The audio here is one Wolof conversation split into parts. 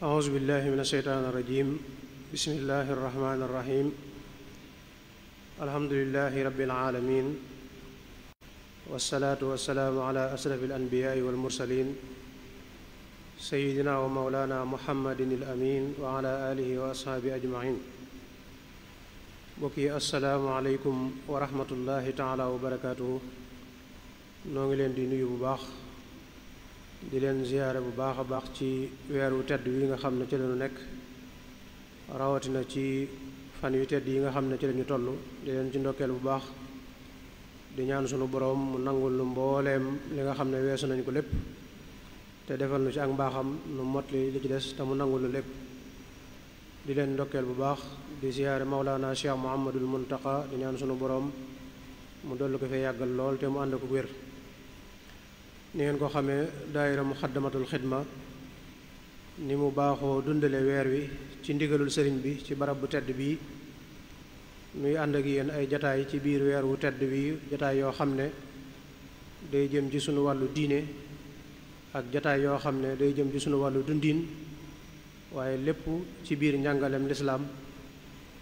أعوذ بالله من الشيطان الرجيم بسم الله الرحمن الرحيم الحمد لله رب العالمين والصلاة والسلام على أشرف الأنبياء والمرسلين سيدنا ومولانا محمد الأمين وعلى آله وأصحابه أجمعين bokki asalaamaaleykum wa rahmatullahi taala wa barakaatuhu noo ngi leen di nuyu bu baax di leen ziyaare bu baax a baax ci weeru tedd wi nga xam ne ci lañu nekk rawatina ci fan yu tedd yi nga xam ne ci lañu toll di leen ci ndokkeel bu baax di ñaan sunu boroom mu nangul nu mbooleem li nga xam ne weesu nañu ko lépp te defal nu ci ak mbaaxam nu motli li ci des te mu nangul nu lépp di leen ndokkeel bu baax di ziyaare Mawlana Cheikh Muhammadul Muntaqa di ñaan sunu boroom mu dollu ko fee yàggal lool te mu ànd ko wér ni ngeen ko xamee daayira Muxaddamatul Xidma ni mu baaxoo dundale weer wi ci ndigalul sëriñ bi ci barab bu tedd bii nuy ànd ak yéen ay jataay ci biir weer wu tedd bii jataay yoo xam ne day jëm ci sunu wàllu diine ak jataay yoo xam ne day jëm ci sunu wàllu dundin waaye lépp ci biir njàngalem lislaam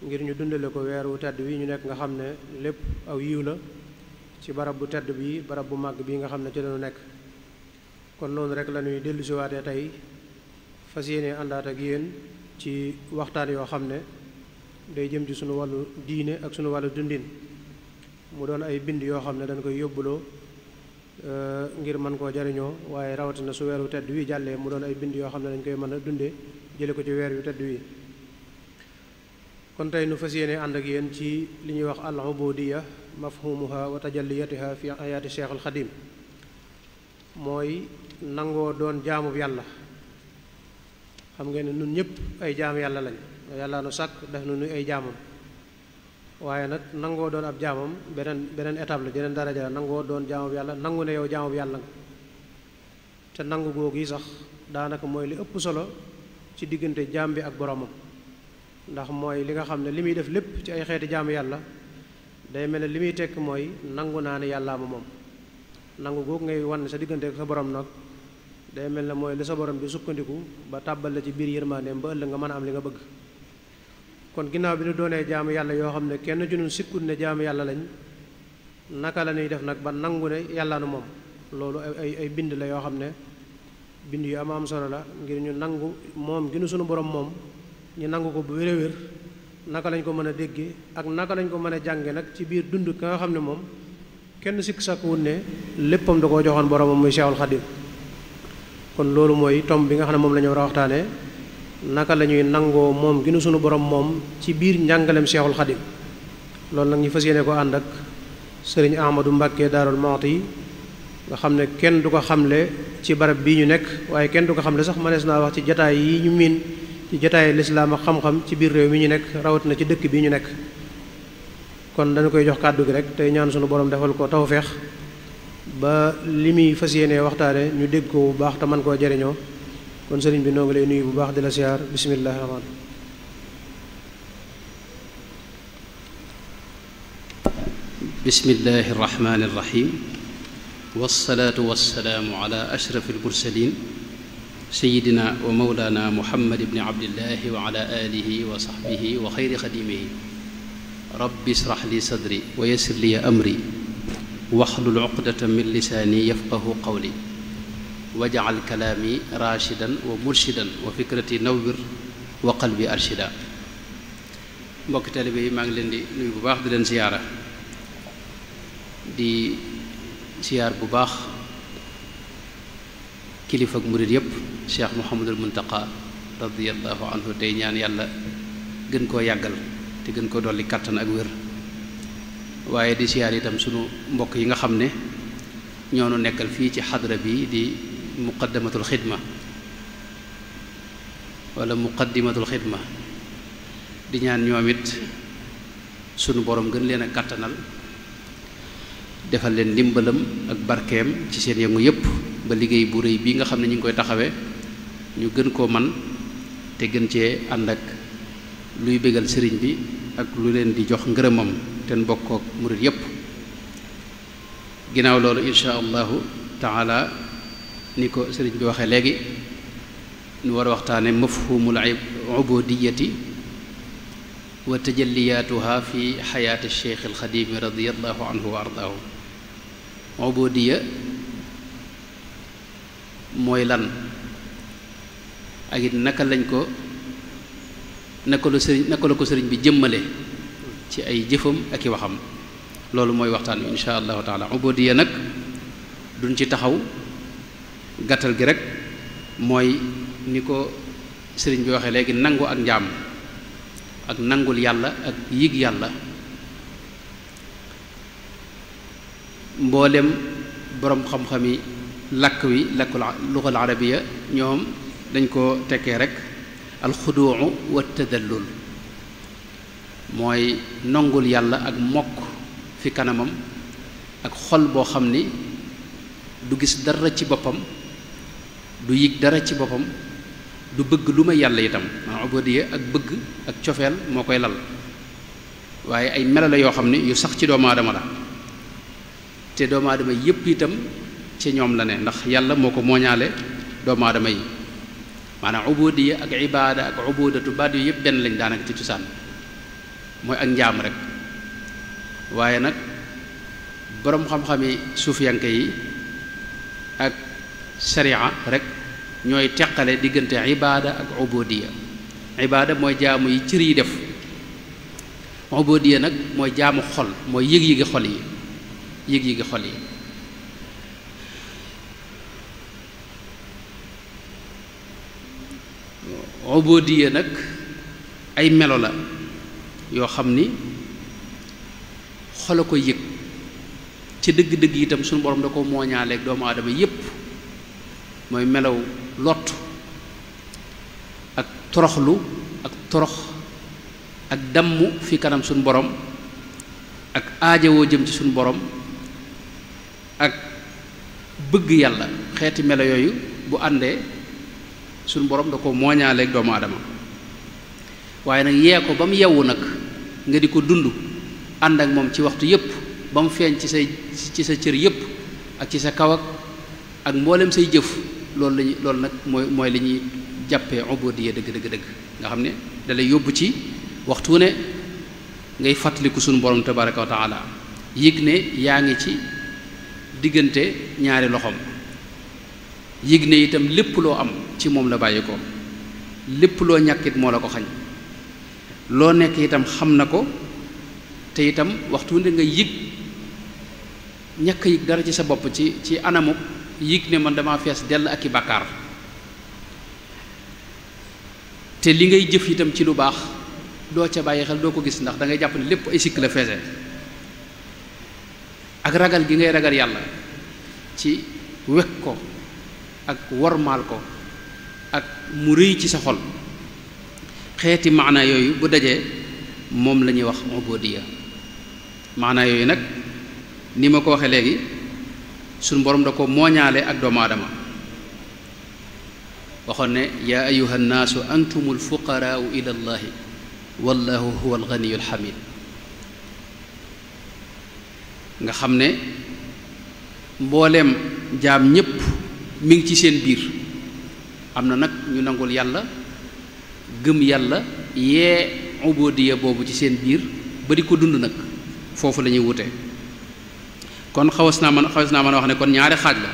ngir ñu dundale ko weer wu tedd wi ñu nekk nga xam ne lépp aw yiw la ci barab bu tedd bii barab bu màgg bii nga xam ne ci lañu nekk kon noonu rek la ñuy dellusiwaatee tey fas yéene àndaat ak yéen ci waxtaan yoo xam ne day jëm ci sunu wàllu diine ak sunu wàllu dundin mu doon ay bind yoo xam ne dañ koy yóbbuloo ngir mën koo jariñoo waaye rawatina su weeru tedd wi jàllee mu doon ay bind yoo xam ne dañ koy mën a dunde jële ko ci weer wi tedd wi kon tey nu fas yéene ànd ak yéen ci li ñuy wax al ubudiyya mafhumuha wa tajalliyatiha fi ayaati Cheikhul Xadim mooy nangoo doon jaamub yàlla xam ngeen ne nun ñëpp ay jaam yàlla lañ yàlla nu sàkk def nu nuy ay jaamam waaye nag nangoo doon ab jaamam beneen étape la beneen daraja la nangoo doon jaamub yàlla nangu ne yow jaamub yàlla nga te nangu googu yi sax daanaka mooy li ëpp solo ci diggante jaam bi ak boromam ndax mooy li nga xam ne li muy def lépp ci ay xeeti jaamu yàlla day mel ne li muy tekk mooy nangu naa ne yàllaa ma moom nangu googu ngay wan sa diggante ak sa borom nag day mel ne mooy li sa borom bi sukkandiku ba tàbbal la ci biir yërmandeem ba ëllëg nga mën a am li nga bëgg kon ginnaaw bi ñu doonee jaamu yàlla yoo xam ne kenn ci ñun sikkut ne jaamu yàlla lañ naka la ñuy def nag ba nangu ne yàllaa nu moom loolu ay bind la yoo xam ne bind yu am solo la ngir ñu nangu moom gi nu sunu borom moom ñu nangu ko bu wér-wér naka lañ ko mën a déggee ak naka lañ ko mën a jànge nag ci biir dund ka nga xam ne moom kenn sikk sakkuwut ne léppam da koo joxoon boromam muy Cheikhul Khadim kon loolu mooy tomb bi nga xam ne moom la ñu war a waxtaanee naka la ñuy nangoo moom gi nu sunu borom moom ci biir njàngalem Cheikhul Khadim loolu nag ñu fas yéene ko ànd ak sëriñ Ahmadou Mbacké Daarul Muxti nga xam ne kenn du ko xamle ci barab bii ñu nekk waaye kenn du ko xamle sax mënees naa wax ci jataay yi ñu miin ci jataay lislaam ak xam-xam ci biir réew mi ñu nekk rawatina ci dëkk bii ñu nekk kon dañu koy jox kàddu gi rek tey ñaan sunu borom defal ko tawfeex ba li muy fas yéenee waxtaane ñu dégg ko bu baax te mën koo jariñoo kon sëriñ bi noo ngi lay nuyu bu baax di la siyaar bismillaahi rahmaan bismillaahi rahmaani rahiim wassalaatu wassalaamu ala ashrafil mursaliin sayidina wa mawlana muhammad ibni abdillahi wa ala alihi wa sahbihi wa xayri xadimihi rabbi israh li sadri wa yassir li amri waxlul uqdatan min lisaani yafqahu qawli waj'al kalaami raashidan wa murshidan wa fikrati nawwir wa qalbi arshida mbokki taalibe yi maa ngi leen di nuyu bu baax di leen siyaara di siyaar bu baax kilifa ak murid yépp Cheikh Mouhamadul Muntaqa radiyallahu anhu tey ñaan yàlla gën koo yàggal te gën koo dolli kàttan ak wér waaye di siyaar itam sunu mbokk yi nga xam ne ñoo nu nekkal fii ci xadra bi di muqaddamatul xidma wala muqaddimatul xidma di ñaan ñoom it sunu borom gën leen a kàttanal defal leen ndimbalam ak barkeem ci seen yëngu yépp ba liggéey bu rëy bii nga xam ne ñu ngi koy taxawee ñu gën koo man te gën cee ànd ak luy bégal sëriñ bi ak lu leen di jox ngërëmam te mbokkook murit yépp ginnaaw loolu insha allahu taala ni ko sëriñ bi waxee léegi ñu war a waxtaane mafhumul ubudiyati wa tajalliyaatuha fi xayaati cheikh alxadimi radiallahu anhu wa ardaahu. ubudiya mooy lan ak it naka la ko sëriñ bi jëmmale ci ay jëfam ak i waxam. loolu mooy waxtaan wi insha allahu taala. ubudiya nag duñ ci taxaw, gàttal gi rek mooy ni ko sëriñ bi waxee léegi, nangu ak njaam ak nangul yàlla ak yëg yàlla. mboolem boroom xam-xami làkk wi lakkul lugal arabiya ñoom dañ ko tekkee rek alxuduu wa tadallul, mooy nangul yàlla ak mokk fi kanamam ak xol boo xam ni du gis dara ci boppam, du yëg dara ci boppam, du bëgg lu may yàlla itam. maanaam ubudiya ak bëgg ak cofeel moo koy lal, waaye ay melo la yoo xam ne yu sax ci doomu aadama la, te doomu aadama yépp itam ci ñoom la ne, ndax yàlla moo ko mooñaale doomu aadama yi. maanaam ubudiya ak ibaada ak ubudatu baat yu yépp benn lañ daanaka ci cosaan, mooy ak njaam rek. waaye nag boroom xam-xami suufiyanke yi ak sharia rek ñooy teqale diggante ibaada ak ubudiya. ibaada mooy jaamu yi cër yi def, ubudiya nag mooy jaamu xol, mooy yëg-yëgi xol yi, yëg-yëgi xol yi. ubudiya nag ay melo la yoo xam ni xol a koy yëg ci dëgg-dëgg itam suñu borom da ko mooñaaleeg doomu aadama yépp, mooy melaw lott ak toroxlu ak torox ak damm fi kanam suñu borom ak aajowoo jëm ci suñu borom ak bëgg yàlla. xeeti melo yooyu bu àndee suñu borom da ko mooñaaleeg doomu aadama. waaye nag yee ko ba mu yewwu nag nga di ko dund ànd ak moom ci waxtu yépp, ba mu feeñ ci sa cër yépp ak ci sa kaw ak mboolem say jëf. loolu nag mooy li ñuy jàppee ubudiya dëgg nga xam ne dalay yóbbu ci waxtu ne ngay fàttaliku sunu borom tabaraka wa taala, yëg ne yaa ngi ci diggante ñaari loxoom, yëg ne itam lépp loo am ci moom la bàyyi ko, lépp loo ñàkkit moo la ko xañ, loo nekk itam xam na ko, te itam waxtu ne nga yëg ñàkk yëg dara ci sa bopp ci anamu yëg ne man dama fees dell ak i bàkkaar, te li ngay jëf itam ci lu baax doo ca bàyyi xel, doo ko gis, ndax da ngay jàpp ne lépp ay sikk la feese. ak ragal gi ngay ragal yàlla ci wekk ko ak wormaal ko ak mu rëy ci sa xol. xeeti maana yooyu bu dajee moom la ñuy wax ubudiya. maana yooyu nag ni ma ko waxee léegi suñu borom da ko mooñaale ak doomu aadama. waxoon ne yaa ayuha nnaasu antumul fuqaraau ila llahi wallahu huwa alganiyu alxamid. nga xam ne mbooleem jaam ñépp mi ngi ci seen biir. am na nag ñu nangul yàlla gëm yàlla yee ubudiya boobu ci seen biir ba di ko dund nag, foofu la ñuy wute. kon xawas naa mën a wax ne kon ñaari xaaj la.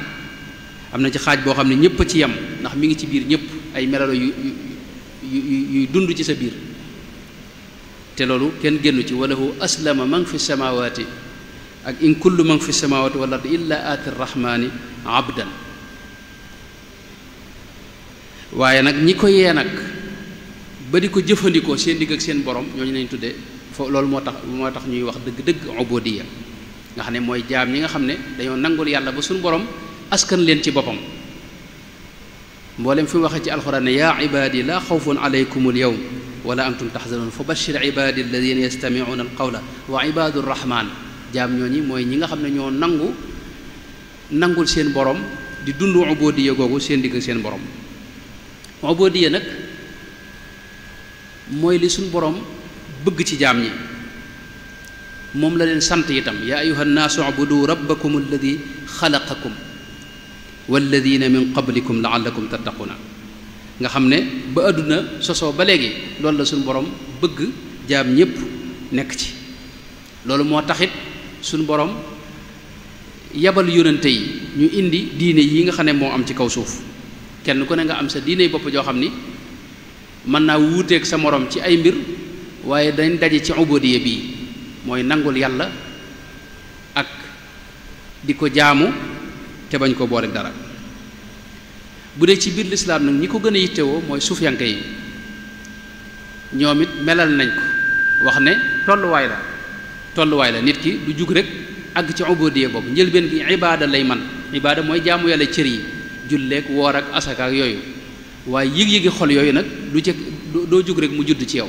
am na ci xaaj boo xam ne ñépp a ci yem, ndax mi ngi ci biir ñépp, ay melalo yuy dund ci sa biir, te loolu kenn génnu ci. walahu aslama man fi samawati ak in kullu man fi samawati wal ardi illa aati rrahmani abdan. waaye nag ñi ko yee nag ba di ko jëfandikoo seen digg ak seen borom, ñooñu lañ tuddee foofu. loolu moo tax ñuy wax dëgg-dëgg ubudiya, nga xam ne mooy jaam ñi nga xam ne dañoo nangul yàlla ba suñu borom askan leen ci boppam. mboolem fi mu waxee ci alxuraan ne yaa ibaadi laa xawfun alaykum alyawm wala antum taxzanun fa bashir ibaadi alladina yastamicuuna alqawla wa ibaadu rrahman. jaam ñooñi mooy ñi nga xam ne ñoo nangul seen borom di dund ubudiya googu seen digg seen borom. ubudiya nag mooy li suñ borom bëgg ci jaam ñi, moom la leen sant itam. yaa ayuha nnaasu ubudu rabbakum alladi xalaqakum walladina min qablikum laallakum tattaquna. nga xam ne ba àdduna sosoo ba léegi loolu la suñu borom bëgg jaam ñépp nekk ci. loolu moo taxit suñu borom yabal yónnante yi ñu indi diine yi nga xam ne moo am ci kaw suuf kenn ku ne nga am sa diine bopp joo xam ni mën naa wuuteeg sa morom ci ay mbir waaye dañ daje ci ubudiyya bii mooy nangul yàlla ak di ko jaamu te bañ ko boole dara. bu dee ci biir lislaam nag ñi ko gën a yittewoo mooy suufiyanke yi ñoom it melal nañ ko wax ne tolluwaay la nit ki du jug rek àgg ci ubudiyya boobu njëlbeen gi ibaada lay man ibaada mooy jaamu yàlla cër yi julleek woor ak asaka ak yooyu waaye yëg-yëgi xol yooyu nag du ci doo jug rek mu judd ci yow.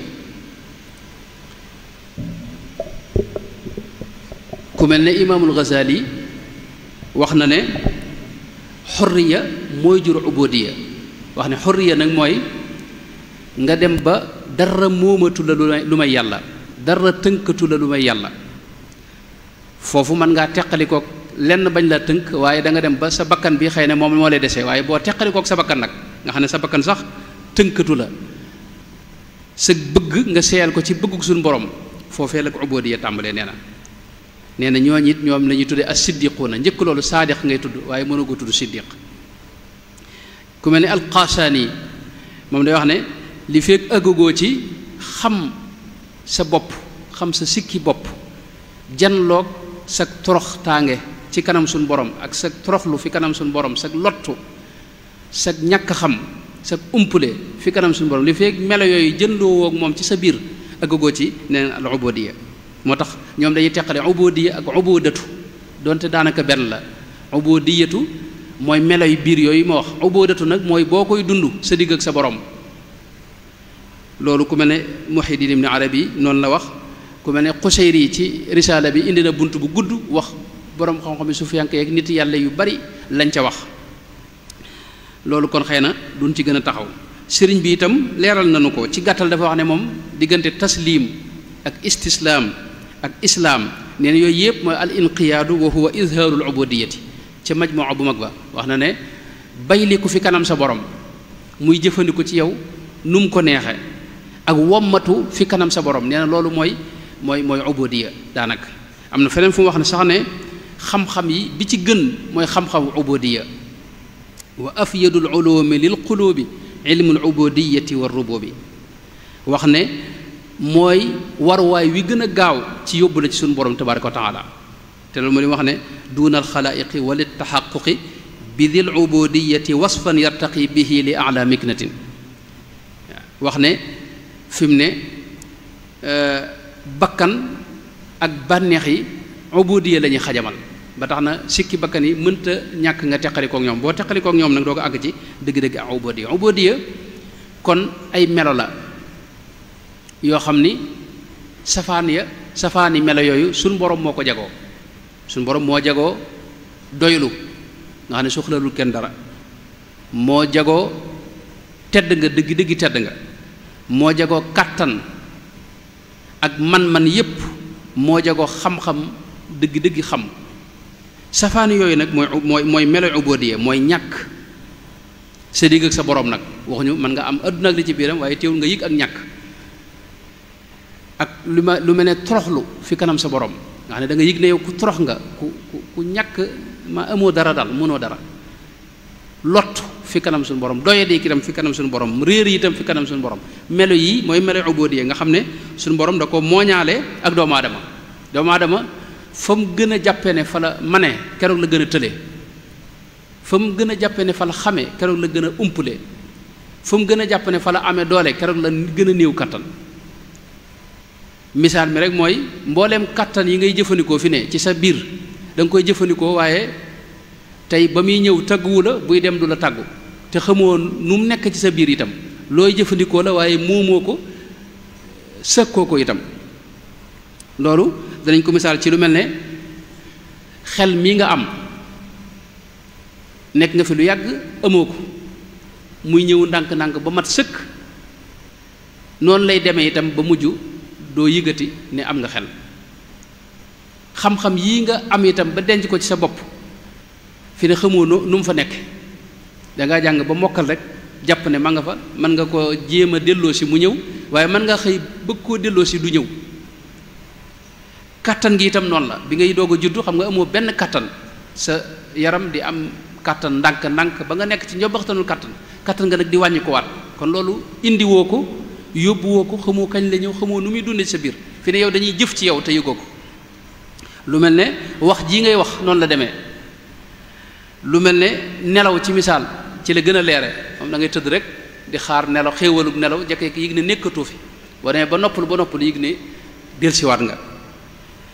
ku mel ne imaamul Ghazali wax na ne xorriya mooy jur ubudiyya wax ne xorriya nag mooy nga dem ba dara moomatu la lu may yàlla dara tënkatu la lu may yàlla foofu mën ngaa teqalikook lenn bañ la tënk waaye da nga dem ba sa bakkan bi xëy na moom moo lay desee waaye boo teqalikook sa bakkan nag nga xam ne sa bakkan sax tënkatu la sa bëgg nga seeyal ko ci bëggug suñu borom foofee la ko ubudiyya tàmbalee nee na ñooñ it ñoom la ñuy tuddee as-siddiquuna njëkk loolu saadiq ngay tudd waaye mënoo ko tudd siddiq. ku mel ne al-Qasaani moom day wax ne li fekk ëggagoo ci xam sa bopp xam sa sikki bopp janloog sa torox tànge ci kanam suñu borom ak sa toroxlu fi kanam suñu borom sa lottu sa ñàkk xam sa umpule fi kanam suñu borom li fekk melo yooyu jëndoo woog moom ci sa biir ëggagoo ci nee na al-ubudiyya. moo tax ñoom dañuy teqale ubudiyya ak ubudatu donte daanaka benn la ubudiyatu mooy melo yu biir yooyu ma wax ubudatu nag mooy boo koy dund sa digg ak sa borom. loolu ku mel ne Muhyiddin Ibn Arabi noonu la wax ku mel ne Qushayri ci risaala bi indi na bunt bu gudd wax borom xam-xam yi sufiyanke ak nit yàlla yu bari lañ ca wax. loolu kon xëy na duñ ci gën a taxaw sëriñ bi itam leeral nañu ko ci gàttal dafa wax ne moom diggante taslim ak istislaam ak islaam nee na yooyu yëpp mooy al inqiyaadu wa huwa izhaarul ubudiyyati ca majmuwa bu mag ba wax na ne bayliku fi kanam sa borom muy jëfandiku ci yow nu mu ko neexe ak wommatu fi kanam sa borom nee na loolu mooy ubudiyya daanaka am na feneen fu mu wax ne sax ne xam-xam yi bi ci gën mooy xam-xamu ubudiyya wa afyadul ulumi lil qulubi ilmul ubudiyyati war rububi wax ne mooy warwaay wi gën a gaaw ci yóbbu la ci suñu borom tabaraka wa taala te loolu moo li wax ne duunal xalaa'iqi wa lit taxaquqi bi dil ubudiyyati wasfan yartaqi bihi li a'la miknatin wax ne fi mu ne bakkan ak bànneex yi ubudiyya la ñuy xajamal ba tax na sikki bakkan yi mënta ñàkk nga teqalikook ñoom boo teqalikook ñoom nag doo ko àgg ci dëgg-dëgg ak ubudiyya kon ay melo la yoo xam ni safaani melo yooyu suñ borom moo ko jagoo suñ borom moo jagoo doylu nga xam ne soxlalul kenn dara moo jagoo tedd nga dëgg-dëgg tedd nga moo jagoo kàttan ak man-man yépp moo jagoo xam-xam dëgg-dëgg xam safaani yooyu nag mooy melo ubudiyya mooy ñàkk sa digg ak sa borom nag waxuñu mën nga am àdduna ak li ci biiram waaye teewul nga yëg ak ñàkk ak lu mel ne toroxlu fi kanam sa borom nga xam ne da nga yëg ne yow ku torox nga ku ñàkk ma amoo dara daal mënoo dara lot fi kanam suñu borom doyadi itam fi kanam suñu borom réer yi itam fi kanam suñu borom melo yi mooy melo ubudiyya nga xam ne suñu borom da ko mooñaale ak doomu aadama fa mu gën a jàppe ne fa la mane keroog la gën a tële fa mu gën a jàppe ne fa la xame keroog la gën a umpule fa mu gën a jàpp ne fa la amee doole keroog la gën a néew kattan misaal mi rek mooy mbooleem kattan yi ngay jëfandikoo fi ne ci sa biir da nga koy jëfandikoo waaye tey ba muy ñëw tàgguwu la buy dem du la tàggu te xamoo nu mu nekk ci sa biir itam looy jëfandikoo la waaye moomoo ko sëkkoo ko itam loolu danañ ko misaal ci lu mel ne xel mii nga am nekk nga fi lu yàgg amoo ko muy ñëw ndànk-ndànk ba mat sëkk noonu lay demee itam ba mujj doo yëgati ne am nga xel xam-xam yii nga am itam ba denc ko ci sa bopp fi ne xamoo nu mu fa nekk dangaa jàng ba mokkal rek jàpp ne ma nga fa mën nga ko jéem a delloo si mu ñëw waaye mën nga xëy bëgg koo delloo si du ñëw. kattan gi itam noonu la bi ngay doog a juddu xam nga amoo benn kattan sa yaram di am kattan ndànk ba nga nekk ci njobbaxtanul kattan nga nag di wàññi ko waat kon loolu indiwoo ko yóbbuwoo ko xamoo kañ la ñëw xamoo nu muy dundee sa biir fi ne yow dañuy jëf ci yow te yëgoo ko. lu mel ne wax jii ngay wax noonu la demee lu mel ne nelaw ci misaal ci la gën a leere moom da ngay tëdd rek di xaar nelaw xéewalug nelaw jekkee yëg ne nekkatoo fi boo demee ba noppalu yëg ne delsiwaat nga.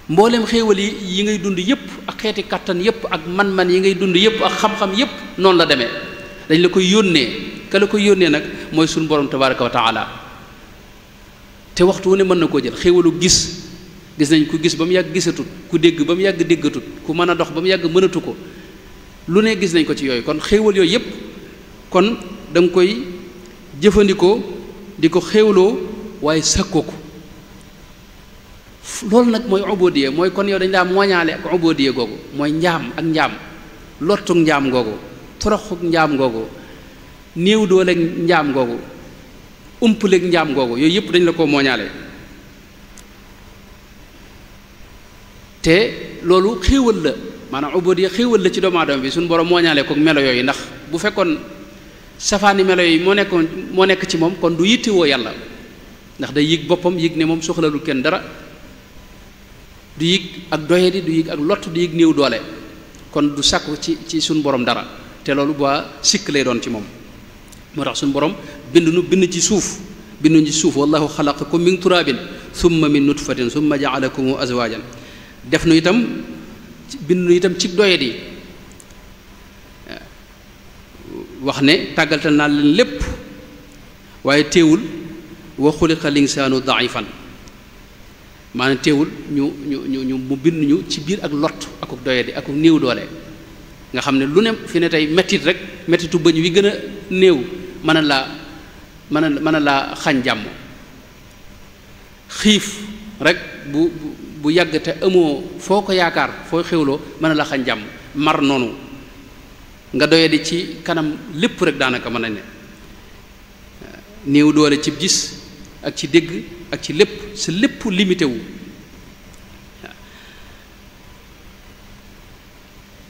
mboolem xéewal yi ngay dund yépp ak xeeti kattan yépp ak man-man yi ngay dund yépp ak xam-xam yépp noonu la demee dañ la koy yónnee ka la koy yónnee nag mooy suñu borom tabaraka wa taala te waxtu wu ne mën na koo jël xéewalu gis nañ ku gis ba mu yàgg gisatut ku dégg ba mu yàgg déggatut ku mën a dox ba mu yàgg mënatu ko lu ne gis nañ ko ci yooyu kon xéewal yooyu yépp kon da nga koy jëfandikoo di ko xéewloo waaye sakkoo ko loolu nag mooy ubudiyya mooy kon yow dañ daa mooñaale ak ubudiyya googu mooy njaam ak njaam lottug njaam googu toroxug njaam googu néew dooleeg njaam googu umpaleeg njaam googu yooyu yëpp dañ la ko mooñaale te loolu xéewal la maanaam ubudiyya xéewal la ci doomu aadama bi suñu borom mooñaale ko melo yooyu ndax bu fekkoon safaani melo yi moo nekk ci moom kon du yittewoo yàlla ndax day yëg boppam yëg ne moom soxlalul kenn dara du yëg ak doyadi du yëg ak lott du yëg néew doole kon du sàkku ci suñu borom dara te loolu ba sikk lay doon ci moom moo tax suñu borom bind ci suuf wallahu xalaqakum min turabin thumma min nutfatin thumma jaalakum azwajan def nu itam bind nu itam ci doyadi wax ne tàggaltal naa leen lépp waaye teewul wa xuliqa linsaanu daifan maanaam teewul ñu mu bind ñu ci biir ak lott ak doyadi ak néew doole nga xam ne lu ne fi ne tey mettit rek mettitu bëñ wi gën a néew mën a laa xañ jàmm xiif rek bu yàgg te amoo foo ko yaakaar foo xewloo mën a la xañ jàmm mar noonu nga doyadi ci kanam lépp rek daanaka mën nañ ne néew doole ci gis ak ci dégg ak ci lépp sa lépp limité wu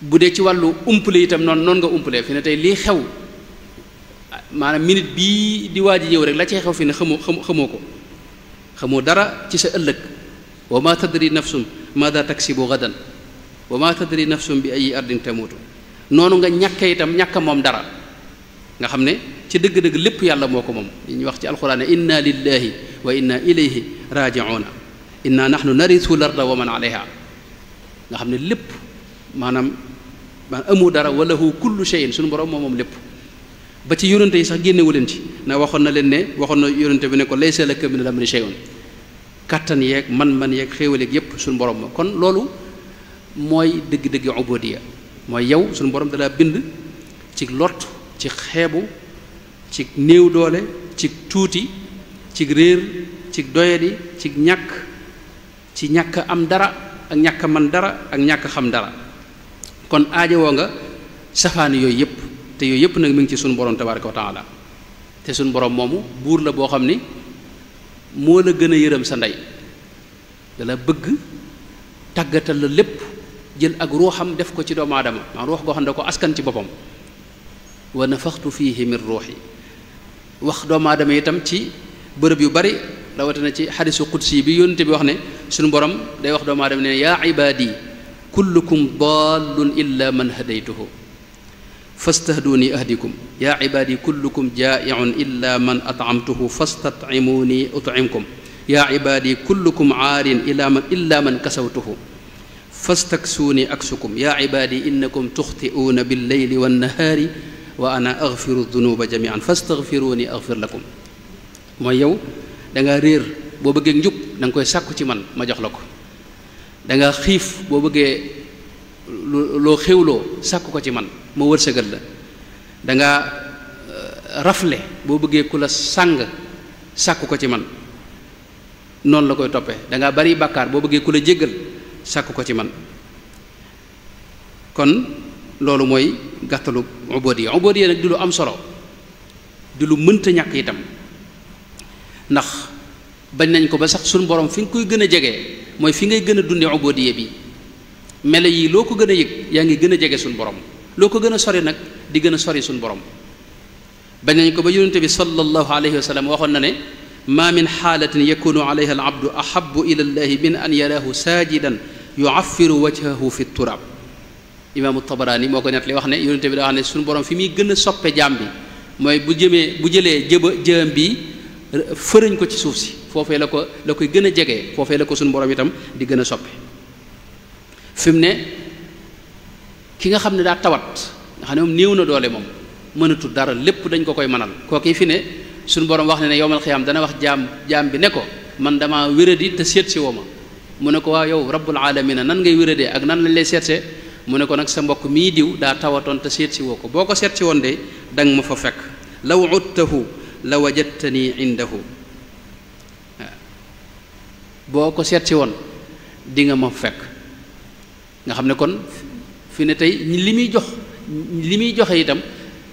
bu dee ci wàllu umpale itam noonu nga umpalee fi ne tey lii xew maanaam minute bii di waaj ñëw rek la cay xew fi ne xamoo ko xamoo dara ci sa ëllëg wa ma tadri nafsum maada taksibu gadan wa ma tadri nafsum bi ay ardin tamutu noonu nga ñàkke itam ñàkk moom dara nga xam ne ci dëgg-dëgg lépp yàlla moo ko moom li ñuy wax ci alxuraan ne inna lillahi wa inna ilayhi raji'una inna nahnu narithu larda wa man alayha nga xam ne lépp maanaam amu dara wa lahu kullu shay'in suñu borom moom lépp ba ci yonente yi sax génnewu leen ci na waxoon na yonente bi ne ko laysa laka min al-amri shay'un kattan yeeg man yeeg xéewaleeg yépp suñu borom ma kon loolu mooy dëgg-dëgg ubudiyya mooy yow suñu borom dalaa bind ci lott ci xeebu ci néew doole ci tuuti ci réer ci doyadi ci ñàkk am dara ak ñàkk man dara ak ñàkk xam dara kon aajowoo nga safaani yooyu yëpp te yooyu yëpp nag mi ngi ci sunu borom tabaraka wa taala te sunu borom moomu buur la boo xam ni moo la gën a yërëm sa ndey dala bëgg tàggatal la lépp jël ak ruuxam def ko ci doomu aadama maa ruux goo xam ne da ko askan ci boppam wa nafaxtu fiihi min ruuxi wax doomu aadama itam ci bërëb yu bari rawatina ci xadisu qudsi bi yónnte bi wax ne suñu borom day wax doomu aadama ne yaa ibaadi kullukum dallun illa man hadaytuhu fastahduni ahdikum yaa ibaadi kullukum jaa'iun illa man at'amtuhu fastat'imuni ut'imkum yaa ibaadi kullukum aarin illa man kasawtuhu fastaksuuni aksukum yaa ibaadi innakum tuxti'uuna billeyli wannahaari wa ana aghfiru dunuba jamian fastaghfiruni aghfir lakum mooy yow da nga réer boo bëggee njub da nga koy sàkku ci man ma jox la ko da nga xiif boo bëggee loo xewloo sàkku ko ci man ma wërsëgal la da nga rafle boo bëggee ku la sàng sàkku ko ci man noonu la koy toppee da nga bari bàkkaar boo bëggee ku la jéggal sàkku ko ci man kon loolu mooy gàttalu ubudiyya nag di lu am solo di lu mënta ñàkk itam ndax bañ nañ ko ba sax suñu borom fi nga koy gën a jege mooy fi ngay gën a dundee ubudiyya bi melo yi loo ko gën a yëg yaa ngi gën a jege suñu borom loo ko gën a sori nag di gën a sori suñu borom bañ nañ ko ba yonente bi sallallahu alayhi wa sallam waxoon na ne ma min xaalatin yakunu alayha al abdu ahabu ila llahi min an yaraahu saajidan yuaffiru wajhahu fi turab imaamu Tabaraani moo ko net li wax ne yonente bi daa wax ne suñu borom fi muy gën a soppe jaam bi mooy bu jëlee jëm bi fërëñ ko ci suuf si foofee la koy gën a jege foofee la ko suñu borom itam di gën a soppe fi mu ne ki nga xam ne daa tawat nga xam ne moom néew na doole moom mënatul dara lépp dañ ko koy mënal kooku fi ne suñu borom wax ne yowmal xiyaam dana wax jaam bi ne ko man dama wéradi te seet si woo ma mu ne ko waaw yow rabbul alamina nan ngay wéradee ak nan lañ lay seetsee mu ne ko nag sa mbokk mii diw daa tawatoon te seet si woo ko boo ko seet si woon de danga ma fa fekk law udtahu la wajadtani indahu waaw boo ko seet si woon di nga ma fekk nga xam ne kon fi ne tey li muy joxe itam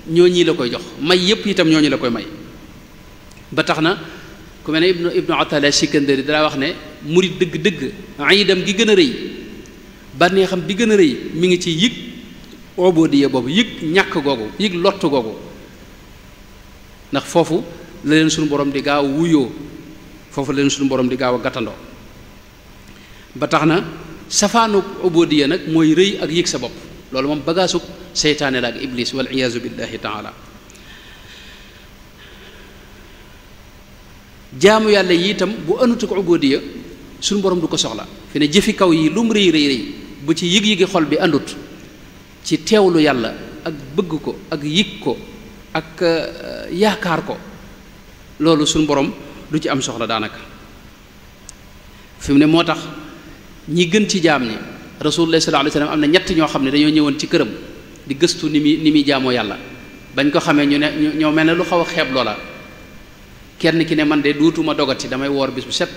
ñooñi la koy jox may yépp itam ñooñu la koy may ba tax na ku mel ne ibnu Atala Sikandari dara wax ne murid dëgg-dëgg iidam gi gën a rëy bànneexam bi gën a rëy mi ngi ci yëg ubudiyya boobu yëg ñàkk googu yëg lott googu ndax foofu la leen suñu borom di gaaw wuyoo foofu la leen suñu borom di gaaw a gàttandoo ba tax na safaanu ubudiyya nag mooy rëy ak yëg sa bopp loolu moom bagaasug seytaane la ak iblis wal iyaazu billahi taala jaamu yàlla yi itam bu anutu ko ubudiyya suñu borom du ko soxla fi ne jëfi kaw yi lu mu rëy rëy rëy bu ci yëg-yëgi xol bi àndut ci teewlu yàlla ak bëgg ko ak yëg ko ak yaakaar ko loolu suñu borom du ci am soxla daanaka fi mu ne moo tax ñi gën ci jaam ñi rasulullah sallallahu alayhi wasallam am na ñett ñoo xam ne dañoo ñëwoon ci këram di gëstu ni muy jaamoo yàlla bañ ko xamee ñu ne ñoo mel ne lu xaw a xeeb loola kenn ki ne man de duutuma dogati damay woor bis bu set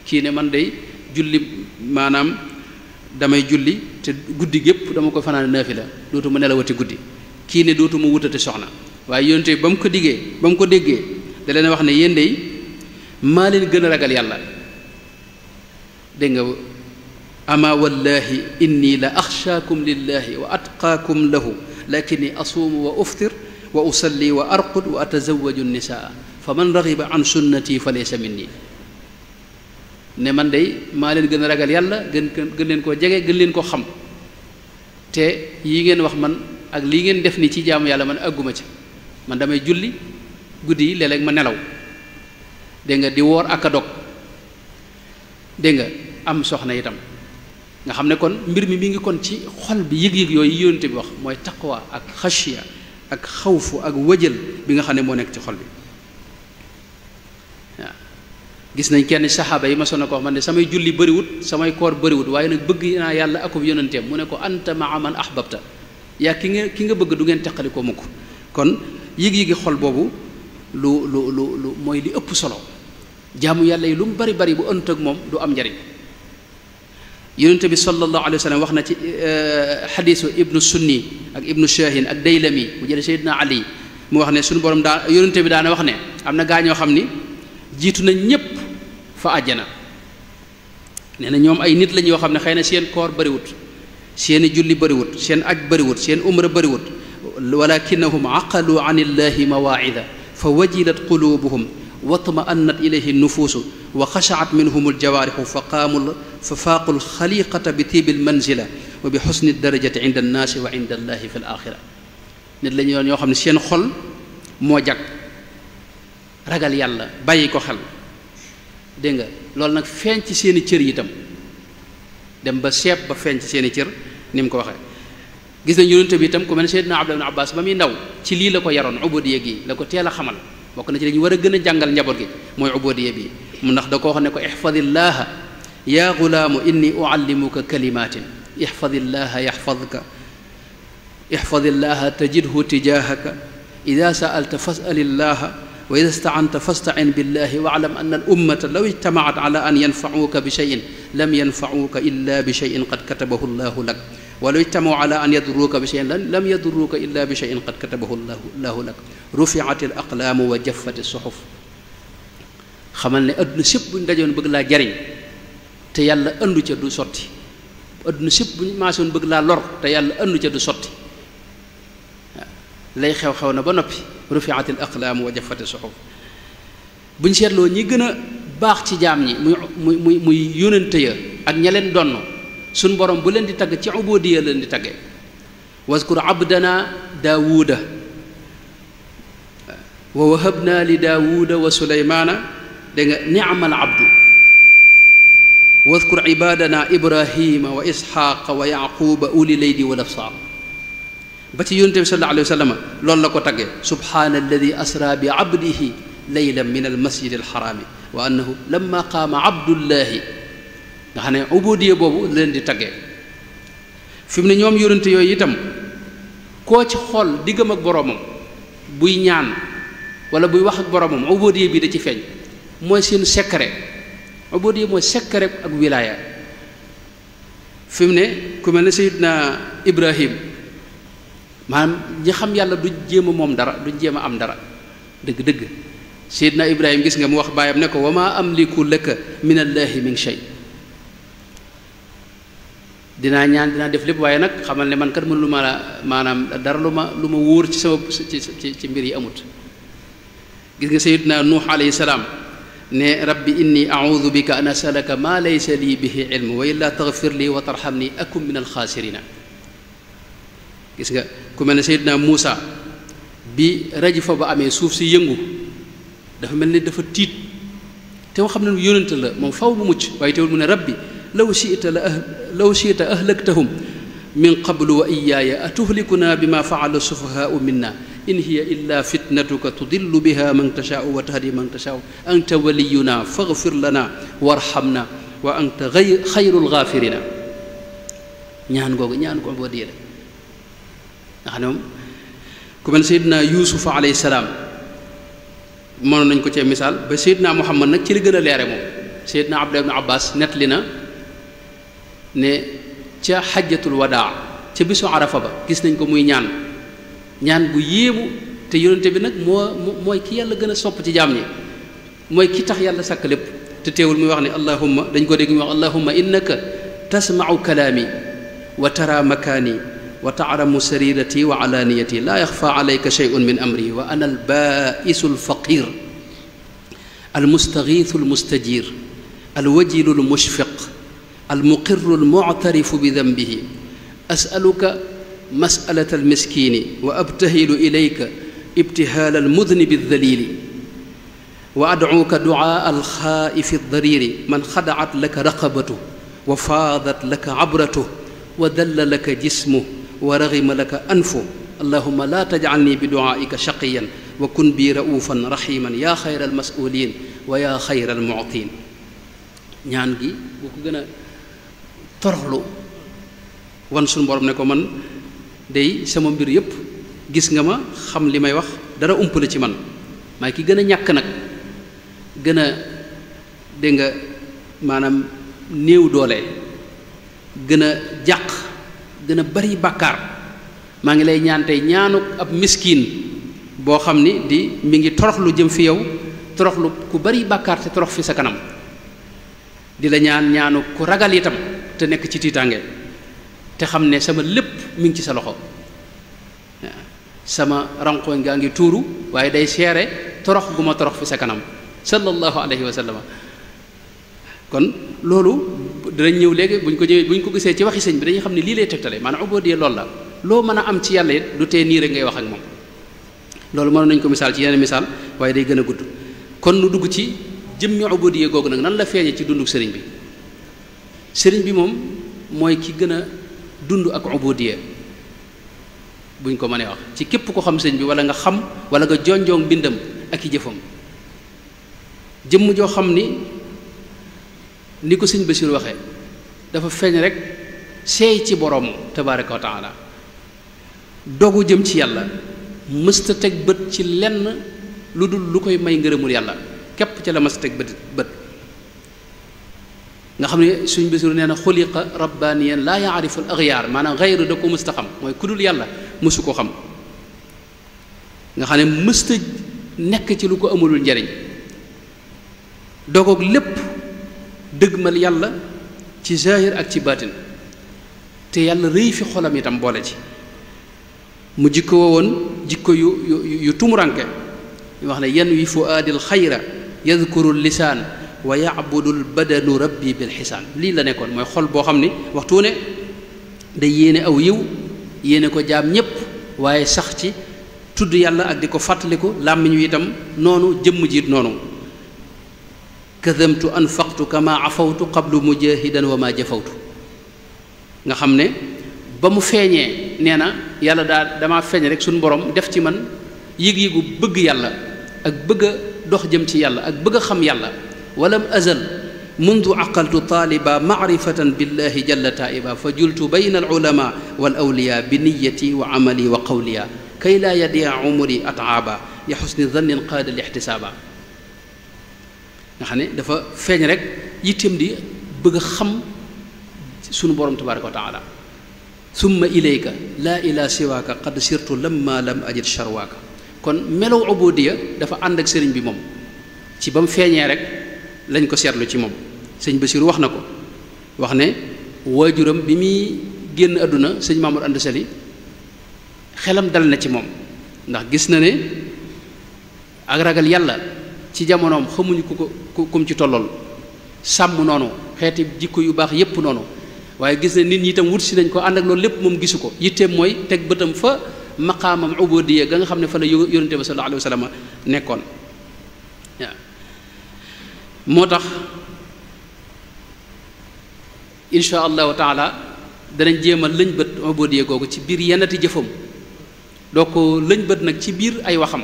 kii ne man de julli maanaam damay julli te guddi gépp dama ko fanaan naafila dootuma nelawati guddi kii ne dootuma wutati soxna waaye yonte ba mu ko déggee da leen wax ne yéen de maa leen gën a ragal yàlla dégg nga ama wallahi inni la axshaakum lillahi wa atqaakum lahu lakinni asuumu wa uftir wa usalli wa arqud wa atazawaju nisaa fa man raxiba an sunnati fa laysa minni ne man de maa leen gën a ragal yàlla gën leen koo jege gën leen koo xam te yi ngeen wax man ak lii ngeen def ni ci jaamu yàlla man àgguma ci man damay julli guddi yi léeg-léeg ma nelaw dégg nga di woor ak a dog dégg nga am soxna itam nga xam ne kon mbir mi ngi kon ci xol bi yëg-yëg yooyu yónte bi wax mooy taqwa ak xashiya ak xawfu ak wëjal bi nga xam ne moo nekk ci xol bi waaw gis nañ kenn saxaaba yi ma sonn ko wax man ne samay julli bëriwut samay koor bëriwut waaye nag bëgg naa yàlla akub yonenteem mu ne ko anta maa man ahbabta yaa ki nga bëgg du ngeen teqali ko mukk kon yëg-yëgi xol boobu lu mooy li ëpp solo jaamu yàlla yi lu mu bari bari bu ënt ak moom du am njariñ yonente bi sallallahu alayhi wa sallam wax na ci xadiisu ibnu sunni ak ibnu shahin ak daylami mu jële seydina ali mu wax ne suñu borom daa yonente bi daana wax ne am na gaa ñoo xam ni jiitu nañ ñépp fa àjjana nee na ñoom ay nit lañ yoo xam ne xëy na seen koor bëriwut seeni julli bëriwut seen aj bëriwut seen umra bëriwut walakinahum aqalu an illahi mawaida fa wajilat qulubuhum watma'annat ilayhi nufuusu wa xashaat minhum aljawaarixu fa faaqu alxaliqata bi tiibi almanzila wa bi xusni darajati inda annaasi wa inda allahi fi alaxira nit la ñu ñoo xam ne seen xol moo jag ragal yàlla bàyyi ko xel dégg nga loolu nag feeñ ci seeni cër yi itam dem ba seeb ba feeñ ci seeni cër ni mu ko waxee gis nañ yonente bi itam ku mel ne Seydina Abdullah ibn Abbas ba muy ndaw ci lii la ko yaroon ubudiyya gi la ko teel a xamal bokk na ci dañu war a gën a jàngal njaboot gi mooy ubudiyya bi mu ndax da koo xam ne ko ihfadillaha ya gulaamu inni uallimuka kalimatin ihfadillaha yaxfadka ihfadillaha tajidhu tijahaka ida saalta fasalillaha wa ida staanta fastain billahi waalam anna al ummata law ijtamaat ala an yanfacuuka bi cheyin lam yanfacuuka illa bi cheyin qad katabahu llahu lak walaw ijtamau ala an yadurruka bi shay'in lam yadurruka illa bi shay'in qad katabahu llahu lak rufi'atil aqlaamu wa jaffati suhuf. xamal ne adduna sépp buñ dajoon bëgg laa jariñ te yàlla andu ca du sotti. adduna sépp buñ maasoon bëgg laa lor te yàlla andu ca du sotti. lay xew-xew na ba noppi rufi'atil aqlaamu wa jaffati suhuf. buñ seetloo ñi gën a baax ci jaam ñi muy yónnante ya ak ña leen donn suñ borom bu leen di tagg ci ubudiya leen di tagge waskur abdana daawuda wa wahabna li daawuda wa suleymaana dégg nga ni'mal abdu waskur ibadana ibrahima wa isxaaqa wa yaquba uli leydi wal absaar ba ci yónnante bi sallallahu alayhi wa sallam loolu la ko tagge subhaana alladi asra bi abdihi laylan min almasjid alxaraami wa annahu lamma qaama abdullahi nga xam ne ubudiya boobu leen di taggee fi mu ne ñoom yonente yooyu itam koo ci xool diggam ak boroomam buy ñaan wala buy wax ak boroomam ubudiya bi da ci feeñ mooy seen secret. ubudiya mooy secret ak wilaaya. fi mu ne ku mel ne Seydina Ibrahim maanaam ñi xam yàlla du jéem a moom dara duñ jéem a am dara dëgg-dëgg. Seydina Ibrahim gis nga mu wax baayam ne ko wa maa amliku laka min allahi min shay. dinaa ñaan dinaa def lépp waaye nag xamal ne man kat mën lu ma la maanaam dara lu ma wóor ci sama ci mbir yi amut. gis nga Seydina Nuux alayhi salaam ne rabbi inni a'udhu bika an asalaka ma laysa lii bihi ilm wa illa taghfir li wa tarhamni akun min alxaasirina. gis nga ku mel ne Seydina Muusa bi rajifa ba amee suuf si yëngu dafa mel ni dafa tiit te moo xam ne yónnante la moom faw bu mucc waaye teewul mu ne rabbi law shi'ta ahlaktahum min qablu wa iyyaaya atuhlikuna bima fa'ala sufahaa'u minna in hiya illa fitnatuka tudillu biha man tashaa'u wa tahdi man tashaa'u anta waliyuna faghfir lana warhamna wa anta xayrul ghaafirina. ñaan googu ñaan ko boo diire nga xam ne moom ku mel Seydina Yuusuf alayhi salaam mënoon nañ ko cee misaal ba Seydina Muhammad nag ci li gën a leere moom Seydina Abdullah ibn Abbas nettali na ne ca xajjatul wadaa ca bisu arafa ba gis nañ ko muy ñaan bu yéemu te yonente bi nag mooy ki yàlla gën a sopp ci jaam ñi mooy ki tax yàlla sàkk lépp te teewul muy wax ne allahumma dañ ko dégg muy wax allahumma innaka tasma'u kalaami wa tara makaani wa taalamu sarirati wa alaaniyati laa yaxfa alayka shay'un min amri wa ana albaa'isu alfaqir almustagiisu almustajir alwajilu almushfiq almuqirru almuctarifu bidanbihi asaluka masalata almiskini wa abtahilu ilayka ibtihaala almudnibi aldalili wa adcuuka ducaa alxaaifi aldariri man xadacat laka raqabatu wa faadat laka cabratu wa dalla laka jismu wa raghima laka anfu allahumma la taj'alni bi du'aika shaqiyan wa kun bi ra'ufan rahiman yaa xayral mas'ulin wa yaa xayral mu'tin. ñaan gi boo ko gën a toroxlu wan suñu borom ne ko man day sama mbir yépp gis nga ma xam li may wax dara umpale ci man maay ki gën a ñàkk nag gën a dégg nga maanaam néew doole gën a jàq gën a bari bàkkaar maa ngi lay ñaan tey ñaanu ab miskin boo xam ni mi ngi toroxlu jëm fi yow toroxlu ku bari bàkkaar te torox fi sa kanam di la ñaanu ku ragal itam te nekk ci tiitaange te xam ne sama lépp mi ngi ci sa loxo sama ranqooñ gaa ngi tuuru waaye day seere torox gu ma torox fi sa kanam sallallahu alayhi wa sallam. kon loolu dinañ ñëw léegi buñ ko gisee ci waxi sëñ bi dañuy xam ne lii lay tegtale maanaam ubudiyya loolu la loo mën a am ci yàlla it du tee nii rek ngay wax ak moom. loolu mënoon nañ ko misaal ci yeneen misaal waaye day gën a gudd kon nu dugg ci jëmmi ubudiyya googu nag nan la feeñee ci dunduk sëriñ bi. sëriñ bi moom mooy ki gën a dund ak ubudiyya buñ ko mënee wax ci képp ko xam sëriñ bi wala nga xam wala nga jonjoŋ bindam ak i jëfam jëmm joo xam ni ko sëñ Basiir waxee dafa feeñ rek seey ci boroom tabaaraka wa taala dogu jëm ci yàlla mësta teg bët ci lenn lu dul lu koy may ngërëmul yàlla képp ca la mësta teg bët nga xam ne suñ Basiru nee na xuliqa rabbaniyan laa yaarifu al axyaar maanaam xayru da ko mësta xam mooy ku dul yàlla mësu ko xam nga xam ne mësta nekk ci lu ko amulul njariñ dogoog lépp dëgmal yàlla ci zahir ak ci baatin te yàlla rëy fi xolam itam boole ci mu jikko woon jikko yu tumuranke ñu wax ne yan wi fuaadil xayra yadkuru lisaan wa yabudul badanu rabbi bil xisaan lii la nekkoon mooy xol boo xam ni waxtu ne day yéene aw yiw yéene ko jaam ñépp waaye sax ci tudd yàlla ak di ko fàttaliku làmmiñ wi itam noonu jëmm jiit noonu kadamtu anfaqtu kama afawtu qablu mujahidan wa ma jafawtu nga xam ne ba mu feeñee nee na yàlla damaa feeñ rek suñu borom def ci man yëg-yëgu bëgg yàlla ak bëgg a dox jëm ci yàlla ak bëgg a xam yàlla walam azal mundu aqaltu taaliba maarifatan billahi jalla taiba fa jultu bayna al ulama wal awliya bi niyati wa amali wa qawliya kay laa yadia umri ataaba ya xusni zannin qaada li ixtisaaba nga xam ne dafa feeñ rek yittem di bëgg a xam sunu borom tabaraka wa taala summa ilayka laa ilaa siwaaka qad sirtu lamma lam ajid sharwaaka kon melow ubudiya dafa ànd ak sëriñ bi moom ci ba mu feeñee rek lañ ko seetlu ci moom sëñ Basiru wax na ko wax ne waajuram bi muy génn àdduna sëñ Mamour Anta Sali xelam dal na ci moom ndax gis na ne ak ragal yàlla ci jamonoom xamuñu ku kum ci tollool sàmm noonu xeeti jikko yu baax yépp noonu waaye gis na nit ñi itam wut si nañ ko ànd ak loolu lépp moom gisu ko yitteem mooy teg bëtam fa maqaamam ubudiyya ga nga xam ne fa la yonente ba sallallahu alayhi wa sallam nekkoon waaw moo tax insha allahu taala danañ jéem a lëñ bët ubudiyya googu ci biir yennati jëfam doo ko lëñ bët nag ci biir ay waxam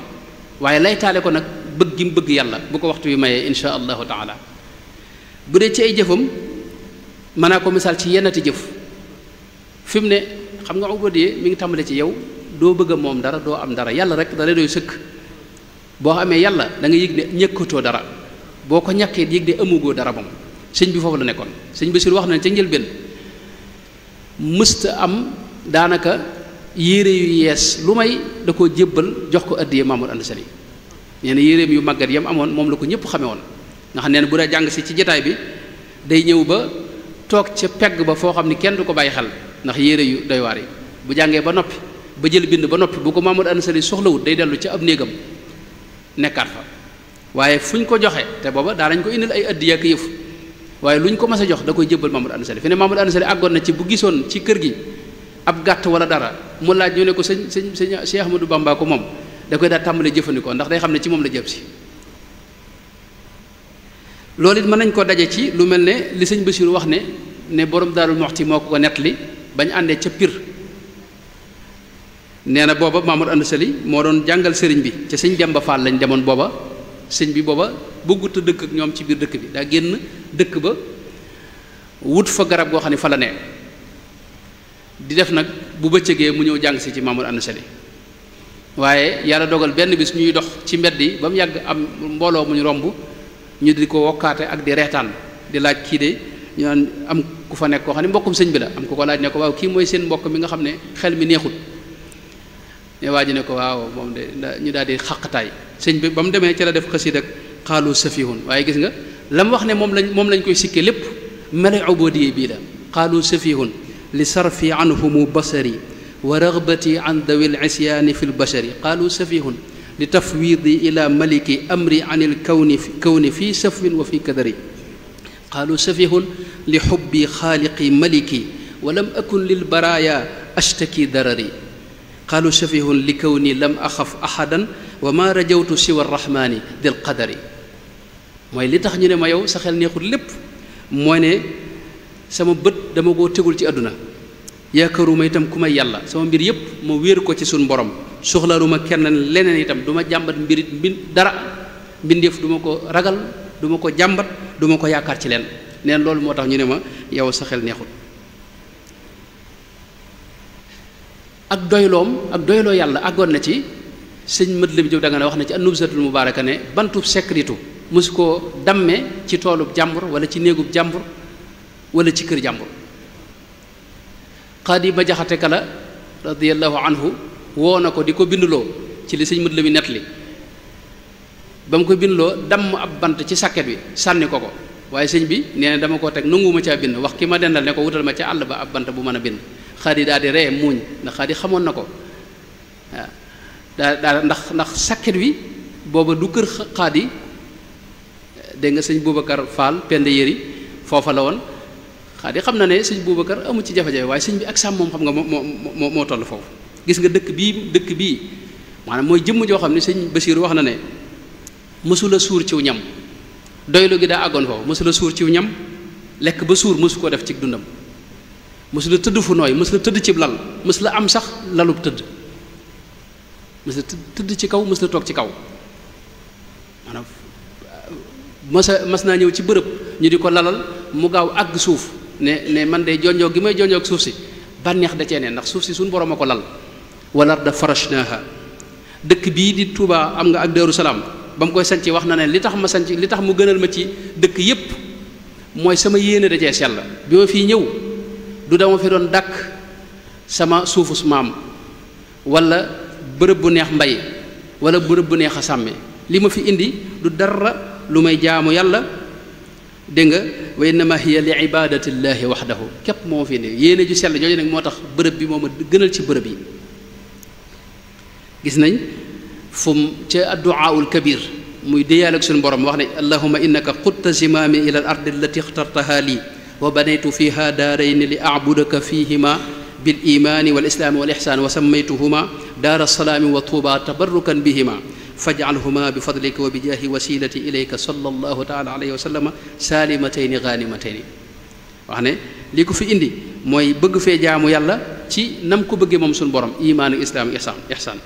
waaye lay taale ko nag bëgg gi mu bëgg yàlla bu ko waxtu wi mayee insha allahu taala bu dee ci ay jëfam mën naa ko misaal ci yennati jëf fi mu ne xam nga ubudiyya mi ngi tàmbale ci yow doo bëgg a moom dara doo am dara yàlla rek da lay doy sëkk boo amee yàlla da nga yëg ne ñëkkatoo dara boo ko ñàkkee yëg ne amugoo dara moom sëñ bi foofu la nekkoon sëñ Basiru wax na ca njëlbéen mësta am daanaka yére yu yees lu may da koo jébbal jox ko addiyee Mamour Anta Sali nee na yéreem yu màggat yam amoon moom la ko ñëpp xame woon nga xam ne bu daa jàng si ci jataay bi day ñëw ba toog ca pegg ba foo xam ni kenn du ko bàyyi xel ndax yére yu doy waar yi bu jàngee ba noppi ba jël bind ba noppi bu ko Mamour Anta Sali soxlawut day dellu ca ab néegam nekkaat fa waaye fu ñu ko joxe te booba daa nañ ko indil ay addiya ak yëf waaye lu ñu ko mas a jox da koy jébbal Mamour Anta Sali fi ne Mamour Anta Sali àggoon na ci bu gisoon ci kër gi ab gàtt wala dara mu laaj ñu ne ko sëñ Cheikh Ahmadou Bamba ko moom da koy daal tàmbalee jëfandikoo ndax day xam ne ci moom la jëm si loolu it mën nañ ko daje ci lu mel ne li sëñ Basiru wax ne borom Daarul Muxti moo ko nettali bañ àndee ca Pire nee na booba Mamour Anta Sali moo doon jàngal sëriñ bi ca sëñ Demba Fall lañ demoon booba sëñ bi booba bëggut a dëkk ak ñoom ci biir dëkk bi daa génn dëkk ba wut fa garab goo xam ne fa la ne di def nag bu bëccëgee mu ñëw jàng si ci Mamour Anta Sali waaye yàlla dogal benn bis ñuy dox ci mbedd yi ba mu yàgg am mbooloo mu ñu romb ñu di ko wokkaate ak di reetaan di laaj kii de ñu naan am ku fa nekk koo xam ne mbokkum sëñ bi la am ku ko laaj ne ko waaw kii mooy seen mbokk mi nga xam ne xel mi neexut ne waa ji ne ko waaw moom de ñu daal di xaqataay sëñ bi ba mu demee ci la def xasiid ak xaalu safihun waaye gis nga la mu wax ne moom lañ koy sikke lépp mele ubudiyya bii la xaalu safihun li sarfi anhumu basari wa ragbati an dawi l isyaani fi lbashari qaalu safihun li tafwidi ila maliki amri an il kawni fi safwin wa fi kadari qaalu safihun li xubbi xaaliqi maliki wa lam akun lil baraaya ashtaki darari qaalu safihun li kawni lam axaf ahadan wa ma rajawtu siwa arrahmani dil qadari mooy li tax ñu ne ma yow sa xel neexul lépp mooy ne sama bët dama koo tegul ci àdduna yaakaaruma itam ku may yàlla sama mbir yépp ma wéeru ko ci suñu borom soxlaaluma kenn leneen itam du ma jàmbat dara mbindeef du ma ko ragal du ma ko jàmbat du ma ko yaakaar ci leen neen loolu moo tax ñu ne ma yow sa xel neexul ak doyloo yàlla àggoon na ci sëñ mët la bi jóg da nga ne wax na ci an-nubzatul mubaaraka ne bantub sekritu mosu koo damme ci toolub jàmbur wala ci néegub jàmbur wala ci kër jàmbur. Xaadi ma jaxate kala radiyallahu anhu woo na ko di ko binduloo ci li sëñ mët la mi nettali ba mu ko binduloo damm ab bant ci sàkket bi sànni ko ko waaye sëñ bi nee na dama koo teg nanguwuma caa bind wax ki ma dendal ne ko wutal ma ca àll ba ab bant bu mën a bind. Xaadi daal di ree muuñ ndax Xaadi xamoon na ko waaw daa ndax sàkket wi booba du kër Xaadi dégg nga sëñ Boubacar Fall pend yëri foofa la woon. Xaadi xam na ne sëñ Boubacar amu ci jafe-jafe waaye sëñ bi ak sàmm moom xam nga moo toll foofu. Gis nga dëkk bii maanaam mooy jëmm joo xam ne sëñ Basiir wax na ne mësula suur ciw ñam doylu gi daa àggoon foofu mësula suur ciw ñam lekk ba suur mësu koo def ci dundam mësula tëdd fu nooy mësula tëdd ci lal mësula am sax lalub tëdd mësula tëdd ci kaw mësula toog ci kaw maanaam mas naa ñëw ci bërëb ñu di ko lalal mu gaaw àgg suuf ne man de jonjoo gi may jonjoo ak suuf si bànneex da cee ne ndax suuf si suñu borom a ko lal wal arda farashnaaha. Dëkk bii di Touba am nga ak Daaru Salaam ba mu koy sanc wax na ne li tax mu gënal ma ci dëkk yépp mooy sama yéene da cee sell bi ma fii ñëw du dama fi doon dàkk sama suufus maam wala bërëb bu neex mbay wala bërëb bu neex a sàmme li ma fi indi du dara lu may jaamu yàlla dégg nga wa innama hiya li ibadatillahi waxdahu képp moo fi indi yéene ju sell jooju nag moo tax bërëb bi moo ma gënal ci bërëb yi. Gis nañ fu mu ca adduaaul kabir muy déyaale ak suñu borom wax ne allahuma innaka xutta zimaami ila al ardi allati ixtartaha lii wa banaytu fiha daarayni li abudaka fihima bil imaani wal islaami wal ixsaan wa sammaytuhuma daara salaami wa tuuba tabarrukan bihima faj'alhuma bi fadlika wa bi jaahi wasilati ilayka sallallahu taala alayhi wa sallama saalimatayni gaanimatayni. wax ne li ko fi indi mooy bëgg fee jaamu yàlla ci nam ko bëggee moom suñu borom imaan ak islaam ixsaan.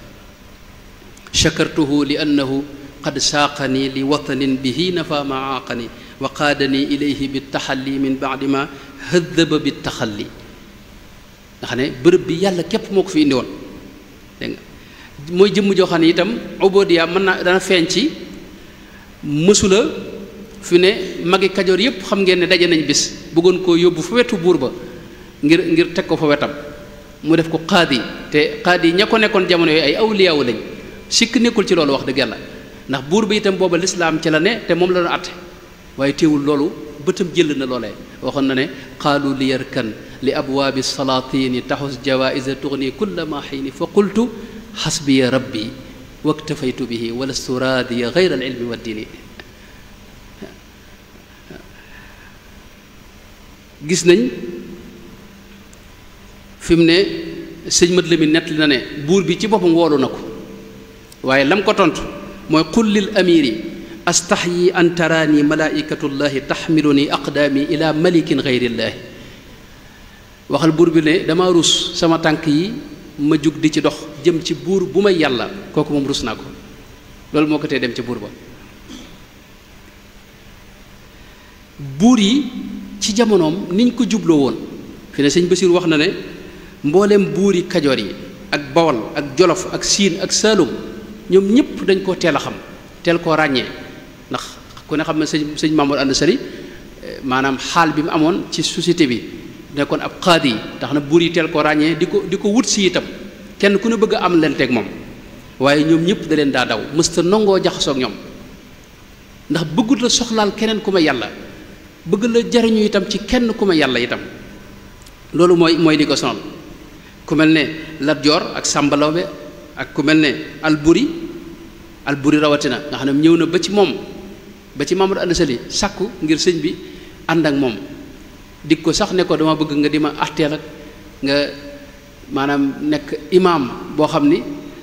shakartuhu li annahu qad saaqani li watanin bihi nafa ma aaqani wa qaadani ilayhi bi taxalli min baadi ma hëddaba bi taxalli. nga xam ne bërëb bi yàlla képp moo ko fi indi woon dégg nga mooy jëmm joo xam ne itam ubodiya mën na dana feeñ ci mësula fi ne magi kajoor yépp xam ngeen ne daje nañ bis bëggoon koo yóbbu fa wetu buur ba ngir teg ko fa wetam mu def ko qaadi te qaadi ña ko nekkoon jamono yooyu ay awliyaawu lañ sikk nekkul ci loolu wax dëgg yàlla ndax buur bi itam booba lislaam ci la ne te moom la doon atte waaye teewul loolu bëtam jël na loolee waxoon na ne qaalu li yarkan li abwaabi salaatini taxus jawaïsa tugni kulla ma xiini fa qultu xasbiya rabbi waktafaytu bihi walastu raadiya gayra al ilmi wa diini. gis nañ fi mu ne sëñ mat la mi nettali na ne buur bi ci boppam woolu na ko waaye lam ko tontu mooy qul lil amiri astaxyi an taraani malaikatullahi taxmiluni aqdaami ila malikin gayrillaahi. waxal buur bi ne dama rus sama tànk yi ma jug di ci dox jëm ci buur bu may yàlla kooku moom rus naa ko loolu moo ko tee dem ci buur ba. buur yi ci jamonoom niñ ko jubloo woon fi ne sëñ Basiir wax na ne mboolem buuri kajoor yi ak bawol ak jolof ak siin ak saalum ñoom ñëpp dañ koo teel a xam teel koo ràññee ndax ku ne xam ne sëñ Mamadou Anta Sali maanaam xaal bi mu amoon ci société bi nekkoon ab qaadi yi tax na buur yi teel koo ràññee di ko wut si itam kenn ku ne bëgg a am leen teg moom waaye ñoom ñëpp da leen daa daw mësta nangoo jaxasoog ñoom ndax bëggut la soxlaal keneen ku ma yàlla bëgg la jariñu itam ci kenn ku ma yàlla itam loolu mooy di ko sonal ku mel ne Lat Joor ak Sàmba Lawbe ak ku mel ne Alburi rawatina nga xam ne ñëw na ba ci moom ba ci Mamadou Anta Sali sàkku ngir sëñ bi ànd ak moom dig ko sax ne ko dama bëgg nga di ma arteel ak nga maanaam nekk imaam boo xam ni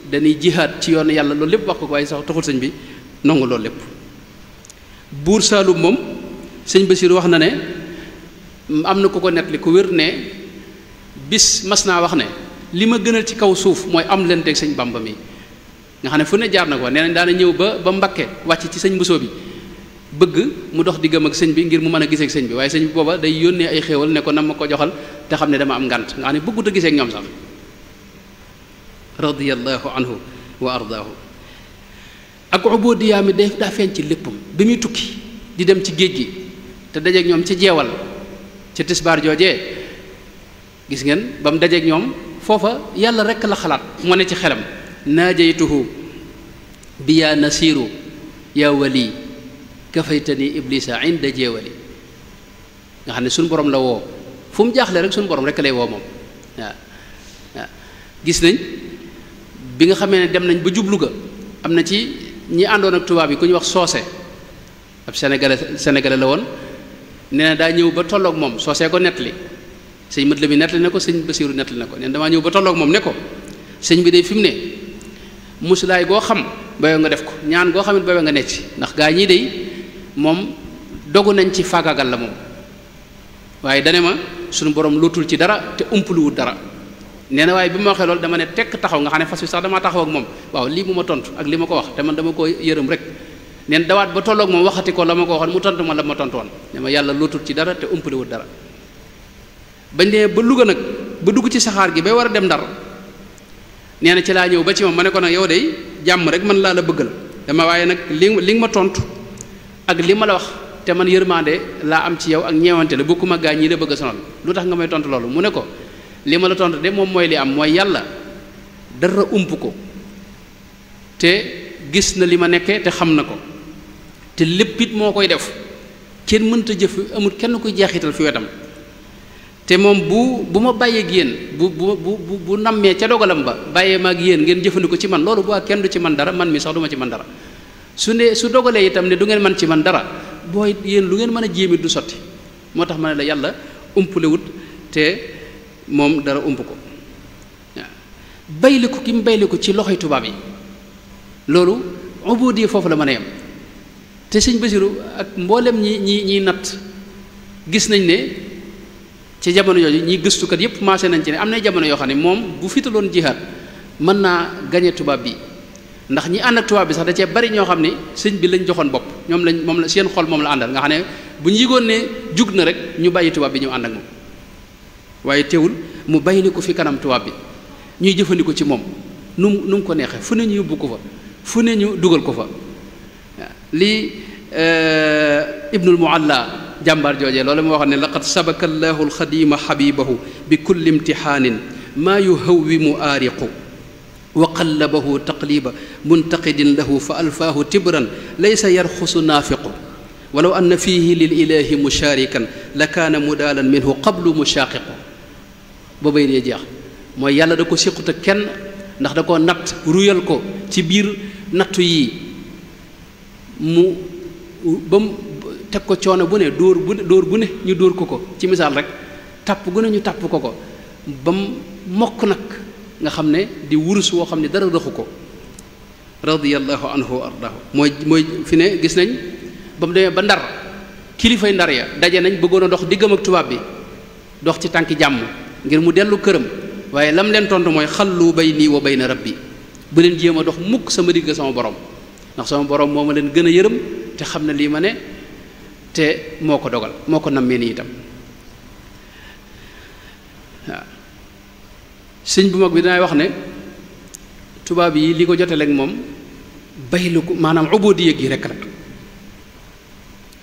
dañuy jihaad ci yoon yàlla loolu lépp wax ko waaye sax taxul sëñ bi nangu loolu lépp. buur Saalum moom sëñ Basiir wax na ne am na ku ko nettali ku wér ne bis mas naa wax ne li ma gënal ci kaw suuf mooy am leen teg sëñ Bamba mi nga xam ne fu ne jaar na ko nee nañ daana ñëw ba Mbakke wàcc ci sëñ Mbusoo bi bëgg mu dox diggam ak sëñ bi ngir mu mën a gisee ak sëñ bi waaye sëñ bi booba day yónnee ay xéewal ne ko na ma ko joxal te xam ne dama am ngànt nga xam ne bëggut a gisee ak ñoom sax radiyallahu anhu wa ardaahu. ak ubudiya mi daa feeñ ci léppam bi muy tukki di dem ci géej gi te dajeek ñoom ci jeewal ci tisbaar joojee gis ngeen ba mu dajeeg ñoom foofa yàlla rekk la xalaat moo ne ci xelam naajaytuhu bi yaa nasiiru yaa wali kafaytani iblisa inda jeewali nga xam ne suñu borom la woo fu mu jaaxle rek suñu borom rekk lay woo moom waaw waaw gis nañ bi nga xamee ne dem nañ ba jublu ga am na ci ñi àndoon ak tubaab yi ku ñu wax soose ab sénégalais la woon nee na daa ñëw ba tolloog moom soosee ko nettali sëñ mat la bi nettali na ko sëñ Basiiru nettali na ko nee na damaa ñëw ba tolloog moom ne ko sëñ bi de fi mu ne musulaay goo xam bayoo nga def ko ñaan goo xam it bayoo nga necc ndax gaa ñii de moom dogu nañ ci faagagal la moom waaye dane ma suñu borom lootul ci dara te umpaluwul dara nee na waaye bi ma waxee loolu dama ne tekk taxaw nga xam ne fas wi sax damaa taxaw ak moom waaw lii mu ma tontu ak li ma ko wax te man dama ko yërëm rek neen dawaat ba tolloog moom waxati ko la ma ko waxoon mu tontu ma la ma tontu woon ne ma yàlla lootul ci dara te umpaliwul dara bañ demee ba Louga nag ba dugg ci saxaar gi bay war a dem Ndar nee na ci laa ñëw ba ci moom ma ne ko nag yow de jàmm rek man laa la bëggal dama waaye nag li nga ma tontu ak li ma la wax te man yërmande laa am ci yow ak ñeewante la bokkuma gaa ñii la bëgg a sonal lu tax nga may tontu loolu mu ne ko li ma la tontu de moom mooy li am mooy yàlla dara ump ko te gis na li ma nekkee te xam na ko te lépp it moo koy def kenn mënta jëf amul kenn kuy jeexital fi wetam te moom bu ma bàyyee ak yéen bu nammee ca dogalam ba bàyyee ma ak yéen ngeen jëfandikoo ci man loolu bu kenn du ci man dara man mi sax du ma ci man dara su dogalee itam ne du ngeen man ci man dara booy yéen lu ngeen mën a jéemit du sotti moo tax ma ne la yàlla umpalewut te moom dara ump ko waaw bayliku ki mu bayliku ci loxoy tubaab yi loolu ubudi foofu la mën a yem te sëñ Basiru ak mboolem ñiy natt gis nañ ne ci jamono yooyu ñi gëstukat yépp maase nañ ci ne am na jamono yoo xam ne moom bu fitaloon jihaad mën naa gañe tubaab bi ndax ñi ànd ak tubaab bi sax da cee bari ñoo xam ne sëñ bi lañ joxoon bopp moom la seen xol moom la àndal nga xam ne bu ñu yëgoon ne jug na rek ñu bàyyi tubaab bi ñëw ànd ak moom waaye teewul mu bàyyi ko fi kanam tubaab bi ñuy jëfandikoo ci moom nu mu ko neexee fu ne ñu yóbbu ko fa fu ne ñu dugal ko fa lii Ibnul Mualla jàmbaar joojee loolu moo waxoon ne laqad sabaka allahu alxadima xabibahu bi kulli imtixaanin maa yuhawwimu aariqu wa qallabahu taqliba muntaqidin lahu fa alfaahu tibran laysa yarxusu naafiqu walaw anna fiihi lil ilahi mushaarikan la kaana mudaalan minhu qablu mushaaqiqu ba bay dee jeex mooy yàlla da ko siqut ak kenn ndax da ko natt ruyal ko ci biir nattu yi mu ba mu teg ko coono bu ne dóor bu ne ñu dóor ko ci misaal rek tàpp gu ne ñu tàpp ko ba mu mokk nag nga xam ne di wurus woo xam ne dara rëxu ko radiyallahu anhu wa ardaahu mooy fi ne gis nañ ba mu demee ba Ndar kilifay Ndar ya daje nañ bëggoon a dox diggam ak tubaab bi dox ci tànki jàmm ngir mu dellu këram waaye lam leen tontu mooy xallu bayni wa bayna rabbi bu leen jéem a dox mukk sama digg sama borom ndax sama borom moo ma leen gën a yërëm te xam ne lii ma ne te moo ko dogal moo ko nammee nii itam waaw sëñ bu mag bi dinaay wax ne tubaab yi li ko jotale ak moom baylu ko maanaam ubudiyya gi rek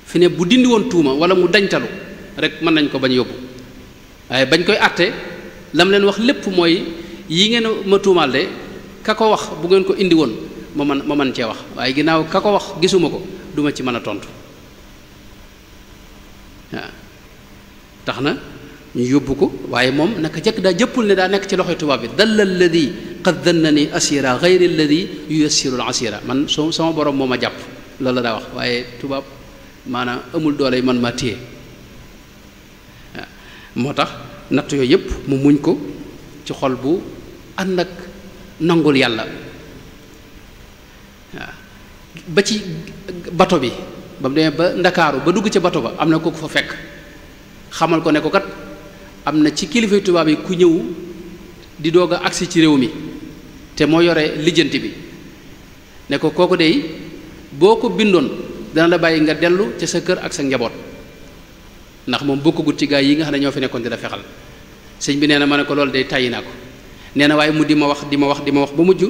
fi ne bu dindi woon tuuma wala mu dañtalu rek mën nañ ko bañ yóbbu waaye bañ koy àtte lam leen wax lépp mooy yi ngeen ma tuumaal de ka ko wax bu ngeen ko indi woon ma mën cee wax waaye ginnaaw ka ko wax gisuma ko duma ci mën a tontu waaw tax na ñu yóbbu ko waaye moom naka jëkk daa jëppul ne daa nekk ci loxoy tubaab bi dalla alladi qad dannani asira gayri alladi yuyassiru al asira man sama borom moo ma jàpp loolu la daa wax waaye tubaab maanaam amul doole man maa téye waaw moo tax natt yooyu yëpp mu muñ ko ci xol bu ànd ak nangul yàlla waaw ba ci bato bi ba mu demee ba ndakaaru ba dugg ca bato ba am na ko fa fekk xamal ko ne ko kat am na ci kilifay tubaab yi ku ñëw di doog a agsi ci réew mi te moo yore lijjanti bi ne ko kooku dey boo ko bindoon dana la bàyyi nga dellu ca sa kër ak sa njaboot ndax moom bokkagut ci gaa yi nga xam ne ñoo fi nekkoon di la fexal sëñ bi nee na ma ne ko loolu day tàyyi naa ko nee na waaye mu di ma wax ba mujj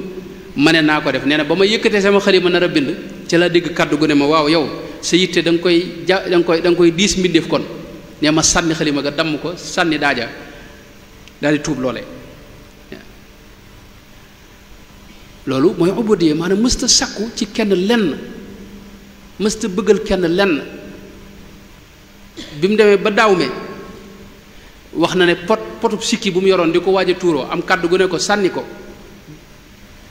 ma ne naa ko def nee na ba ma yëkkatee sama xalima nar a bind ca la dégg kàddu gu ne ma waaw yow sa yitte da nga koy diis mbindeef kon nee ma sànni xalima ga damm ko sànni daaja daal di tuub loole loolu mooy ubudiyya maanaam mësta sàkku ci kenn lenn mësta bëggal kenn lenn bi mu demee ba daaw me wax na ne potub sikki bu mu yoroon di ko waaj a tuuroo am kàddu gu ne ko sànni ko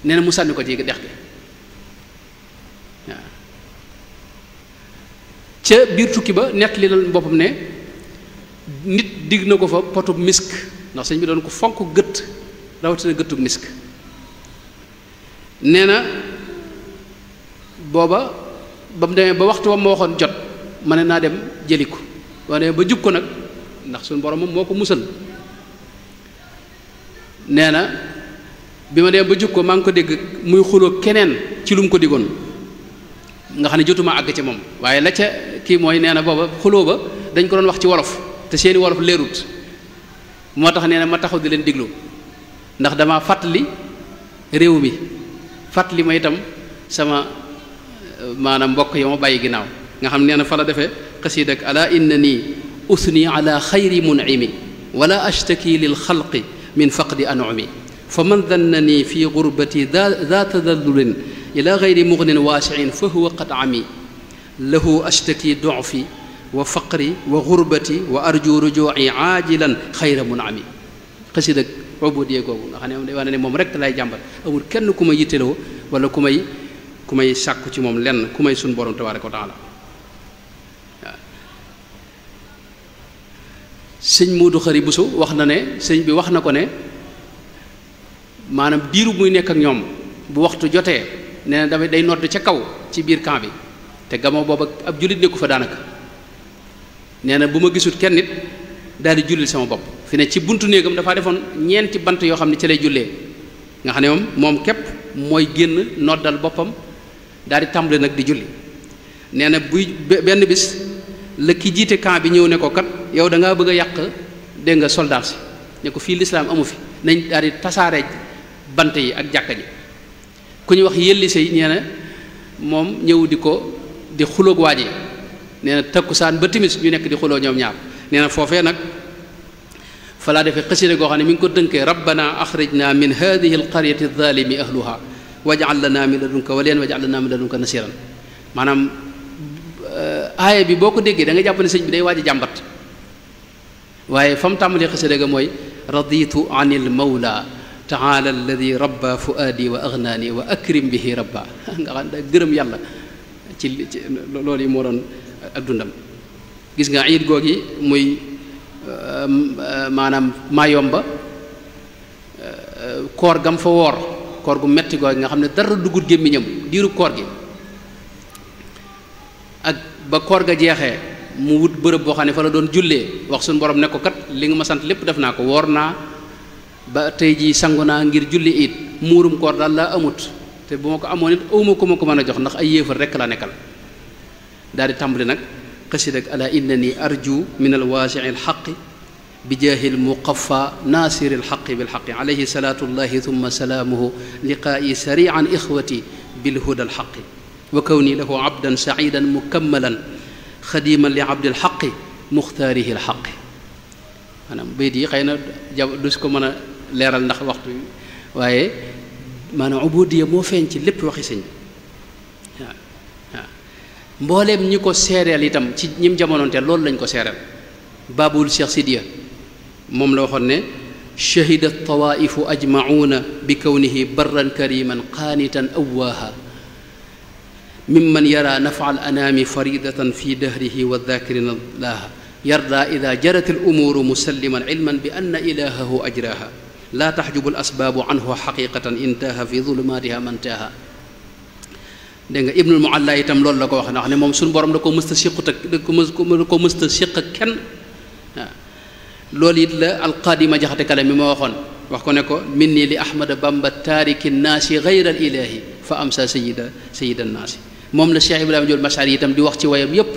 nee na mu sànni ko ci dex gi waaw ca biir tukki ba nett li la boppam ne nit digg na ko fa potub misk ndax sëñ bi doon ko fonk gët rawatina gëttub misk nee na booba ba mu demee ba waxtu wa ma waxoon jot ma ne naa dem jëli ko waa demee ba jub ko nag ndax suñu borom moom moo ko musal nee na bi ma demee ba jub ko maa ngi ko dégg muy xuloo keneen ci lu mu ko diggoon nga xam ne jotuma àgg ca moom waaye la ca kii mooy nee na booba xuloo ba dañ ko doon wax ci wolof te seeni wolof leerut moo tax nee na ma taxaw di leen diglu ndax dama fàttali réew mi fàttali ma itam sama maanaam mbokk yi ma bàyyi ginnaaw nga xam nee na fa la defee xasiid ak ala innani usni ala xayri mun'imi wala ashtaki lil xalqi min faqdi an'umi fa man dannani fi gurbati daa tadallulin ila gayri mugnin waasiin fa huwa qad ami lahu ashtaki du'fi wa faqri wa gurbati wa arju rujuu'i aajilan xayra mun'ami xasiid ak ubudiyya googu nga xam ne moom day wane ne moom rek lay jàmbat amul kenn ku may yitteloo wala ku may sàkku ci moom lenn ku may suñ borom tabaaraka wa taala waaw sëñ Moodu Xari Buso wax na ne sëñ bi wax na ko ne maanaam diiru muy nekk ak ñoom bu waxtu jotee nee na dafay day nodd ca kaw ci biir camp bi te gamoo booba ab jullit nekku fa daanaka nee na bu ma gisut kenn nit daal di jullil sama bopp fi ne ci buntu néegam dafaa defoon ñeenti bant yoo xam ne ci lay jullee nga xam ne moom képp mooy génn noddal boppam daal di tàmbale nag di julli nee na buy benn bis la ki jiite camp bi ñëw ne ko kat yow da ngaa bëgg a yàq dégg nga soldat si ne ko fii lislaam amu fi nañ daal di tasaare bant yi ak jàkka ji ku ñu wax yelli say nee na moom ñëw di xuloog waaje nee na takkusaan ba timis ñu nekk di xuloo ñoom ñaar nee na foofee nag fa laa defee xasida goo xam ne mi ngi ko tënkee rabbana axrijna min hadihi alqaryati adh-dhalimi ahluha waj'al lana min ladunka waliyan waj'al lana min ladunka nasiran maanaam aaya bi boo ko déggee da nga jàpp ne sëñ bi day waaj a jàmbat waaye fa mu tàmbalee xasida ga mooy raditu an il mawla taala alladi rabba fuaadi wa agnaani wa akrim bihi rabba nga xam ne gërëm yàlla ci loolu yi moo doon ak dundam gis nga iid googi muy maanaam Mayomba koor gam fa woor koor gu metti googi nga xam ne dara dugut gémmiñam diiru koor gi ak ba koor ga jeexee mu wut bërëb boo xam ne fa la doon jullee wax suñu borom ne ko kat li nga ma sant lépp def naa ko woor naa ba tey jii sangu naa ngir julli it muurum koor daal laa amut te bu ma ko amoon it awma ko ma ko mën a jox ndax ay yéefar rekk la nekkal daal di tàmbali nag xasida ak ala innani arju min alwaasi'i alxaqi bi jaahi almuqaffa naasiri alxaqi bilxaqi alayhi salaatullahi thumma salaamuhu liqaa'i sari'an ixwati bilhuda alxaqi wa kawni lahu abdan sa'idan mukammalan xadiman li abdil xaqi muxtaarihi alxaqi maanaam bayt yi xëy na du si ko mën a leeral ndax waxtu bi waaye maanaam ubudiyya moo feeñ ci lépp waxi sëñ waaw waaw mbooleem ñi ko seereel itam ci ñim jamonoonteel loolu lañ ko seereel baabul Cheikh Sidiya moom la waxoon ne shahida tawaifu ajmacuuna bi kawnihi barran kariman qaanitan awwaaha mimman yara nafa al anaami faridatan fi dahrihi wa daakirina laaha yarda ida jarat al umuuru musalliman ilman bi anna ilahahu ajraha laa taxjubu al asbaabu anhu xaqiqatan intaaha fi zulumaatiha man taaha dégg nga Ibnul Mualla itam loolu la ko wax ne moom suñu borom da ko mësta siqut ak da ko mësta siq ak kenn waaw loolu it la alqaadima jaxate kala mi ma waxoon wax ko ne ko minni li ahmada bamba taariki naasi gayra al ilahi fa amsa sayida naasi moom la Cheikh Ibrahima Diol Mashari itam di wax ci wayam yépp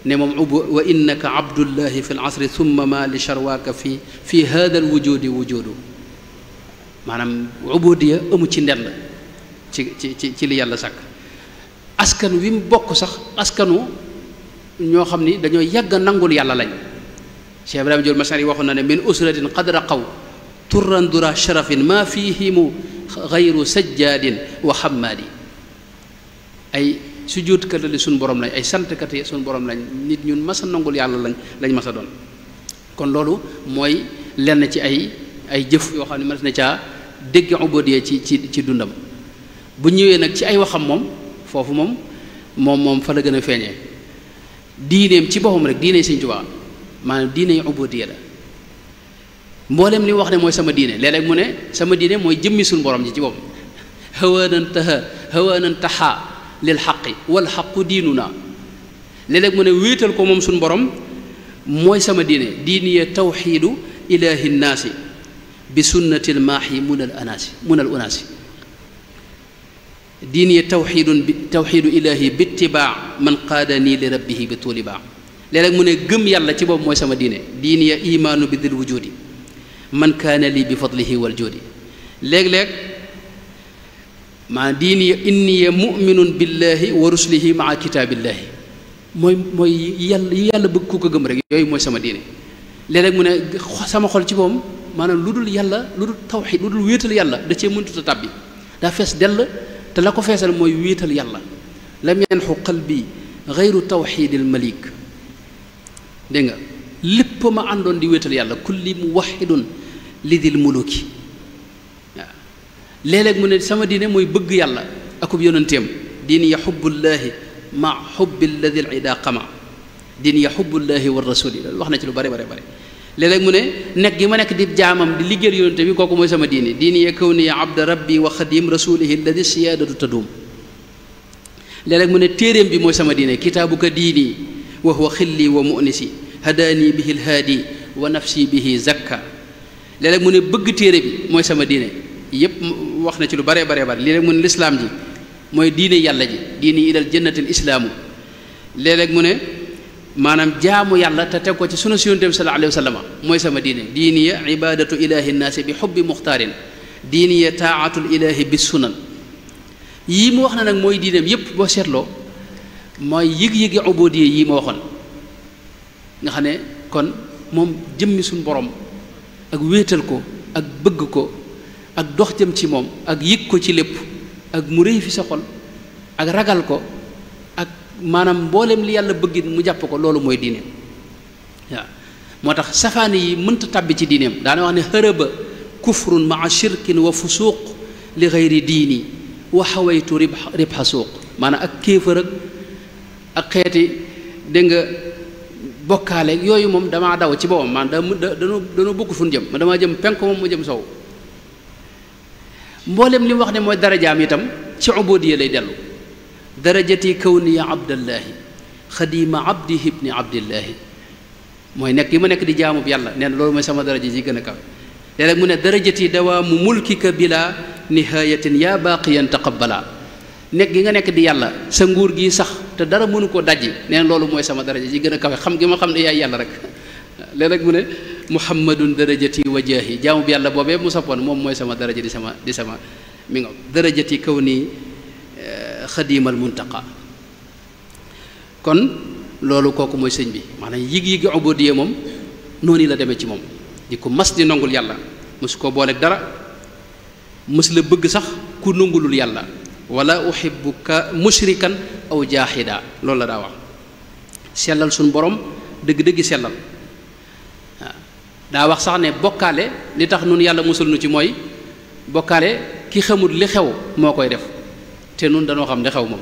ne moom wa innaka abdullahi fi l asri thumma ma li charwaaka fi hada al wujudi wujudu maanaam ubudiyya amu ci ndend ci li yàlla sàkk askan wi mu bokk sax askanu ñoo xam ni dañoo yàgg a nangul yàlla lañ Cheikh Ibrahima Diol Masari waxoon na ne min usratin qad raqaw turran dura sharafin ma fihimu gayru sajjaadin wa hammaadi ay sujjóotkat la suñu borom lañ ay santkat yi suñu borom lañ nit ñun mas a nangul yàlla lañ mas a doon kon loolu mooy lenn ci ay jëf yoo xam ne mën na caa dégg ubudiyya ci dundam bu ñëwee nag ci ay waxam moom foofu moom fa la gën a feeñee diineem ci boppam rek diine Sëñ Tuubaa maanaam diine ubudiyya la mboolem li mu wax ne mooy sama diine léeg-léeg mu ne sama diine mooy jëmmi suñu borom ji ci boppam hawaanan taxa lil xaqi wal xaqu diinuna léeg-léeg mu ne wéetal ko moom suñu borom mooy sama diine diiniya tawxiidu ilaahi nnaasi bi sunnatil maaxi munal unaasi diiniya tawxiidu ilaahi bi ittibaa man qaadanii li rabbihi bi tuuli baa léeg-léeg mu ne gëm yàlla ci boobu mooy sama diine diiniya imaanu bi dil wujudi man kaana lii bi fadlihi wal juudi léeg-léeg maa diiniya inniya muminun billahi wa rusulihi maa kitaabillaahi mooy yàlla bëgg ku ko gëm rek yooyu mooy sama diine léeg-léeg mu ne sama xol ci boom maanaam lu dul yàlla lu dul tawxiid lu dul wéetal yàlla da cee mëntuta tàbbi daa fees dell te la ko feesal mooy wéetal yàlla lam yanxu qalbi gayru tawxiidil malik dégg nga lépp ma àndoon di wéetal yàlla kulli muwaxidun lidil muluki waaw léeg-léeg mu ne sama diine mooy bëgg yàlla akub yonenteem diini ya xubbullaahi ma xubbi lladi ida qama diini ya xubbullaahi wa rasuli wax na ci lu bare léeg-léeg mu ne nekk gi ma nekk di jaamam di liggéeyal yonente bi kooku mooy sama diine diini ya kawni ya abda rabbi wa xadim rasulihi alladi siyaadatu tadum léeg-léeg mu ne téeréem bi mooy sama diine kitaabuka diini wa huwa xilli wa munisi hadaani bihi lhaadi wa nafsi bihi zakka léeg-léeg mu ne bëgg téere bi mooy sama diine yépp wax na ci lu bare léeg-léeg mu ne lislaam ji mooy diine yàlla ji diini ilal jannatil islaamu léeg-léeg mu ne maanaam jaamu yàlla te teg ko ci sunu yonent bi sallallahu alayhi wa sallam mooy sama diine diini ya ibadatu ilahi nnaasi bi xubbi muxtaarin diini ya taatul ilahi bi sunan yii mu wax na nag mooy diineem yépp boo seetloo mooy yëg-yëgi ubudiyya yii ma waxoon nga xam ne kon moom jëmmi suñu borom ak wéetal ko ak bëgg ko ak dox jëm ci moom ak yëg ko ci lépp ak mu rëy fi sa xol ak ragal ko ak maanaam mboolem li yàlla bëggit mu jàpp ko loolu mooy diineem waaw moo tax safaani yi mënta tàbbi ci diineem daana wax ne xërëba kufrun maa shirkin wa fusuuq li gayri diini wa xawaytu ribha suuq maanaam ak kéefër ak xeeti dégg nga bokkaale yooyu moom damaa daw ci boppam maanaam danoo bokk fu ñu jëm ma damaa jëm penk moom mu jëm sow mboolem li mu wax ne mooy darajaam itam ci ubudiyya lay dellu darajati kawniya abdallahi xadima abdihi ibni abdillahi mooy nekk gi ma nekk di jaamub yàlla nee na loolu mooy sama daraja ji gën a kaw léeg-léeg mu ne darajati dawaamu mulkika bila nihayatin yaa baaqiyan taqabbala nekk gi nga nekk di yàlla sa nguur gi sax te dara mënu koo dajji nee na loolu mooy sama daraja ji gën a kawe xam gi ma xam ne yaay yàlla rek léeg-léeg mu ne muhammadun darajati wa jaahi jaamu bi yàlla boobee mu sappoon moom mooy sama daraja di sama mi nga darajati kaw nii xadimal muntaqa kon loolu kooku mooy sëñ bi maanaam yëg-yëgi ubudiyya moom noonu la demee ci moom di ko mas di nangul yàlla mosu koo booleeg dara mës la bëgg sax ku nangulul yàlla wala uhibbuka mushrikan aw jaaxida loolu la daa wax sellal suñu borom dëgg-dëggi sellal waaw daa wax sax ne bokkaale li tax nun yàlla musul nu ci mooy bokkaale ki xamul li xew moo koy def te nun dañoo xam li xew moom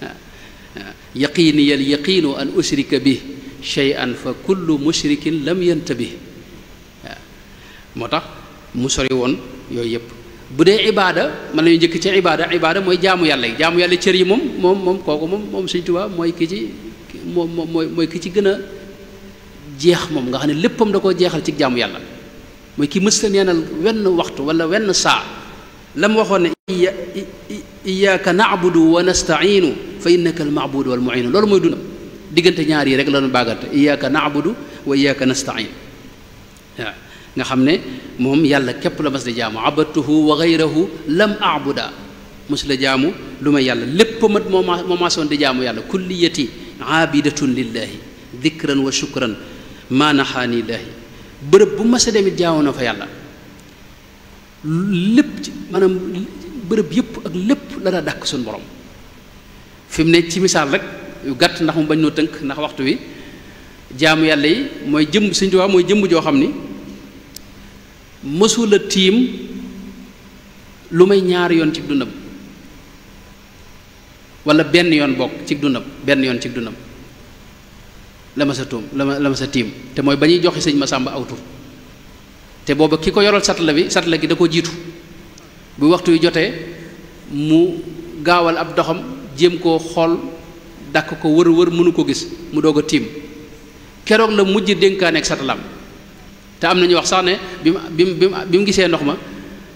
waaw yaqiini yal yaqiinu an ushrika bi shay'an fa kullu mushrikin lam yantabih waaw moo tax mu sori woon yooyu yëpp bu dee ibaada man lañu njëkk ci ibaada mooy jaamu yàlla yi jaamu yàlla cër yi moom kooku moom Sëñ Tuubaa mooy ki ci mooy ki ci gën a jeex moom nga xam ne léppam da koo jeexal ci jaamu yàlla mooy ki mësta neenal wenn waxtu wala wenn saa la mu waxoon ne iyyaka na'budu wa nasta'inu fa innaka al-ma'budu wal mu'inu loolu mooy dundam diggante ñaar yi rek la ñu bàggante iyyaka na'budu wa iyyaka nasta'in waaw nga xam ne moom yàlla képp la mas di jaamu abadtuhu wa gayrahu lam abuda mos la jaamu lu may yàlla lépp mat moo maasoon di jaamu yàlla kulliyati aabidatun lillahi dikran wa shukran maanaxaanilaahi bërëb bu mas a demit jaamu na fa yàlla lépp ci maanaam bërëb yëpp ak lépp la daa dàkk suñu borom fi mu ne ci misaal rek yu gàtt ndax mu bañ noo tënk ndax waxtu wi jaamu yàlla yi mooy jëmm Sëñ Tuubaa mooy jëmm joo xam ni mësula tiim lu may ñaari yoon ci dundam wala benn yoon bokk ci dundam benn yoon ci dundam la ma sa tuum la ma sa tiim te mooy ba ñuy joxe sëñ Masamba aw tur te booba ki ko yoral satla gi da ko jiitu bu waxtu yu jotee mu gaawal ab doxam jéem koo xool dàkk ko wër mënu ko gis mu doog a tiim keroog la mujj dénkaane ak satalaam te am na ñu wax sax ne bi mu gisee ndox ma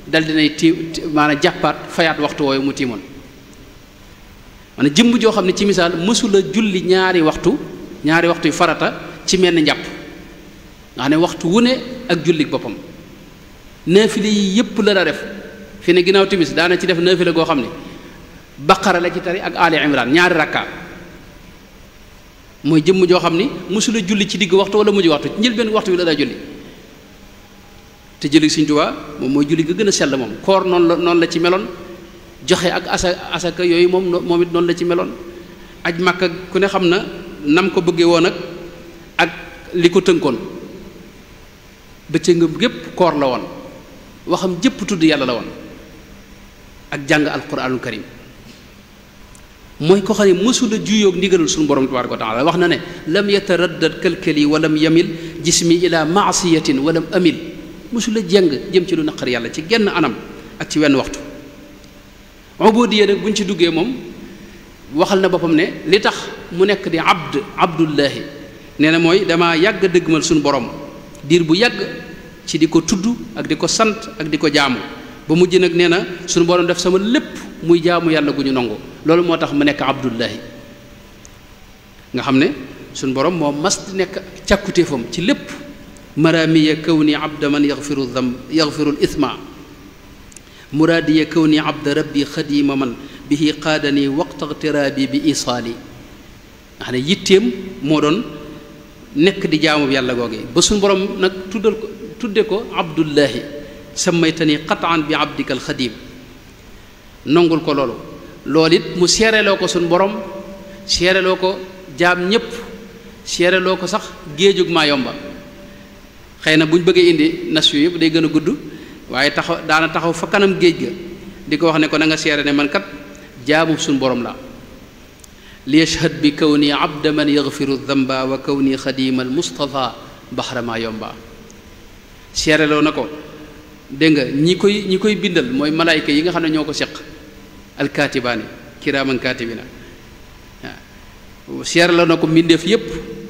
dal dinay tiim maanaam jàppaat fayaat waxtu wooyu mu tiimoon maanaam jëmm joo xam ne ci misaal mësula julli ñaari waxtu yu farata ci menn njàpp nga xam ne waxtu wu ne ak julli boppam naafile yi yépp la def fi ne ginnaaw timis daana ci def naafile goo xam ne baqara la ci tari ak ali imran ñaari rakka mooy jëmm joo xam ni mësula julli ci digg waxtu wala mujj waxtu ci njëlbeen waxtu wi la daa julli te julli Sëñ Tuubaa moom mooy julli ga gën a sell moom koor noonu la ci meloon joxe ak asaka yooyu moom it noonu la ci meloon aj Makka ku ne xam na nam ko bëggee woon ak li ko tënkoon bëccëg nga gépp koor la woon waxam jëpp tudd yàlla la woon ak jàng alquranul karim mooy ko xam ne mësula juyoog ndigalul suñu borom tabaaraka wa taala wax na ne lam yataraddad kalkali walam yamil jismi ila maasiyatin walam amil mësula jeng jëm ci lu naqar yàlla ci genn anam ak ci wenn waxtu ubudiya nag buñ ci duggee moom waxal na boppam ne li tax mu nekk di abdullahi nee na mooy dama yàgg dëggmal suñu borom diir bu yàgg ci di ko tudd ak di ko sant ak di ko jaamu ba mujj nag nee na suñu borom def sama lépp muy jaamu yàlla gu ñu nangu loolu moo tax mu nekk abdullahi nga xam ne suñu borom moo mas di nekk càkkutéefam ci lépp maramiya kawni abda man yaxfiru l ithma muraadiya kawni abda rabbi xadima man bihi qaadani waqta ixtiraabi bi isaali nga xam ne yitteem moo doon nekk di jaamu yàlla googee ba suñu borom nag tudde ko abdullahi sammaytani qataan bi abdika alxadim nongul ko loolu it mu seereloo ko suñu borom seereloo ko jaam ñépp seereloo ko sax géejug maa yomba xëy na bu ñu bëggee indi nas yu yëpp day gën a gudd waaye daana taxaw fa kanam géej ga di ko wax ne ko na nga seere ne man kat jaamu suñu borom la li yashhad bi kawni abda man yaghfiru dhanba wa kawni xadima al mustafa baxra maa yomba seereloo na ko dégg nga ñi koy bindal mooy malaayka yi nga xam ne ñoo ko seq alkaatibaani kiraaman kaatibina waaw seereloo na ko mbindeef yépp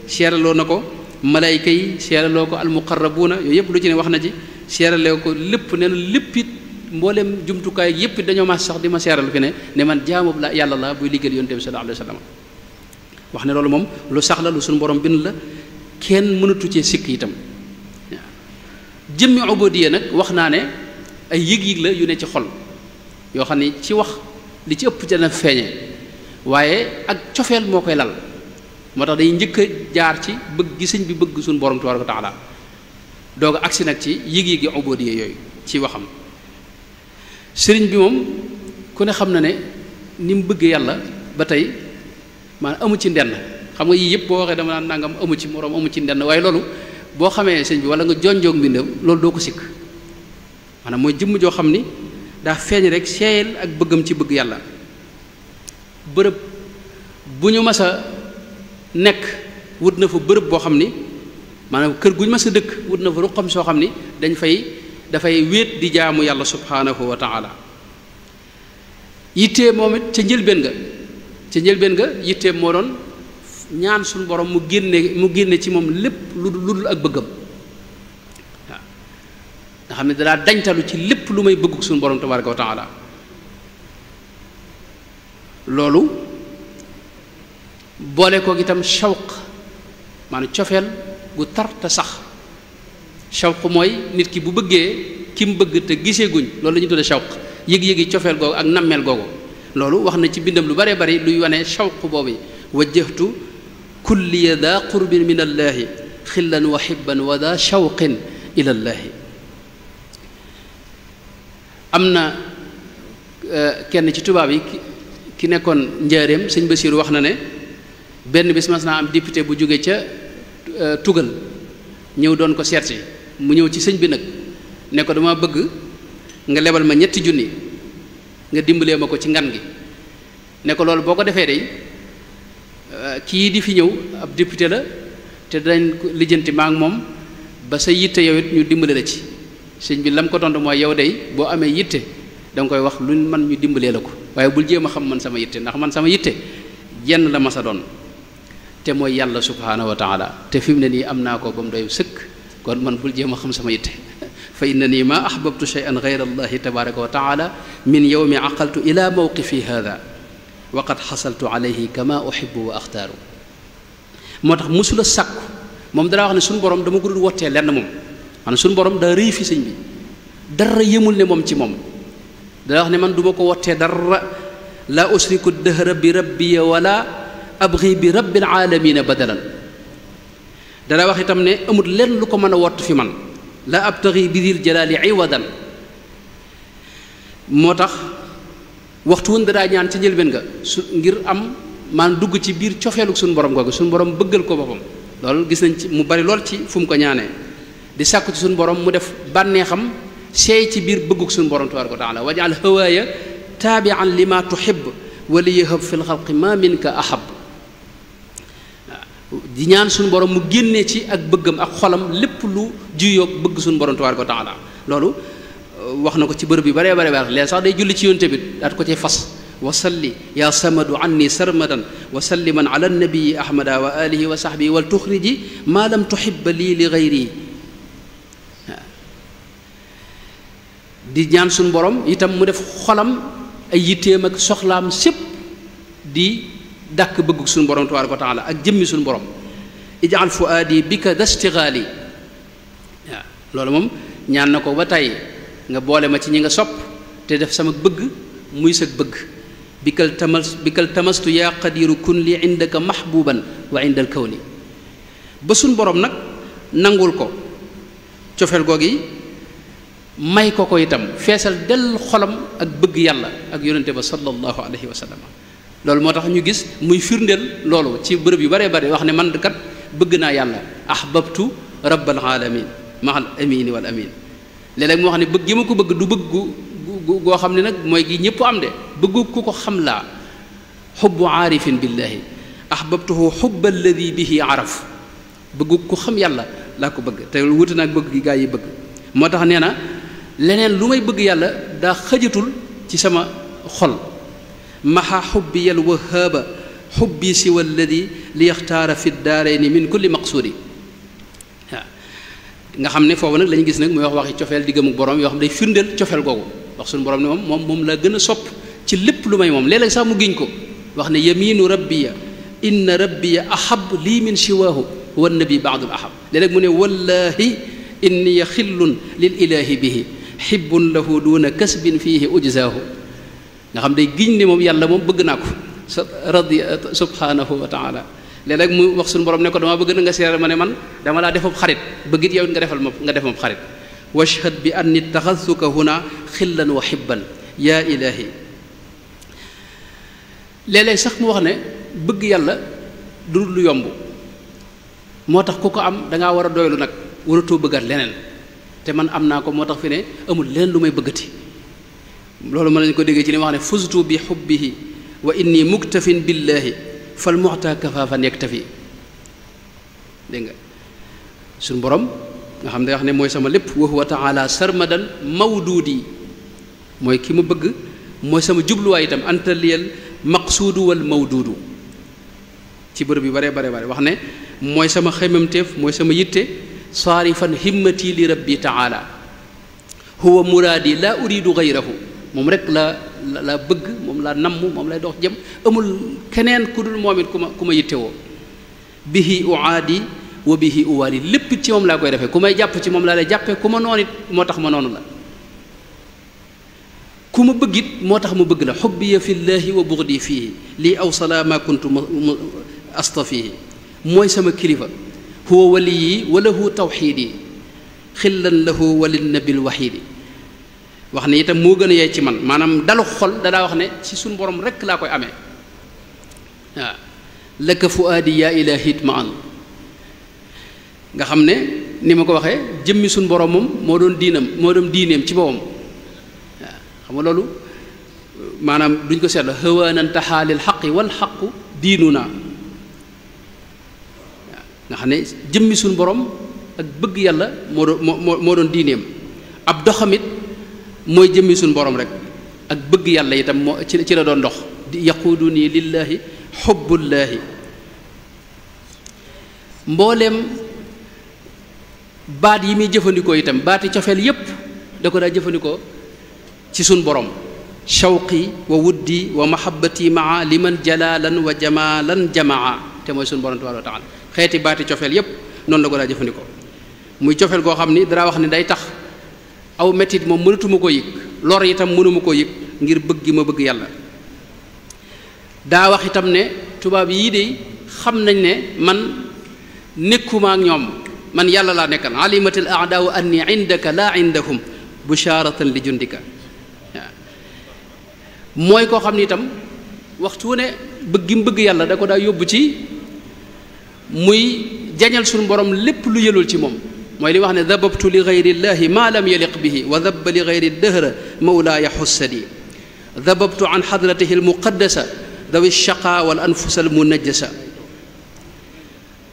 seereloo na ko malaayka yi seereloo ko almuqarrabuuna yooyu yépp lu ci ne wax na ci seereloo ko lépp nee na lépp it mboolem jumtukaay yépp it dañoo ma sax di ma seeral fi ne man jaamu la yàlla la buy liggéeyal yonent bi sallallahu alayhi wa sallam wax ne loolu moom lu sax la lu suñu borom bind la kenn mënatu cee sikk itam waaw jëmmi ubudiya nag wax naa ne ay yëg-yëg la yu ne ci xol yoo xam ne ci wax li ci ëpp dana feeñe waaye ak cofeel moo koy lal moo tax day njëkk a jaar ci bëgg gi sëñ bi bëgg suñu borom tabaaraka wa taala doog a agsi nag ci yëg-yëgi ubudiya yooyu ci waxam sëriñ bi moom ku ne xam na ne ni mu bëggee yàlla ba tey maanaam amu ci ndenn xam nga yii yëpp boo waxee dama naan nangam amu ci moroom amu ci ndenn waaye loolu boo xamee sëñ bi wala nga jonjoog mbindam loolu doo ko sikk maanaam mooy jëmm joo xam ni daa feeñ rek seeyal ak bëggam ci bëgg yàlla bërëb bu ñu mas a nekk wut na fa bërëb boo xam ni maanaam kër gu ñu mas a dëkk wut na fa ruqam soo xam ni dafay wéet di jaamu yàlla subhaanahu wa taala yittee moom it ca njëlbeen nga yittee moo doon ñaan suñu borom mu génne ci moom lépp lu dul ak bëggam waaw nga xam ne dalaa dañtalu ci lépp lu may bëggu suñu borom tabaraka wa taala loolu boole ko itam shawq maanaam cofeel gu tar te sax shawq mooy nit ki bu bëggee ki mu bëgg te gisee guñ loolu la ñu tudde shawq yëg-yëgi cofeel googu ak nammeel googu loolu wax na ci bindam lu bare bari luy wane shawq boobu wajjahtu kulliya daa qurbin min allaahi xillan wa xibban wa daa shawqin ilallaahi. am na kenn ci tubaab yi ki nekkoon njaareem sëñ Basiiru wax na ne benn bis mas naa am député bu jóge ca tugal ñëw doon ko seet si mu ñëw ci sëñ bi nag ne ko dama bëgg nga lebal ma 3 junni nga dimbalee ma ko ci ngan gi ne ko loolu boo ko defee day kii di fi ñëw ab député la te dañ lijjanti ma ak moom ba sa yitte yow it ñu dimbale la ci. sëñ bi lam ko tontu mooy yow day boo amee yitte da nga koy wax luñ man ñu dimbalee la ko waaye bul jéem a xam man sama yitte ndax man sama yitte jenn la ma sa doon te mooy yàlla subhaanahu wa taala te fi mu ne nii am naa ko ba mu doy sëkk kon man bul jéem a xam sama yitte fa inna nii ma ahbabtu shay'an gayra allahi tabaraka wa taala min yawmi aqaltu ila mawqifi hada wa qad xasaltu alayhi kama uhibbu wa axtaaru. moo tax mosula sàkku moom dara wax ne suñu borom dama ko dul wottee lenn moom maanaam suñu borom daa rëy fi sëñ bi dara yëmul ne moom ci moom dara wax ne man duma ko wottee dara la usriku dëhra bi rabbiya wala abghi bi rabbil alamina badalan. dara wax itam ne amul lenn lu ko mën a wott fi man la abtaghi bi dil jalaali iwadan. moo tax waxtu woon daraa ñaan ci njëlbeen nga su ngir am maan dugg ci biir cofeelu suñu borom googu suñu borom bëggal ko boppam loolu gis nañ ci mu bari lool ci fu mu ko ñaanee di sàkku ci suñu borom mu def bànneexam seey ci biir bëgguk suñu borom tabaraka wa taala wajal hawaaya taabian lima tuhib wa li yahab fi lxalqi ma minka ahab. di ñaan suñu borom mu génnee ci ak bëggam ak xolam lépp lu juyoog bëgg suñu borom tabaraka wa taala loolu wax na ko ci bërëb yu baree bare bare léegi sax day julli ci yonte bi daat ko ci fas wa salli yaa samadu anni sarmadan wa salliman ala nabii ahmada wa alihi wa sahbihi wal tuxriji ma lam tuhibba lii li gayri. di ñaan suñu borom itam mu def xolam ay yitteem ak soxlaam sépp di dàkk bëgg suñu borom tabaraka wa taala ak jëmmi suñu borom ijal fuaadi bika dastigaali. waaw loolu moom ñaan na ko ba tey nga boole ma ci ñi nga sopp te def sama bëgg muy sag bëgg bikal tamastu yaa qadiru kun li indaka mahbuban wa inda al kawni. ba suñ borom nag nangul ko cofeel googi may ko ko itam feesal dell xolam ak bëgg yàlla ak yonente ba sallallahu alayhi wa sallam. loolu moo tax ñu gis muy firndeel loolu ci bërëb yu baree bare wax ne man kat bëgg naa yàlla ahbabtu rabbal alamin mahal amini wal amin. léeg-léeg mu wax ne bëgg gi ma ko bëgg du bëgg goo xam ne nag mooy gi ñëpp am de bëggu ku ko xam laa xubbu aarifin billahi ahbabtuhu xubba alladi bihi araf bëggu ku xam yàlla laa ko bëgg te wuute naag bëgg gi gaa yi bëgg. moo tax nee na leneen lu may bëgg yàlla daa xëjatul ci sama xol maxa xubbi yal wahaaba xubbi siwa alladi li yaxtaara fi daarayni min kulli maqsuudi. waaw nga xam ne foofu nag la ñu gis nag muy wax waxi cofeel diggam ak borom yoo xam day firndeel cofeel googu wax suñu borom ne moom laa gën a sopp ci lépp lu may moom léeg-léeg sax mu giñ ko wax ne yaminu rabbiya inna rabbiya ahab lii min siwaahu wa nabi baadul ahab. léeg-léeg mu ne wallahi inni xillun lil ilahi bihi xibbun lahu duna kasbin fihi ujzaahu. nga xam day giñ ne moom yàlla moom bëgg naa ko sa radi subhanahu wa taala. léeg-léeg mu wax suñu borom ne ko dama bëgg na nga seeral ma ne man dama laa defab xarit bëggit yow nga defal ma nga def ma xarit. washhad bi anni taxasuka huna xillan wa xibban yaa ilahi. léeg-léeg sax mu wax ne bëgg yàlla du lu yomb moo tax ku ko am dangaa war a doylu nag waratoo bëggaat leneen te man am naa ko moo tax fi ne amul leneen lu may bëggati. loolu mën nañu ko déggee ci li ma wax ne fuztu bi xubbihi wa inni muktafin billahi fal muxta kafaafan yaktafi. dégg nga suñu borom nga xam ne wax ne mooy sama lépp wa huwa taala sarmadan mawduudi mooy ki ma bëgg mooy sama jubluwaay itam anta liyal maqsuudu wal mawduudu. ci bërëb yu bare bare bare wax ne mooy sama xemamteef mooy sama yitte saarifan himmati li rabbi taala huwa muraadi laa uridu gayrahu. moom rek la bëgg moom laa namm moom lay dox jëm amul keneen ku dul moom it ku ma yittewoo. bihi uaadi wa bihi uwaali lépp ci moom laa koy defee ku may jàpp ci moom laa lay jàppee ku ma noon it moo tax ma noonu la ku ma bëgg it moo tax ma bëgg la xubbiya fi llaahi wa bugdi fiihi lii aw salaa ma kuntu astafihi mooy sama kilifa huwa waliyi wa lahu tawxiidi xillan lahu walin nabil waxiidi wax ne itam moo gën a yey ci man maanaam dalu xol dadaa wax ne ci suñu borom rekk laa koy amee waaw laka fuaadi yaa ilahit ma an nga xam ne ni ma ko waxee jëmmi suñu borom moom moo doon diineem ci boppam waaw xam nga loolu maanaam duñ ko seetla hawaanan taxaalil xaqi wal xaqu diinu naa nga xam ne jëmmi suñu borom ak bëgg yàlla moo doon diineem ab doxamit mooy jëmmi suñu borom rek ak bëgg yàlla itam moo ci la doon dox di yaquudu nii lillaahi xubbullaahi mbooleem baat yi muy jëfandikoo itam baati cofeel yépp da ko daa jëfandikoo ci suñu borom shawqi wa wuddi wa mahabbati maa liman jalaalan wa jamaalan jamaa te mooy suñu borom tabaaraka wa taala xeeti baati cofeel yépp noonu la ko daa jëfandikoo muy cofeel goo xam ni dara wax ne day tax aw mettit moom mënatuma ko yëg lor itam mënuma koo yëg ngir bëgg gi ma bëgg yàlla daa wax itam ne tubaab yii de xam nañ ne man nekkuma ak ñoom man yàlla laa nekkal alimatil aadaau anni indaka laa indahum busharatan li jundika waaw mooy koo xam ni itam waxtu wu ne bëgg gi mu bëgg yàlla da ko daa yóbbu ci muy jañal suñu borom lépp lu yëlul ci moom mooy li wax ne dababtu li gayrillahi ma lam yaliq bihi wa dabba li gayri dëhra mawlaaya xussadi dababtu an xadratihi almuqaddasa dawi shaqa wal anfus almunajjasa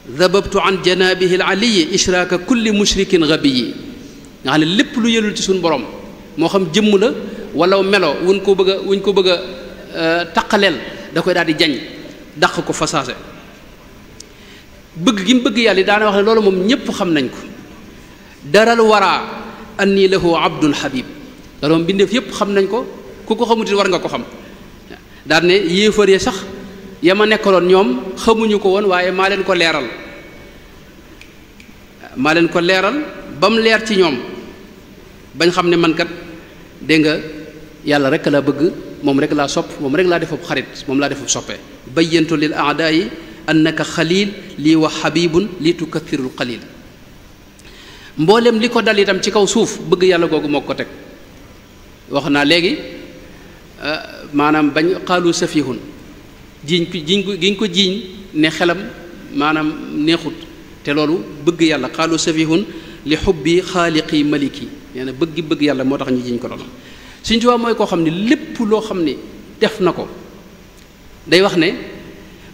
dababtu an janabihi alaliyi ishraaka kulli mushrikin gabiyi nga xam ne lépp lu yëlul ci suñu borom moo xam jëmm la wala melo wuñ ko bëgg a taqaleel da koy daal di jañ dàq ko fasaase bëgg gi mu bëgg yàlla daana wax ne loolu moom ñépp xam nañ ko daral waraa anni lahu abdun habib loolu moom bindeef yépp xam nañ ko ku ko xamutit war nga ko xam daan ne yéefar ya sax ya ma nekkaloon ñoom xamuñu ko woon waaye maa leen ko leeral ba mu leer ci ñoom bañ xam ne man kat dégg nga yàlla rek laa bëgg moom rek laa sopp moom rek laa defab xarit moom laa defab soppe bayyantu lil aadaayi annaka xalil lii wa xabibun li tukathirul qalil mboolem li ko dal itam ci kaw suuf bëgg yàlla googu moo ko teg wax naa léegi maanaam bañ xaalu safihun giñ ko jiiñ ne xelam maanaam neexut te loolu bëgg yàlla xaalu safihun li xubbi xaaliqi maliki nee na bëgg yàlla moo tax ñu jiiñ ko loolu Sëñ Tuubaa mooy koo xam ne lépp loo xam ne def na ko day wax ne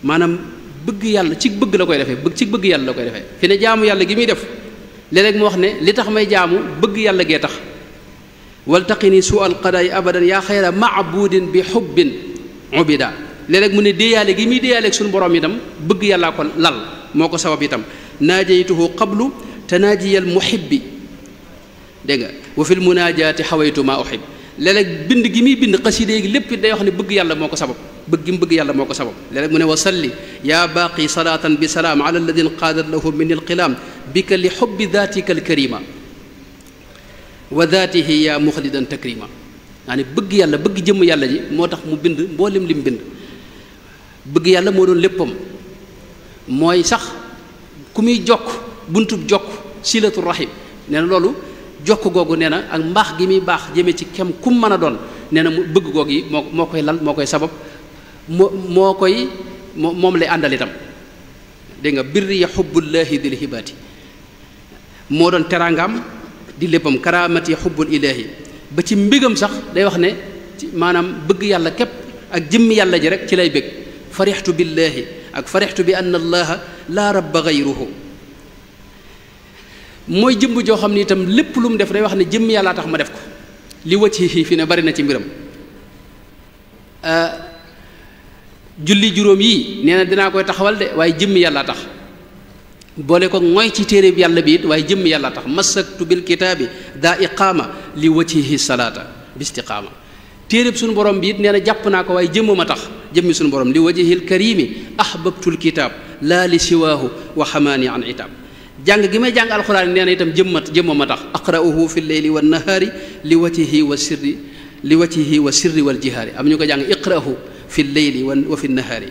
maanaam bëgg yàlla ci bëgg la koy defee ci bëgg yàlla la koy defee fi ne jaamu yàlla gi muy def léeg-léeg mu wax ne li tax may jaamu bëgg yàlla gee tax waltaqini suu al qadaay abadan yaa xayra maabudin bi xubbin ubida léeg-léeg mu ne déeyaale gi muy déeyaale ak suñu borom itam bëgg yàllaa ko lal moo ko sabab itam naajaytuhu qablu tanaajiyal muhibbi dégg nga wa fil munaajaati xawaytu maa uhib léeg-léeg bind gi muy bind xaside gi lépp day wax ne bëgg yàlla moo ko sabab bëgg gi mu bëgg yàlla moo ko sabab léeg-léeg mu ne wa salli yaa baaqi salaatan bi salaam ala alladin qaadat lahu min alqilaam bika li xubbi daatika alkarima wa daatihi yaa muxlidan takrima yaa ne bëgg yàlla bëgg jëmm yàlla ji moo tax mu bind mboolem li mu bind bëgg yàlla moo doon léppam mooy sax ku muy jokk buntub jokk silatu rahim nee na loolu jokk googu nee na ak mbaax gi muy baax jëmee ci kem kum mën a doon nee na mu bëgg goog yi moo koy lal moo koy sabab moom lay àndal itam dégg nga birri ya xubbullaahi dil hibaati moo doon teraangam di léppam karaamati xubbul ilaahi ba ci mbégam sax day wax ne maanaam bëgg yàlla képp ak jëmmi yàlla ji rek ci lay bég farixtu billaahi ak farixtu bi anna allaha laa rabba gayruhu mooy jëmm joo xam ne itam lépp lu mu def day wax ne jëmmi yàllaa tax ma def ko li wacci fi ne bari na ci mbiram julli juróom yii nee na dinaa koy taxawal de waaye jëmmi yàllaa tax boole ko mooy ci téere bi yàlla bi it waaye jëmmi yàllaa tax masaktu bil kitaabi daa iqaama li waccihi salaata bi istiqaama téere bi suñu borom bi it nee na jàpp naa ko waaye jëmm ma tax jëmmi suñu borom li wajhil karimi ahbabtul kitaab laa li siwaahu wa xamaani an itaab jàng gi may jàng alxuraan nee na itam jëmm ma tax aqra'uhu fi lleyli wa nahaari li wajhihi wa sirri wal jihaari am ñu ko jàng iqra'uhu fi lleyli wa fi nahaari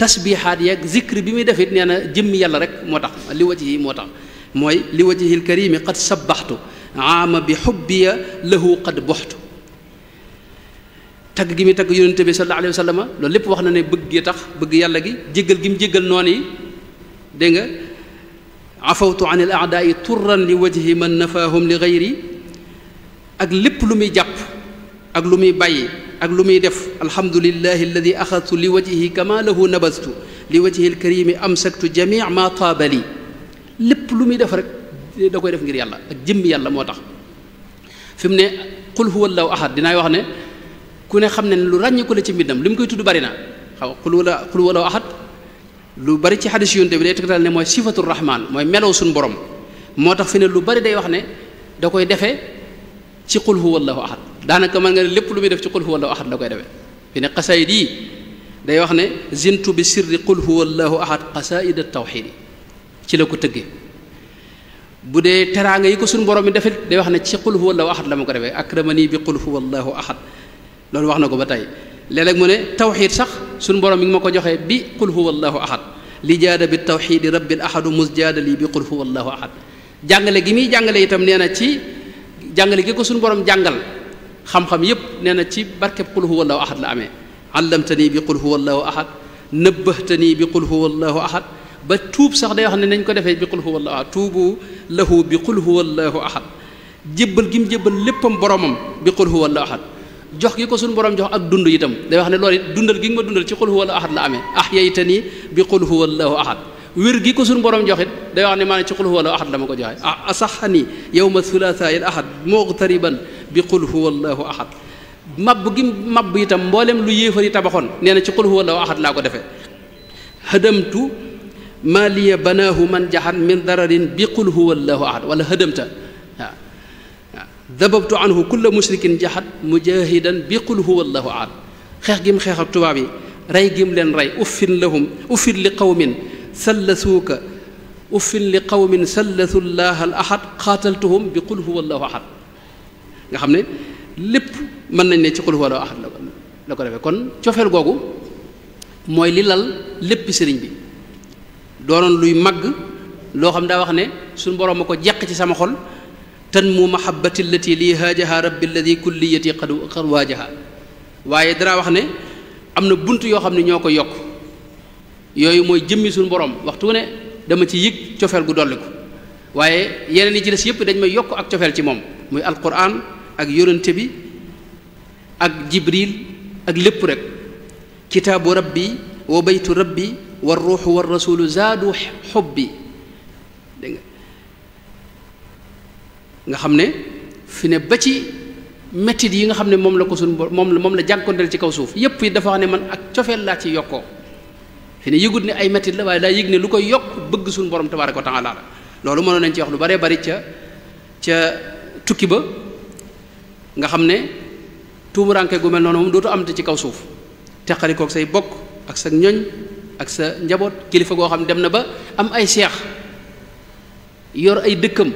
tasbihaat yeeg zikr bi muy def it nee na jëmmi yàlla rek moo tax li wajhi moo tax mooy li wajhil karimi qad sabbaxtu aama bi xubbiya lahu qad boxtu tagg gi muy tagg yonente bi sallallahu alayhi wa sallam loolu lépp wax na ne bëgg gi tax bëgg yàlla gi jéggal gi mu jéggal noonu yi dégg nga afawtu an il aadaai turran li wajhi man nafaahum li gayri ak lépp lu muy jàpp ak lu muy bàyyi ak lu muy def alhamdulillahi alladi axadtu li wajhihi kama lahu nabastu li wajhi alkarimi amsaktu jamii ma taabali lépp lu muy def rek da koy def ngir yàlla ak jëmmi yàlla moo tax fi mu ne qul huwa allahu ahad dinaay wax ne ku ne xam ne lu ràññiku la ci mbindam li mu koy tudd bari na xaw qul huwa allahu ahad lu bari ci xadis yonte bi day tegtal ne mooy sifatu rahman mooy melow suñu borom moo tax fi ne lu bari day wax ne da koy defee ci qul huwa allahu ahad daanaka mën nga ne lépp lu muy def ci qul huwa allahu ahad la koy defee fi ne xasaayid yi day wax ne zintu bi sirri qul huwa allahu ahad xasaayid at tawxid ci la ko tëggee bu dee teraanga yi ko suñu borom mi defit day wax ne ci qul huwa allahu ahad la ma ko defee akramani bi qul huwa allahu ahad loolu wax na ko ba tey léeg-léeg mu ne tawxid sax suñu borom mi ngi ma ko joxee bi qul huwa allahu ahad li jaada bi tawxidi rabbil ahadu musjaada lii bi qul huwa allahu ahad jàngale gi muy jàngale itam nee na ci jàngale gi ko suñu borom jàngal xam-xam yépp nee na ci barkeb qul huwa allahu ahad la amee allamtanii bi qul huwa allahu ahad nëbbahtanii bi qul huwa allahu ahad ba tuub sax day wax ne nañ ko defee bi qul huwa allahu ahad tuubu lahu bi qul huwa allahu ahad jébbal gi mu jébbal léppam boromam bi qul huwa allahu ahad jox gi ko suñu borom jox ak dund itam day wax ne loolu it dundal gi nga ma dundal ci qul huwa allahu ahad la amee ahyaytanii bi qul huwa allahu ahad wér gi ko suñu borom jox it day wax ne maanaam ci qul huwa allahu ahad la ma ko joxe asaxani yawma thulatha al ahad muqtariban bi qul huwa allahu ahad mabb gi mabb itam mboolem lu yéefar yi tabaxoon nee na ci qul huwa allahu ahad laa ko defee hadamtu maa liya banaahu man jaxan min dararin bi qul huwa allahu ahad wala hadamta waaw waaw dababtu anhu kulla mushrikin jaxat mujahidan bi qul huwa allahu ahad xeex gi mu xeex ak tubaab yi rey gi mu leen rey uffin lahum uffin li qawmin sallasuuka uffin li qawmin sallasu llaha al ahad qaataltuhum bi qul huwa allahu ahad nga xam ne lépp mën nañ ne ci qul huwa allahu ahad la ko defee kon cofeel googu mooy li lal lépp sëriñ bi doonoon luy màgg loo xam daa wax ne suñu borom ma ko jeq ci sama xol tan mu mahabbati allati lii haajaha rabbi alladi kulliyati qad waajaha waaye dara wax ne am na bunt yoo xam ne ñoo ko yokk yooyu mooy jëmmi suñu borom waxtu ne dama ci yëg cofeel gu dolli ko waaye yeneen yi ci des yëpp dañ may yokk ak cofeel ci moom muy alquran ak yonente bi ak jibril ak lépp rek kitaabu rabbi wa baytu rabbi wa ruuxu wa rasulu zaadu xubbi dégg nga xam ne fi ne ba ci mettit yi nga xam ne moom la ko suñ moom la jànkonteel ci kaw suuf yépp yi dafa wax ne man ak cofeel laa ci yokkoo fi ne yëgut ne ay mettit la waaye daa yëg ne lu koy yokk bëgg suñu borom tabaaraka wa taala la loolu mënoon nañ ci wax lu baree bari ca tukki ba nga xam ne tuumuranke gu mel noonu moom dootu am te ci kaw suuf teqalikook say bokk ak sa ñoñ ak sa njaboot kilifa goo xam ne dem na ba am ay seex yor ay dëkkam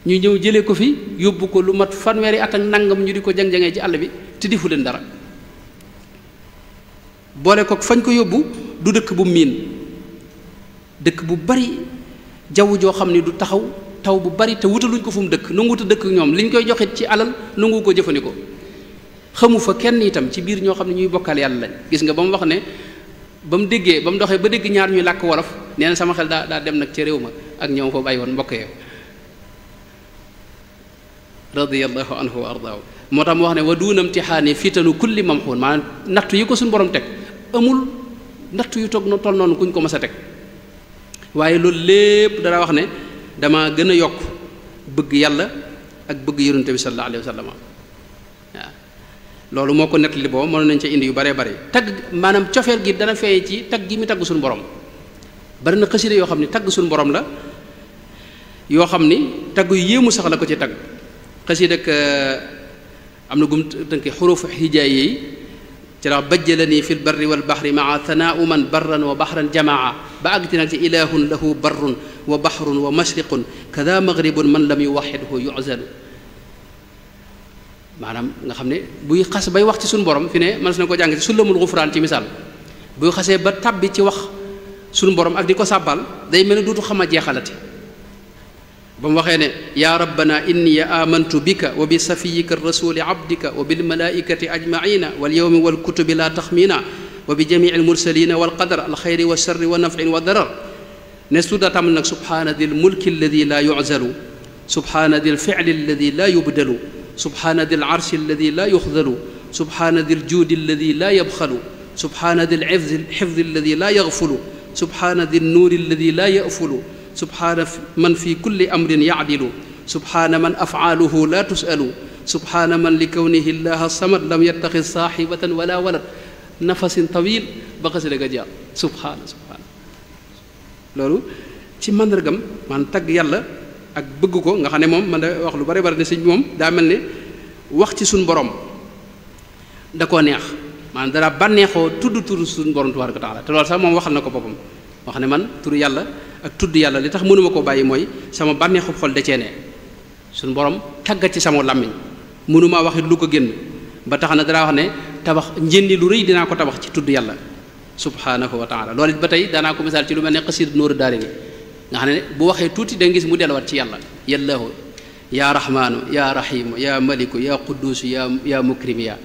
ñu ñëw jëlee ko fi yóbbu ko lu mat fanweeri at ak nangam ñu di ko jang-jangee ci àll bi te difu leen dara boole ko fañ ko yóbbu du dëkk bu miin dëkk bu bari jaww joo xam ne du taxaw taw bu bari te wutaluñ ko fu mu dëkk nanguwut a dëkk ñoom liñ koy joxit ci alal nangu ko jëfandikoo xamu fa kenn itam ci biir ñoo xam ne ñuy bokkal yàlla lañ gis nga ba mu wax ne ba mu déggee ba mu doxee ba dégg ñaar ñuy làkk wolof nee na sama xel daa dem nag ca réew ma ak ñoom fa bàyyi woon mbokk ya radiyallahu anhu wa ardaahu moo tax mu wax ne wa duuna imtixaani fitanu kulli mamxuun maanaam nattu yi ko suñu borom teg amul nattu yu toog toll noonu kuñ ko mas a teg waaye loolu lépp dara wax ne dama gën a yokk bëgg yàlla ak bëgg yonent bi sallallahu alayhi wa sallam waaw loolu moo ko nettali boobu mënoon nañ ca indi yu baree bari tagg maanaam cofeel gi dana feeñ ci tagg gi mu tagg suñu borom bari na xasida yoo xam ne tagg suñu borom la yoo xam ni tagg yu yéemu sax la ko ci tagg xasida ak am na gum tënki xuruf hijaay yi ci la bajjalani fi lbarri walbaxri maa thanaau man barran wa baxran jamaa ba àgg ci nag ci ilahun lahu barrun wa baxrun wa mashriqun kada maghribun man lam yuwaxidhu yuzalu maanaam nga xam ne buy xas bay wax ci suñu borom fi ne mën na ko jàng ci sullamul xufraan ci misaal bu xasee ba tàbbi ci wax sunu borom ak di ko sàbbal day mel ne duutu xam a jeexalati ba mu waxee ne yaa rabbana inni amantu bika wa bi safiyika rasuli abdika wa bil malaikati ajmaina wal yawmi wal kutubi la taxmina wa bi jamii al mursalina wal qadar al xayri wa sharri wa nafin wa darar ne suda tam nag subhaana dil mulki alladi la yuzalu subhaana dil fi'li alladi la yubdalu subhaana dil arshi alladi la yuxdalu subhaana dil juudi alladi la yabxalu subhaana dil xifdi alladi la yaxfulu subhaana dil nuuri alladi la yafulu subhaana man fi kulli amrin yacdilu subhaana man afcaaluhu la tusalu subhaana man li kawnihi llaha samad lam yattaxid saaxibatan wala walad nafasin tawil ba xasida ga jaar subhaana loolu ci màndargam man tagg yàlla ak bëgg ko nga xam ne moom man da wax lu bari bari ne sëñ bi moom daa mel ne wax ci suñu borom da koo neex maanaam dara bànneexoo tudd turu suñu borom tabaaraka wa taala te loolu sax moom waxal na ko boppam wax ne man turu yàlla ak tudd yàlla li tax mënuma koo bàyyi mooy sama bànneexu xol da cee ne suñu borom tàggat ci sama làmmiñ mënumaa wax it lu ko génn ba tax na dara wax ne tabax njëndi lu rëy dinaa ko tabax ci tudd yàlla subhanahu wa taala loolu it ba tey daanaa ko misaal ci lu mel ne xasiid Nuuru Daarayni nga xam ne bu waxee tuuti da nga gis mu delluwaat ci yàlla yallaahu yaa rahmaanu yaa rahimu yaa maliku yaa quddus yaa mukrim yaa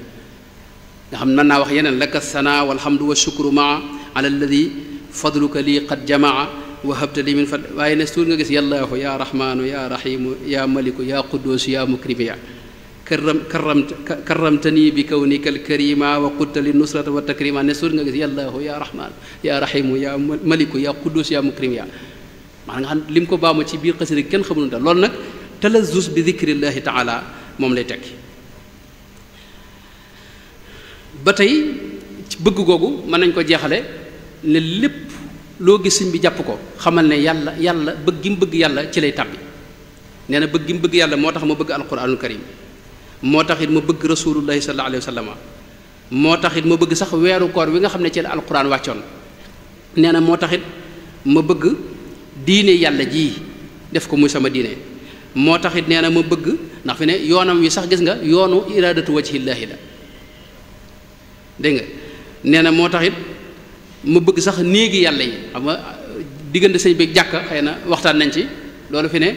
nga xam ne mën naa wax yeneen laka sana walhamdu wa shukru maa ala alladi fadluka lii qad jamaa wa habta li min fad waaye ne suur nga gis yallaahu yaa rahmaanu yaa rahimu yaa maliku yaa quddus yaa mukrim yaa karramtani bi kawnika alkarima wa qulta li nusrata wa takrima ne suur nga gis yallaahu yaa rahmaan yaa rahimu yaa maliku yaa quddus yaa mukrim yaa maanaam nga xam lim ko baamu ci biir xasida kenn xamul dal loolu nag talazus bi dikrillahi taala moom lay tekki ba tey ci bëgg googu mën nañ ko jeexale ne lépp loo gis sëñ bi jàpp ko xamal ne yàlla bëgg gi mu bëgg yàlla ci lay tàbbi nee na bëgg gi mu bëgg yàlla moo tax ma bëgg alquranul karim moo tax it ma bëgg rasulullahi sallallahu alayhi wa sallam moo tax it ma bëgg sax weeru koor wi nga xam ne ci la alquran wàccoon nee na moo tax it ma bëgg diine yàlla ji def ko muy sama diine moo tax it nee na ma bëgg ndax fi ne yoonam wi sax gis nga yoonu iradatu wajhillaahi la dégg nga nee na moo tax it ma bëgg sax néegi yàlla yi xam nga diggante sëñ bi jàkka xëy na waxtaan nañ ci loolu fi ne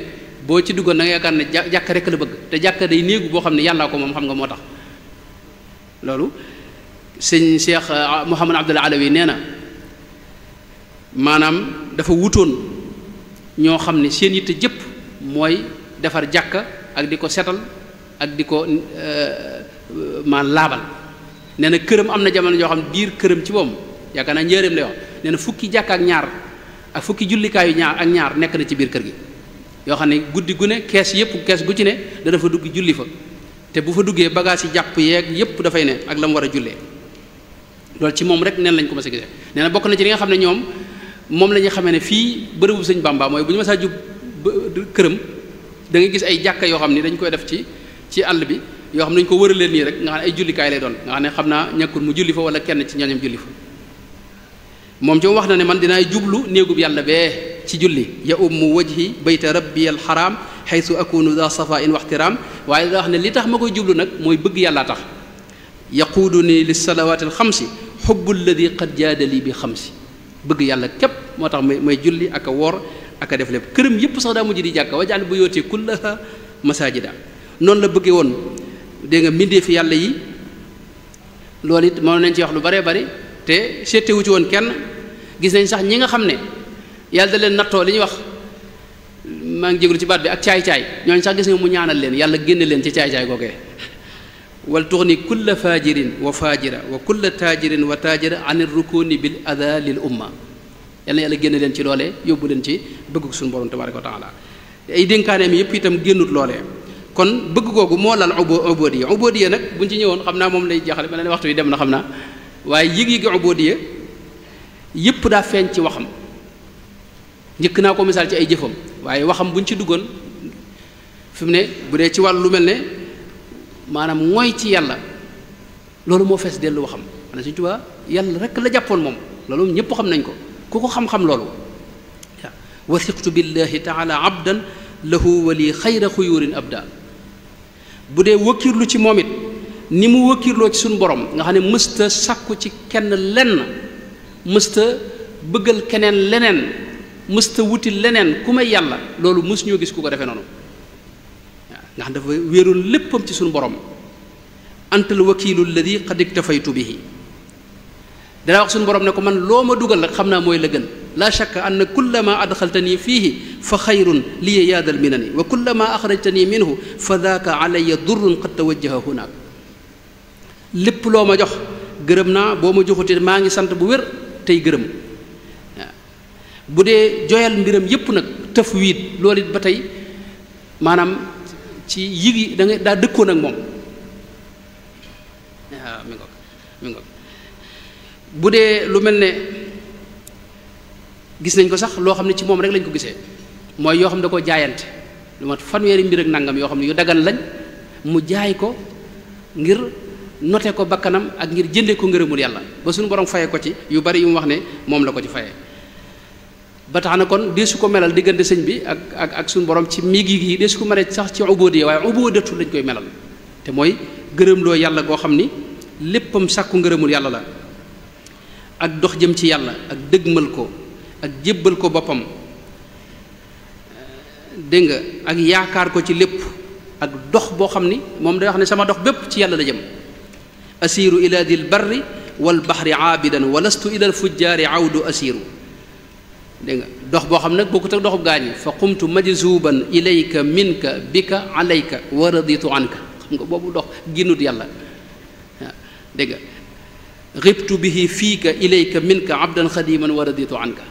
boo ci duggoon da nga yaakaar ne jàkka rekk la bëgg te jàkka day néegu boo xam ne yàllaa ko moom xam nga moo tax loolu sëñ Cheikh Mouhamad Abdul Alawi nee na maanaam dafa wutoon ñoo xam ne seen yitte jëpp mooy defar jàkka ak di ko setal ak di ko laabal nee na këram am na jamono joo xam ne biir këram ci moom yaakaar naa njëreem lay wax nee na fukki jàkka ak ñaar ak fukki jullikaayu ñaar nekk na ci biir kër gi yoo xam ne guddi gu ne kees gu ci ne dana fa dugg julli fa te bu fa duggee bagage yi jàpp yeeg yépp dafay ne ak la mu war a jullee loolu ci moom rek neen lañ ko mës a gisee nee na bokk na ci li nga xam ne ñoom moom la ñuy xamee ne fii bërëbu sëñ Bamba mooy bu ñu mësaa jub këram da ngay gis ay jàkka yoo xam ne dañ koy def ci àll bi yoo xam ne dañu ko wëraleen nii rek nga xam ne ay jullikaay lay doon nga xam ne xam naa ñàkkul mu julli fa wala kenn ci ñooñam julli fa moom ci wax na ne man dinaay jublu néegub yàlla bee ci julli ya ummu wajhi bayta rabbi al haram haythu akunu da safa in waxtiraam waaye da wax ne li tax ma koy jublu nag mooy bëgg yàllaa tax yaquuduni lis salawaati al xamsi xubbu alladi qad jaadali bi xamsi bëgg yàlla képp moo tax may julli ak a woor ak a def lépp këram yépp sax daa mujj di jàkka wajaal bu yootee kullaha masajida noonu la bëggee woon dégg nga mbindee fi yàlla yi loolu it moo nañ ci wax lu baree bari te seetewu ci woon kenn gis nañ sax ñi nga xam ne yàlla da leen nattoo li ñuy wax maa ngi jégalu ci baat bi ak caay-caay ñooñu sax gis nga mu ñaanal leen yàlla génne leen ci caay-caay googee wal tuxni kulla fajirin wa fajira wa kulla tajirin wa tajira an rukuni bil ada lil umma yàlla génne leen ci loolee yóbbu leen ci bëgg suñu borom tabaraka wa taala ay dénkaaneem yépp itam génnut loolee kon bëgg googu moo lal ubodiya nag buñ ci ñëwoon xam naa moom lay jaxale mel ne waxtu yi dem na xam naa waaye yëg-yëgi ubodiya yépp daa feeñ ci waxam njëkk naa ko misaal ci ay jëfam waaye waxam buñ ci duggoon fi mu ne bu dee ci wàllu lu mel ne maanaam mooy ci yàlla loolu moo fees dellu waxam maanaam Sëñ Tuubaa yàlla rek la jàppoon moom loolu ñëpp xam nañ ko ku ko xam-xam loolu waaw wasiqtu billahi taala abdan lahu wali xayra xuyurin abda bu dee wëkkirlu ci moom it ni mu wëkkirloo ci suñu borom nga xam ne mësta sàkku ci kenn lenn mësta bëggal keneen leneen mësta wuti leneen ku may yàlla loolu mës ñoo gis ku ko defee noonu waaw nga xam dafa wéerul léppam ci suñu borom antal wakiilu alladi qad iktafaytu bihi dana wax suñu borom ne ko man loo ma dugal rek xam naa mooy la gën la shakka anna kullama adxaltani fiihi fa xayrun liya yaadal minani wa kullama axrajtani minhu fa daaka alayya durrun qad tawajjaha hunaak lépp loo ma jox gërëm naa boo ma joxutee maa ngi sant bu wér tey gërëm waaw bu dee joyal mbiram yépp nag tafwiid loolu it ba tey maanaam ci yigi da nga daa dëkkoon ak moom waaw mi ngoog bu dee lu mel ne gis nañ ko sax loo xam ne ci moom rek lañ ko gisee mooy yoo xam ne da koo jaayante lu mat fanweeri mbir ak nangam yoo xam ne yu dagan lañ mu jaay ko ngir note ko bakkanam ak ngir jënde ko ngërëmul yàlla ba suñu borom faye ko ci yu bari yu mu wax ne moom la ko ci faye ba tax na kon dee su ko melal diggante sëñ bi ak suñu borom ci miigi gi dee su ko mel sax ci ubóodiya waaye ubóodatu lañ koy melal te mooy gërëmloo yàlla goo xam ni léppam sàkku ngërëmul yàlla la ak dox jëm ci yàlla ak dëgmal ko ak jébbal ko boppam dégg nga ak yaakaar ko ci lépp ak dox boo xam ni moom day wax ne sama dox bépp ci yàlla la jëm asiiru ila dil barri wal bahri aabidan wa lastu ila al fujjaari awdu asiiru dégg nga dox boo xam nag bokkut ak doxub gaañi fa qumtu majzuban ilayka minka bika alayka wa raditu anka xam nga boobu dox ginnut yàlla waaw dégg nga ribtu bihi fiika ilayka minka abdan xadiman wa raditu anka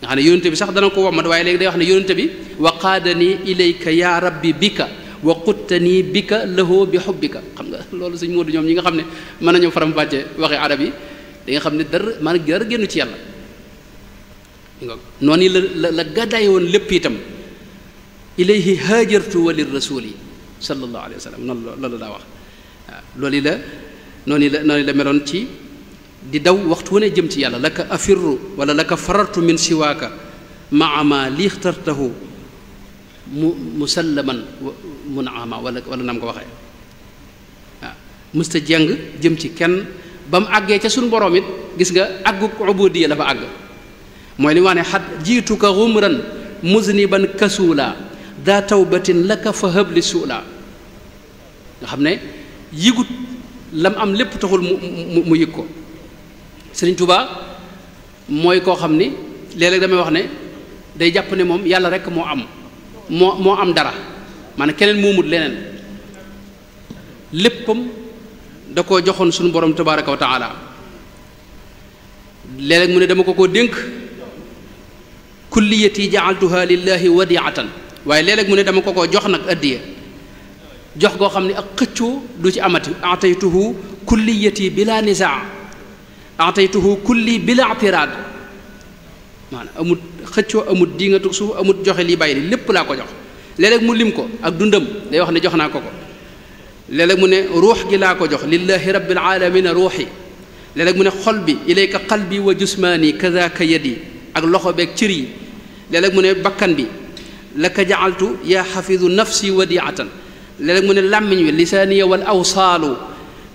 nga xam ne yónente bi sax dana ko wommat waaye léegi day wax ne yónente bi wa qaadani ilayka ya rabbi bika wa quttanii bika lahoo bi xubbika xam nga loolu sëñ Moodu ñoom ñi nga xam ne mën nañoo faram-fàcce waxee arab yi da nga xam ne dara maanaam dara génn ci yàlla noonu la gàddaay woon lépp itam ilayhi haajartu wa lir rasuli sallallahu alayhi wa sallam noonu loolu daa wax waaw noonu la meloon ci di daw waxtu wane jëm ci yàlla laka afirru wala laka farartu min siwaaka maa ma li ixtartahu musallaman munama wala nam ko waxee waaw mësta jeng jëm ci kenn ba mu àggee ca suñu borom it gis nga àggu ubudiyya la fa àgg mooy li mu wax ne xat jiituka xumran muzniban kasuula daa tawbatin laka fa habli suula nga xam ne yigut lam am lépp taxul mu yëg ko Sëriñ Tuubaa mooy koo xam ni léeg-léeg damay wax ne day jàpp ne moom yàlla rekk moo am dara maanaam keneen moomut leneen léppam da koo joxoon suñu borom tabaaraka wa taala léeg-léeg mu ne dama ko dénk kulliyati jaaltuha lillahi wadiatan waaye léeg-léeg mu ne dama ko jox nag addiya jox goo xam ne ak xëccoo du ci amati ataytuhu kulliyati bila nisaa ataytuhu kulli bila i'tiraad maanaam amut xëccoo amut diingatu suuf amut joxe lii bàyyi li lépp laa ko jox léeg-léeg mu lim ko ak dundam day wax ne jox naa ko léeg-léeg mu ne ruux gi laa ko jox lillahi rabbil alamina ruuxi léeg-léeg mu ne xol bi ilayka qalbi wa jusmaani kadaka yadi ak loxo beeg cër yi léeg-léeg mu ne bakkan bi laka jaaltu yaa xafidu nafsi wadiatan léeg-léeg mu ne làmmiñ wi lisaaniya wal awsaalu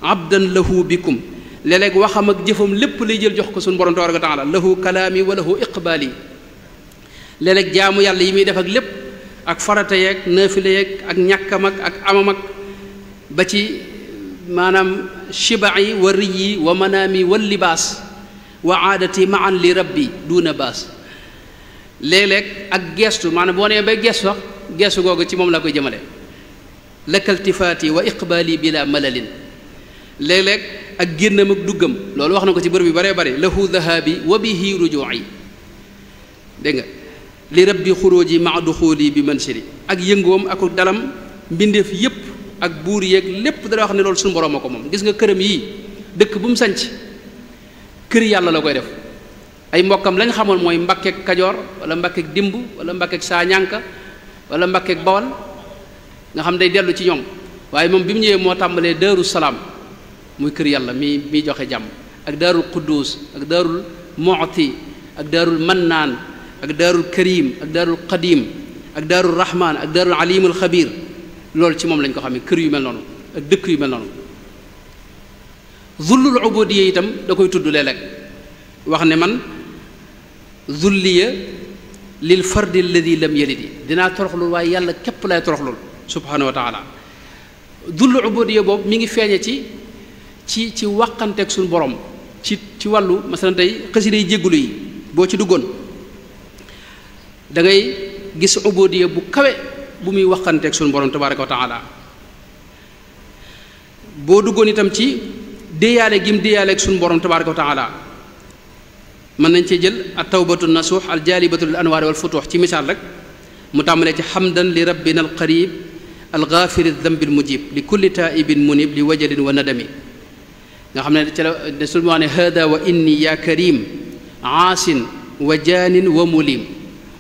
abdan lahu bikum léeg-léeg waxam ak jëfam lépp lay jël jox ko suñu borom tabaraka wa taala lahu kalaami wa lahu iqbaali léeg-léeg jaamu yàlla yi muy def ak lépp ak farata yeeg naafile yeeg ak ñàkkam ak amam ak ba ci maanaam shibai wa riyi wa manaami wa libaas wa aadati maan li rabbi duuna baas léeg-léeg ak geestu maanaam boo nee bay geestu wax geestu googu ci moom la koy jëmale lakaltifaati wa iqbaali bila malalin léeg-léeg ak génnam ak duggam loolu wax na ko ci bërëb yu baree bare lahu dhahabi wa bihi rujuu'i dégg nga li rabbi xuróoji ma duxuuli bi mansiri ak yëngoom ak dalam mbindeef yépp ak buur yeeg lépp dara wax ne loolu suñu borom a ko moom gis nga këram yii dëkk bu mu sanc kër yàlla la koy def ay mbokkam lañ xamoon mooy mbakkeek kajoor wala mbakkeek dimb wala mbakkeek saañànka wala mbakkeek bawal nga xam day dellu ci ñoom waaye moom bi mu ñëwee moo tàmbalee daaru salaam muy kër yàlla mi joxe jàmm ak daarul quddus ak daarul mu'ti ak daarul mannaan ak daarul karim ak daarul qadim ak daarul rahman ak daarul alimul xabir loolu ci moom lañ ko xam ne kër yu mel noonu ak dëkk yu mel noonu zullul ubudiyya itam da koy tudd léeg-léeg wax ne man zulliya lil fardi alladi lam yalidi dinaa toroxlul waaye yàlla képp lay toroxlul subhanahu wa taala dullu ubudiya boobu mi ngi feeñe ci wàqanteeg suñu borom ci wàllu masalan tey xasida yi jéggulu yi boo ci duggoon da ngay gis ubudiya bu kawe bu muy wàqanteeg suñu borom tabaraka wa taala boo duggoon itam ci déyaale gim déyaaleeg suñu borom tabaraka wa taala mën nañ cee jël at tawbatu nasuux al jaalibatu lil anwaari wal futuux ci misaal rek mu tàmbalee ci xamdan li rabbina al qarib al gaafiri dambi al mujib li kulli taibin munib li wajalin wa nadami nga xam ne ci la de sul wax ne hada wa inni ya karim aasin wa jaanin wa mulim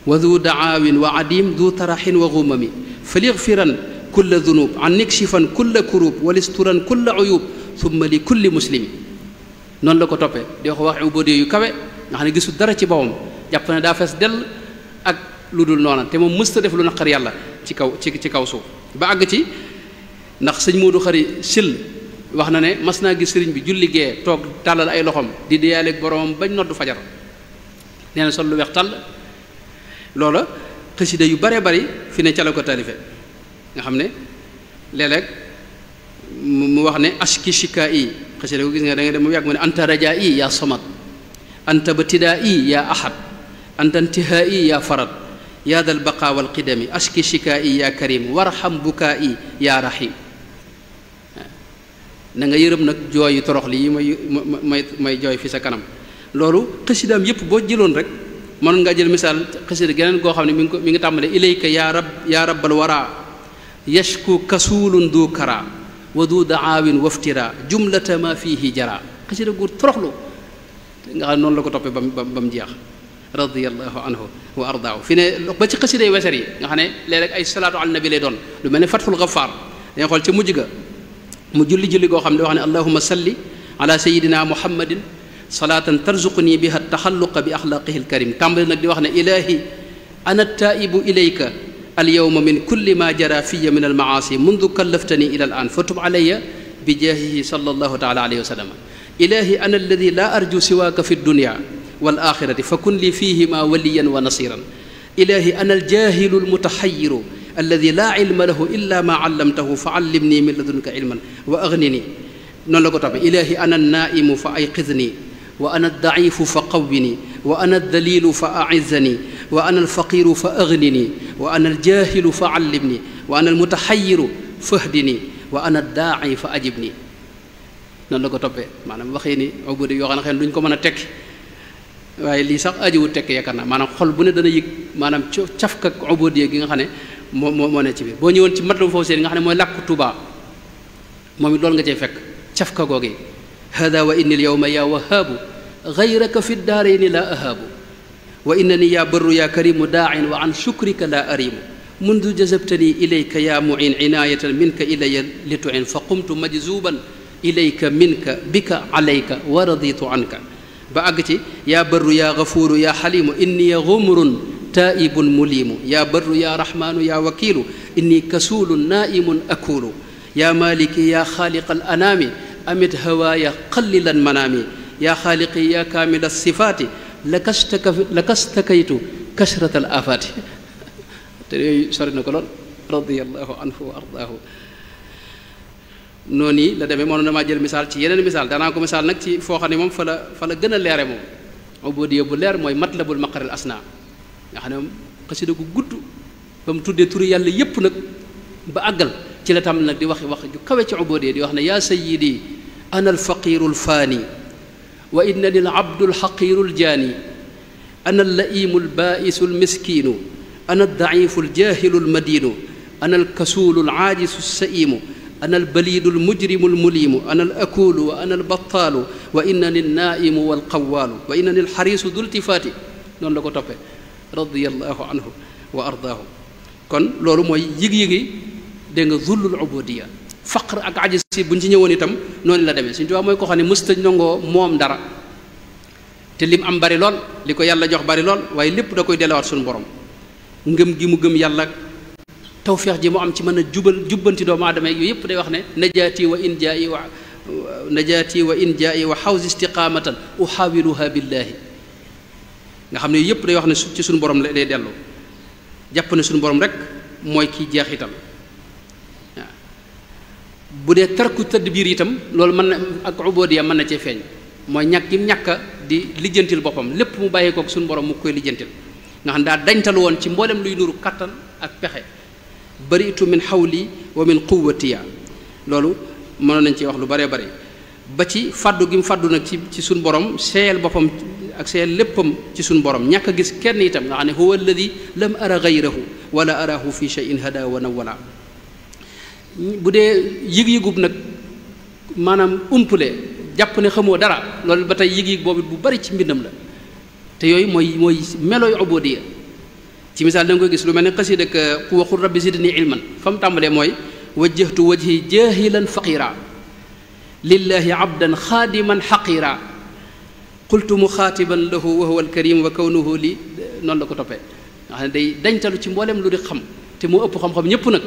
wa du daawin wa adim du taraxin wa gumami falixfiran kulla dunub an nikshifan kulla kurub walisturan kulla uyub thumma li kulli muslimi noonu la ko toppee di wax wax ubudiyya yu kawe nga xam ne gisul dara ci boppam jàpp ne daa fees dell ak lu dul noona te moom mësta def lu naqar yàlla ci kaw suuf ba àgg ci ndax sëñ Moodu Xari Sil wax na ne mas naa gis sëriñ bi julli gee toog tàllal ay loxoom di diyaaleeg boromam bañ noddu fajar nee na sol lu weex tàll loola xasida yu bare bari fi ne ca la ko taalife nga xam ne léeg-léeg mu wax ne ashki shika yi xasida ko gis nga da nga dem mu yàgg mu ne anta rajaa yi yaa samad anta batidaa yi yaa ahad anta intihaa yi yaa farad yaa dal baqaa wal qidami ashki shika yi yaa karim warham bukaa yi yaa rahim na nga yërëm nag jooy yu torox li yi may jooy fi sa kanam loolu xasidaam yépp boo jëloon rek mën nga jël misaal xasida geneen goo xam ne mi ngi tàmbale ilayka yaa rabbal wara yashku kasuulun du kara wa du daawin waftira jumlata ma fihi jara xasida gu toroxlu nga xam ne noonu la ko toppee ba mu jeex radiyallahu anhu wa ardaahu fi ne ba ci xasida weser yi nga xam ne léeg-léeg ay salaatu ala nabi lay doon lu mel ne fathul gafaar dañuy xool ca mujj ga mu julli goo xam ne wax ne allahuma salli ala sayidina muhammadin salaatan tarzuquni biha taxalluqa bi axlaaqihi alkarim tàmbali nag di wax ne ilahi ana taibu ilayka alyawma min kulli ma jara fiya min almaasi mundu kallaftani ila al an fatub alayya bi jaahihi sallallahu taala alayhi wa sallam ilahi ana alladi la arju siwaaka fi dunya wal axirati fa kun li fihima waliyan wa nasiran ilahi ana aljahilu almutaxayiru alladi laa ilma lahu illa ma allamtahu fa allimni min ladunka ilman wa aghnini noonu la ko toppee ilahi ana annaimu fa ayqidni wa ana aldaifu fa qawwini wa ana aldalilu fa aizzani wa ana alfaqiru fa aghnini wa ana aljahilu fa allimni wa ana almutaxayiru fahdini wa ana addaai fa ajibni noonu la ko toppee maanaam waxee ni ubudi yoo xam ne xëy na duñ ko mën a tekki waaye lii sax ajiwut tekki yaakaar naa maanaam xol bu ne dana yëg maanaam cafka ubudi gi nga xam ne moo ne ci biir boo ñëwoon ci Matlabul Fawzayni nga xam ne mooy làkku Tuubaa moom it loolu nga cay fekk cafka googi hada wa inni alyawma ya wahaabu gayraka fi daarayni la ahaabu wa innani ya barru ya karimu daa'in wa an shukrika la arimu mundu jazabtani ilayka ya mu'in inayatan minka ilaya litu'in fa qumtu majzuban ilayka minka bika alayka wa raditu anka ba àgg ci ya barru ya gafuuru ya xalimu inni gumrun taibun mulimu ya barru ya rahmanu ya wakilu inni kasuulun naimun akulu ya maliki ya xaaliqa al anaami amit hawaaya qallilan manaami ya xaaliqi ya kaamila sifaati lakastakaytu kasrata al afaati te yooyu sori na ko lool radiyallahu anhu wa ardaahu noonu yi la demee mënoon na maa jël misaal ci yeneen misaal danaa ko misaal nag ci foo xam ne moom fa la gën a leere moom ubudiyya bu leer mooy matlabul maqaril asna nga xam ne moom xasida gu gudd ba mu tuddee turi yàlla yépp nag ba àggal ci la tam nag di wax ju kawe ci ubudiyya di wax ne yaa sayyidi ana alfaqiru alfaani wa innani alabdu alxaqiru aljaani ana allaimu albaisu almiskinu ana aldaifu aljahilu almadinu ana alkasuulu alaajisu alsaimu ana albaliidu almujrimu almulimu ana alakulu wa ana albattaalu wa innani alnaimu walqawaalu wa innani alxariisu dultifaati noonu la ko toppee radiyallahu anhu wa ardaahu kon loolu mooy yëg-yëgi dégg nga zullul ubudiyya faqr ak ajis si buñ ci ñëwoon itam noonu la demee Sëñ Tuubaa mooy ko xam ne mësta nangoo moom dara te lim am bari lool li ko yàlla jox bari lool waaye lépp da koy delluwaat suñu borom ngëm gi mu gëm yàlla tawfeex ji mu am ci mën a jubbanti doomu aadama yooyu yëpp day wax ne najaati wa injaa'i najaati wa injaa'i wa xawsi istiqaamatan uxaawiluha billaahi nga xam ne yëpp day wax ne ci suñu borom lay dellu jàpp ne suñu borom rek mooy kiy jeexital waaw bu dee tarku tadbiir itam loolu mën na ak ubudiya mën na cee feeñ mooy ñàkk gi ñàkk di lijjantil boppam lépp mu bàyyi kook suñu borom mu koy lijjantil nga xam daa dañtalu woon ci mboolem luy nuru kattan ak pexe baritu min xawli wa min quwwatiya loolu mënoon nañ ci wax lu bare bare ba ci fàddu gi mu fàddu nag ci suñu borom seeyal boppam ak seeyal léppam ci suñu borom ñàkk a gis kenn itam nga xam ne huwa alladi lam ara gayrahu wala arahu fi shay'in hada wa nawala bu dee yëg-yëgub nag maanaam umpule jàpp ne xamoo dara loolu ba tey yëg-yëg boobu bu bari ci mbindam la te yooyu mooy melooy ubudiyya ci misaal da nga koy gis lu mel ne xasida ak waxul rabbi zidni ilman fa mu tàmbalee mooy wajjahtu wajhi jahilan faqira lillahi abdan xaadiman xaqira qultu muxaatiban lahu wa huwa alkarim wa kawnuhu li noonu la ko toppee nga xam ne day dañtalu ci mboolem lu di xam te moo ëpp xam-xam ñëpp nag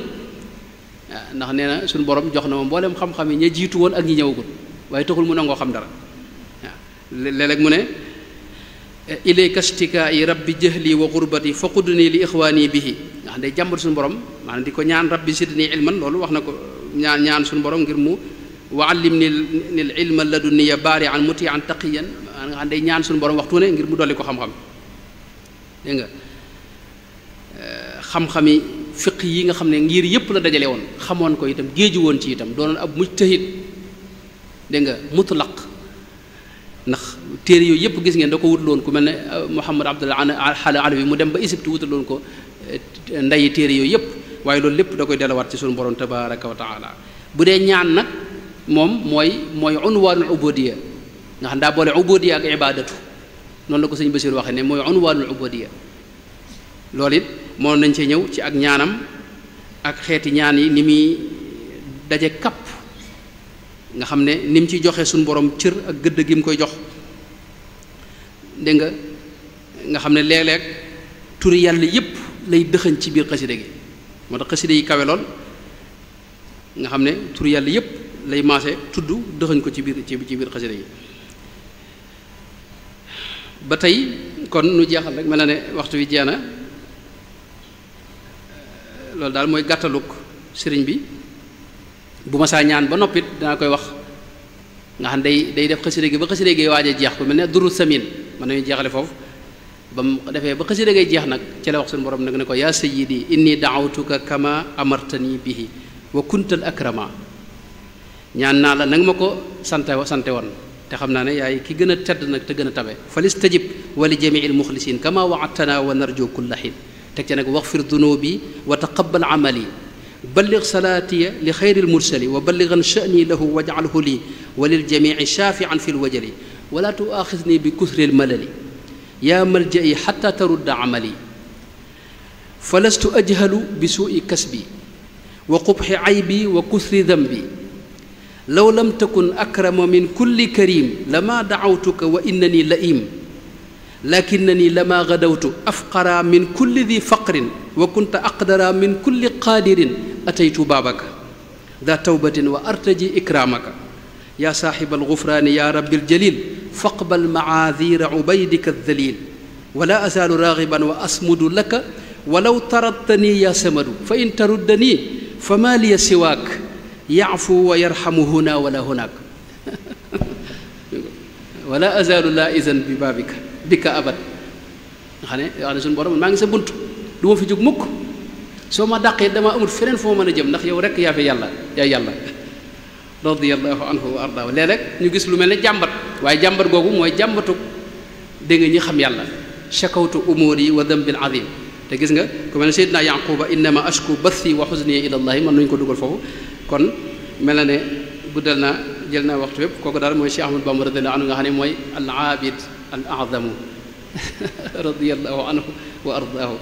waaw ndax nee na suñu borom jox na ma mboolem xam-xam yi ña jiitu woon ak ñi ñëwagul waaye taxul mu nangoo xam dara waaw léeg-léeg mu ne ilayka shtikaa'i rabbi jahli wa gurbati faqudni li ixwaani bihi nga xam ne day jàmbat suñu borom maanaam di ko ñaan rabbi zidni ilman loolu wax na ko ñaan suñu borom ngir mu wa allimni nil ilma ladunniya baari'an muti'an taqiyan nga xam ne day ñaan suñu borom waxtu ne ngir mu dolli ko xam-xam dégg nga xam-xami fiq yi nga xam ne ngir yëpp la dajale woon xamoon ko itam géeju woon ci itam doonoon ab mujtahid dégg nga mutlaq ndax téere yooyu yëpp gis ngeen da ko wutaloon ku mel ne Muhammad Abdul Alawi mu dem ba Égypte wutaloon ko ndeyi téere yooyu yëpp waaye loolu lépp da koy delluwaat ci sunu borom tabaraka wa taala bu dee ñaan nag moom mooy unwaanul ubudiyya nga xam daa boole ubudiyya ak ibadatu noonu la ko sëñ Basiir waxee ne mooy unwaanul ubudiyya loolu it moo nañ cee ñëw ci ak ñaanam ak xeeti ñaan yi ni muy daje kapp nga xam ne ni mu ci joxe suñu borom cër ak gëdd gi mu koy jox dégg nga xam ne léeg-léeg turi yàlla yépp lay dëxëñ ci biir xasida gi moo tax xasida yi kawe lool nga xam ne turi yàlla yépp lay maase tudd dëxëñ ko ci biir xasida yi ba tey kon nu jeexal rek mel na ne waxtu wi jeex na loolu daal mooy gàttaluk sëriñ bi bu ma saa ñaan ba noppit danaa koy wax nga xam day def xasida gi ba xasida gi waaj a jeex ko mel ne duru samin mën nañu jeexale foofu ba mu defee ba xasida gi jeex nag ci la wax suñu borom nag ne ko yaa sayyidi inni da'awtuka kama amartani bihi wa kuntal akrama ñaan naa la nanga ma ko sante woon te xam naa ne yaay ki gën a tedd nag te gën a tabe falistajib wa li jamiil muxlisin kama wa'adtana wa narju kulla xiin teg ci nag waxfir dunubi wa taqabbal amali balligh salaatiya li xayril mursali wa ballighan sha'ni lahu waj'alhu li wa lil jamii'i shaafi'an fil wajali wala tu'aaxidni bi kusril malali yaa malja'i xatta tarudda amali falastu ajhalu bi suu'i kasbi wa qubxi aybi wa kusri dambi law lam takun akrama min kulli karim lama da'awtuka wa innani la'im lakinnani lama gadawtu afqara min kulli di faqrin wa kunta aqdara min kulli qaadirin ataytu baabaka daa tawbatin wa artaji ikramaka yaa saaxiba algufraani yaa rabbi aljalil faqbal macaadira ubaydika aldalil wala azaalu raagiban wa asmudu laka walaw taradtani yaa samadu fa in taruddani fama liya siwaak yaafu wa yarxamu huna wala hunaak wala azaalu laa izan bi baabika bika abad nga xam ne wax ne suñu borom maa ngi sa bunt du ma fi jóg mukk soo ma dàqee dama amul feneen foo mën a jëm ndax yow rek yaa fi yàlla yaay yàlla radiyallahu anhu wa ardaahu léeg-léeg ñu gis lu mel ne jàmbat waaye jàmbat googu mooy jàmbatu dégg nga ñi xam yàlla shakawtu umuri wa dambil azim te gis nga ku mel ne seydina yaquba innama ashku bathi wa xuzni ila allahi mën nañu ko dugal foofu kon mel na ne guddal naa jël naa waxtu yépp kooku daal mooy Cheikh Ahmadou Bamba radiyallahu anhu nga xam ne mooy al aabid al a'zamu radiyallahu anhu wa ardaahu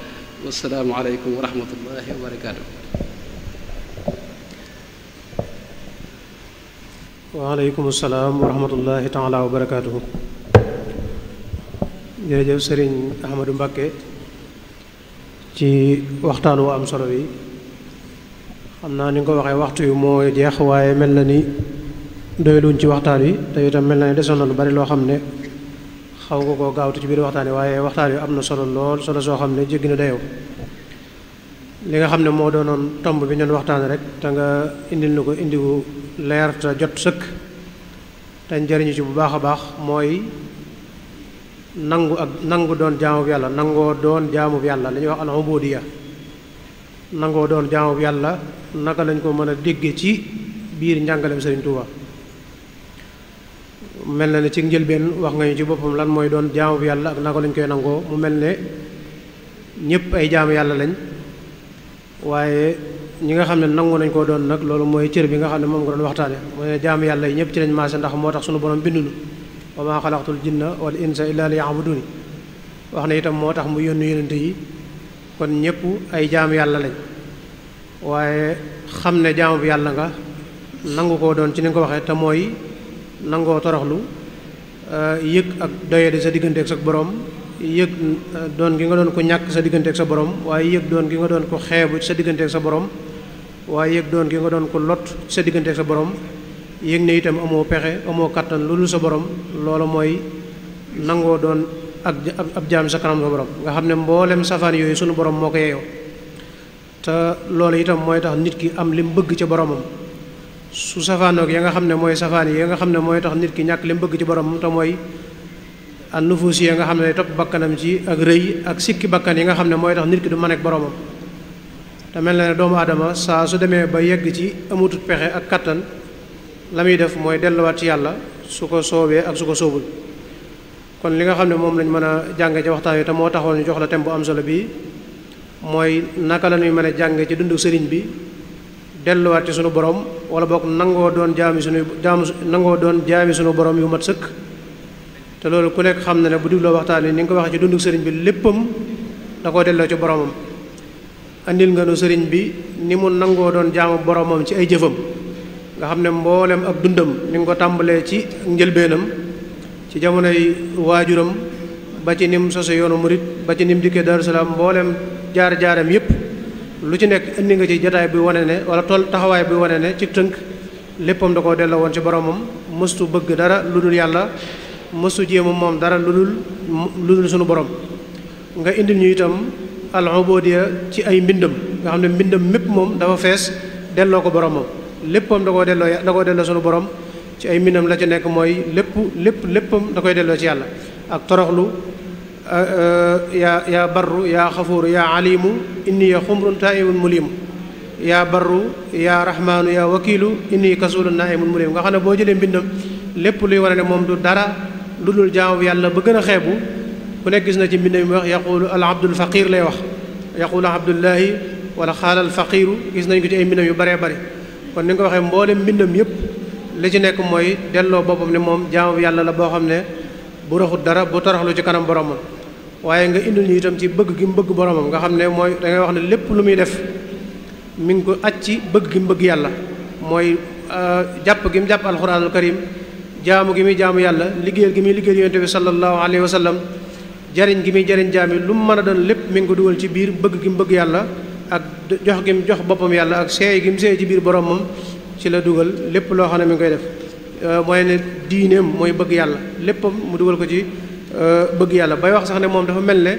wassalaamu aleykum wa rahmatullahi wa barakaatuh. waaleykum salaam wa rahmatullahi taala wa barakaatuhu. jërëjëf sëriñ Ahmadou Mbacké ci waxtaan wu am solo wi xam naa ni nga ko waxee waxtu wi moo jeex waaye mel na ni doyaluñ ci waxtaan wi te itam mel na ne desoon na lu bari loo xam ne xaw nga koo gaawtu ci biir waxtaan wi waaye waxtaan wi am na solo lool solo soo xam ne jéggi na dayoo. li nga xam ne moo doonoon tomb bi ñu doon waxtaan rek te nga indil na ko indiwu leer te jot sëkk te njëriñu ci bu baax a baax mooy nangu doon jaamub yàlla nangoo doon jaamub yàlla li ñuy wax al-ubudiyya nangoo doon jaamub yàlla naka lañ ko mën a dégge ci biir njàngaleem Sëriñ Tuuba mel na ne ci njëlbeen wax nga ñu ci boppam lan mooy doon jaamub yàlla ak naka lañ koy nangoo mu mel ne ñëpp ay jaamu yàlla lañ waaye ñi nga xam ne nangu nañ koo doon nag loolu mooy cër bi nga xam ne moom nga doon waxtaane mooy ne jaamu yàlla yi ñëpp ci lañ maase ndax moo tax sunu borom bindunu wa maa xalaqtul jinna wal insa illa liya'buduni wax ne itam moo tax mu yónni yónnente yi kon ñëpp ay jaamu yàlla lañ waaye xam ne jaamu bi yàlla nga nangu koo doon ci ni nga ko waxee te mooy nangoo toroxlu yëg ak doyadi sa diggante ak sa borom yëg doon gi nga doon ko ñàkk sa diggante ak sa borom waaye yëg doon gi nga doon ko xeebu sa diggante ak sa borom waaye yëg doon gi nga doon ko lot sa diggante ak sa borom yëg ne itam amoo pexe amoo kattan lu dul sa borom loolu mooy nangoo doon ab jaam sa kanam sa borom nga xam ne mboolem safaan yooyu sunu borom moo ko yeeyoo te loolu itam mooy tax nit ki am lim bëgg ci boromam su safaanoog ya nga xam ne mooy safaan yi nga xam ne mooy tax nit ki ñàkk lim bëgg ci boromam te mooy an nufus yi nga xam ne topp bakkanam ci ak rëy ak sikki bakkan yi nga xam ne mooy tax nit ki du mën ak boromam te mel na ne doomu aadama saa su demee ba yegg ci amutut pexe ak kattan la muy def mooy delluwaat ci yàlla su ko soobee ak su ko soobul kon li nga xam ne moom lañ mën a jànge ci waxtaan wi te moo taxoon ñu jox la thème bu am solo bii mooy naka la ñuy mën a jànge ci dundu sëriñ bi delluwaat ci sunu borom wala boog nangoo doon jaami sunu borom yu mat sëkk te loolu ku nekk xam na ne bu digloo waxtaan wi ni nga ko waxee ci dundu sëriñ bi léppam da koo delloo ci boromam andil nga nu sëriñ bi ni mu nangoo doon jaamu boromam ci ay jëfam nga xam ne mboolem ak dundam ni nga ko tàmbalee ci njëlbeenam ci jamonoy waajuram ba ci nim sose yoonu murit ba ci nim dikkee Daaru Salaam mboolem jaar-jaaram yépp lu ci nekk indi nga ci jataay bi wane ne wala tool taxawaay bi wane ne ci tënk léppam da koo delloo woon ci boromam mëstu bëgg dara lu dul yàlla mëstu jéema moom dara lu dul sunu borom nga indil ñu itam al-ubudiyya ci ay mbindam nga xam ne mbindam mépp moom dafa fees delloo ko boromam léppam da koo delloo sunu borom ci ay mbindam la ci nekk mooy léppam da koy delloo ci yàlla ak toroxlu yaa barru yaa xafuuru yaa alimu inni ya xumrun taimun mulimu yaa barru yaa rahmaanu yaa wakiilu inni kasulun naimun mulimu nga xam ne boo jëlee mbindam lépp luy wane ne moom du dara lu dul jaamu yàlla ba gën a xeebu ku nekk gis na ci mbindam mi wax yaqulu al abdul faqir lay wax yaqulu abdullahi wala xaala al faqiru gis nañ ko ci ay mbindam yu baree bari kon ni nga ko waxee mboolem mbindam yépp li ci nekk mooy delloo boppam ne moom jaamu yàlla la boo xam ne bu raxut dara bu toroxlu ci kanam boromam waaye nga indil ñu itam ci bëgg gi mu bëgg boromam nga xam ne mooy da ngay wax ne lépp lu muy def mi ngi ko aj ci bëgg gi mu bëgg yàlla mooy jàpp gi mu jàpp alxuraanul karim jaamu gi muy jaamu yàlla liggéeyal gi muy liggéeyal yonent bi sallallahu alayhi wa sallam jariñ gi muy jariñ jaami lu mu mën a doon lépp mi ngi ko dugal ci biir bëgg gi mu bëgg yàlla ak jox gi mu jox boppam yàlla ak seey gi mu seey ci biir boromam ci la dugal lépp loo xam ne mi ngi koy def mooy ne diineem mooy bëgg yàlla léppam mu dugal ko ci bëgg yàlla bay wax sax ne moom dafa mel ne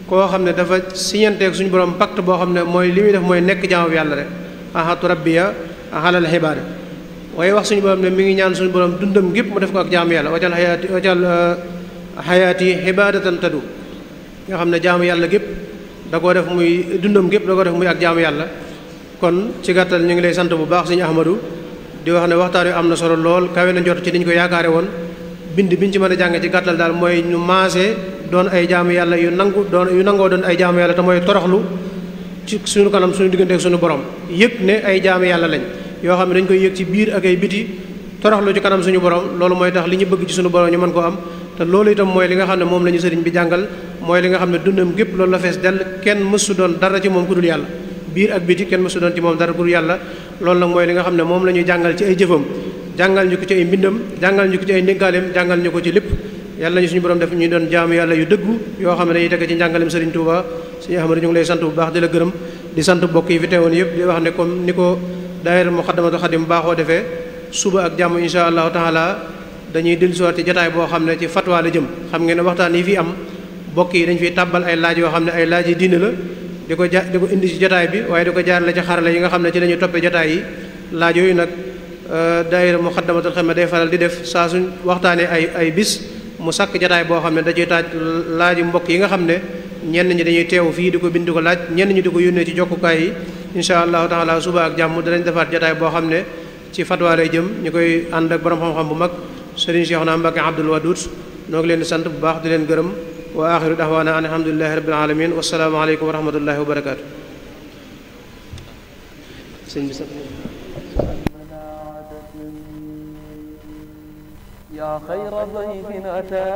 koo xam ne dafa siñanteeg suñu borom pacte boo xam ne mooy li muy def mooy nekk jaamu yàlla rek ahatu rabbiya alal xibaada waaye wax suñu borom ne mi ngi ñaan suñu borom dundam gépp mu def ko ak jaamu yàlla wajal xayaati xibaadatan tadu nga xam ne jaamu yàlla gépp da koo def muy dundam gépp da koo def muy ak jaamu yàlla kon ci gàttal ñu ngi lay sant bu baax sëñ Ahmadou di wax ne waxtaan wi am na solo lool kawe na njort ci niñ ko yaakaare woon bind biñ ci mën a jànge ci gàttal daal mooy ñu maase doon ay jaamu yàlla yu nangoo doon ay jaamu yàlla te mooy toroxlu ci suñu kanam suñu diggante ak suñu borom yëg ne ay jaamu yàlla lañ yoo xam ne dañ koy yëg ci biir ak ay biti toroxlu ci kanam suñu borom loolu mooy tax li ñu bëgg ci suñu borom ñu mën koo am te loolu itam mooy li nga xam ne moom la ñu sëriñ bi jàngal mooy li nga xam ne dundam gépp loolu la fees dell kenn mësu doon dara ci moom ku dul yàlla biir ak biti kenn mësu doon ci moom dara ku dul yàlla loolu nag mooy li nga xam ne moom la ñuy jàngal ci ay jëfam jàngal ñu ko ci ay mbindam jàngal ñu ko ci ay ndénkaaleem jàngal ñu ko ci lépp yàlla ñu suñu borom def ñu doon jaamu yàlla yu dëggu yoo xam ne dañuy teg ci njàngaleem Sëriñ Tuuba suñu Ahmadu ñu ngi lay sant bu baax di la gërëm di sant mbokk yi fi teewoon yëpp di wax ne comme ni ko daayira Muxaddamatul Xadim baaxoo defee suba ak jàmm insha allahu taala dañuy dellusiwaat ci jataay boo xam ne ci fatwa la jëm. xam ngeen ne waxtaan yi fi am bokk yi dañ fiy tàbbal ay laaj yoo xam ne ay laaj yi diine la di ko indi ci jataay bi waaye di ko jaarale ci xarala yi nga xam ne ci la ñuy toppee jataay yi. laaj yooyu nag daayira Muxaddamatul Xidma day faral di def saa suñ waxtaanee ay bis mu sàkk jataay boo xam ne da ciy taaj laaj mbokk yi nga xam ne ñenn ñi dañuy teew fii di ko bind di ko laaj ñenn ñi di ko yónnee ci jokkukaay yi insha allahu taala suba ak jàmm danañ defaat jataay boo xam ne ci fatwa lay jëm ñu koy ànd ak borom xam-xam bu mag Serigne Cheikhouna Mbacké Abdoul Wadoud noo ngi leen di sant bu baax di leen gërëm wa axiru da'waana an alhamdulillahi rabbil alamin wassalaamu aleykum wa rahmatullahi wa barakaatu. يا خير ضيف أتى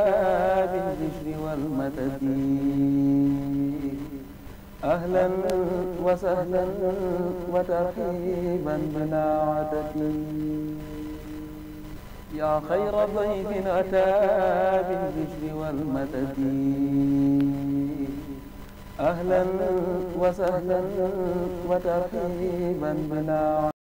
بالبشر والمدد أهلا وسهلا وترحيبا بلا عدد يا خير ضيف أتى بالبشر والمدد أهلا وسهلا وترحيبا بلا عدد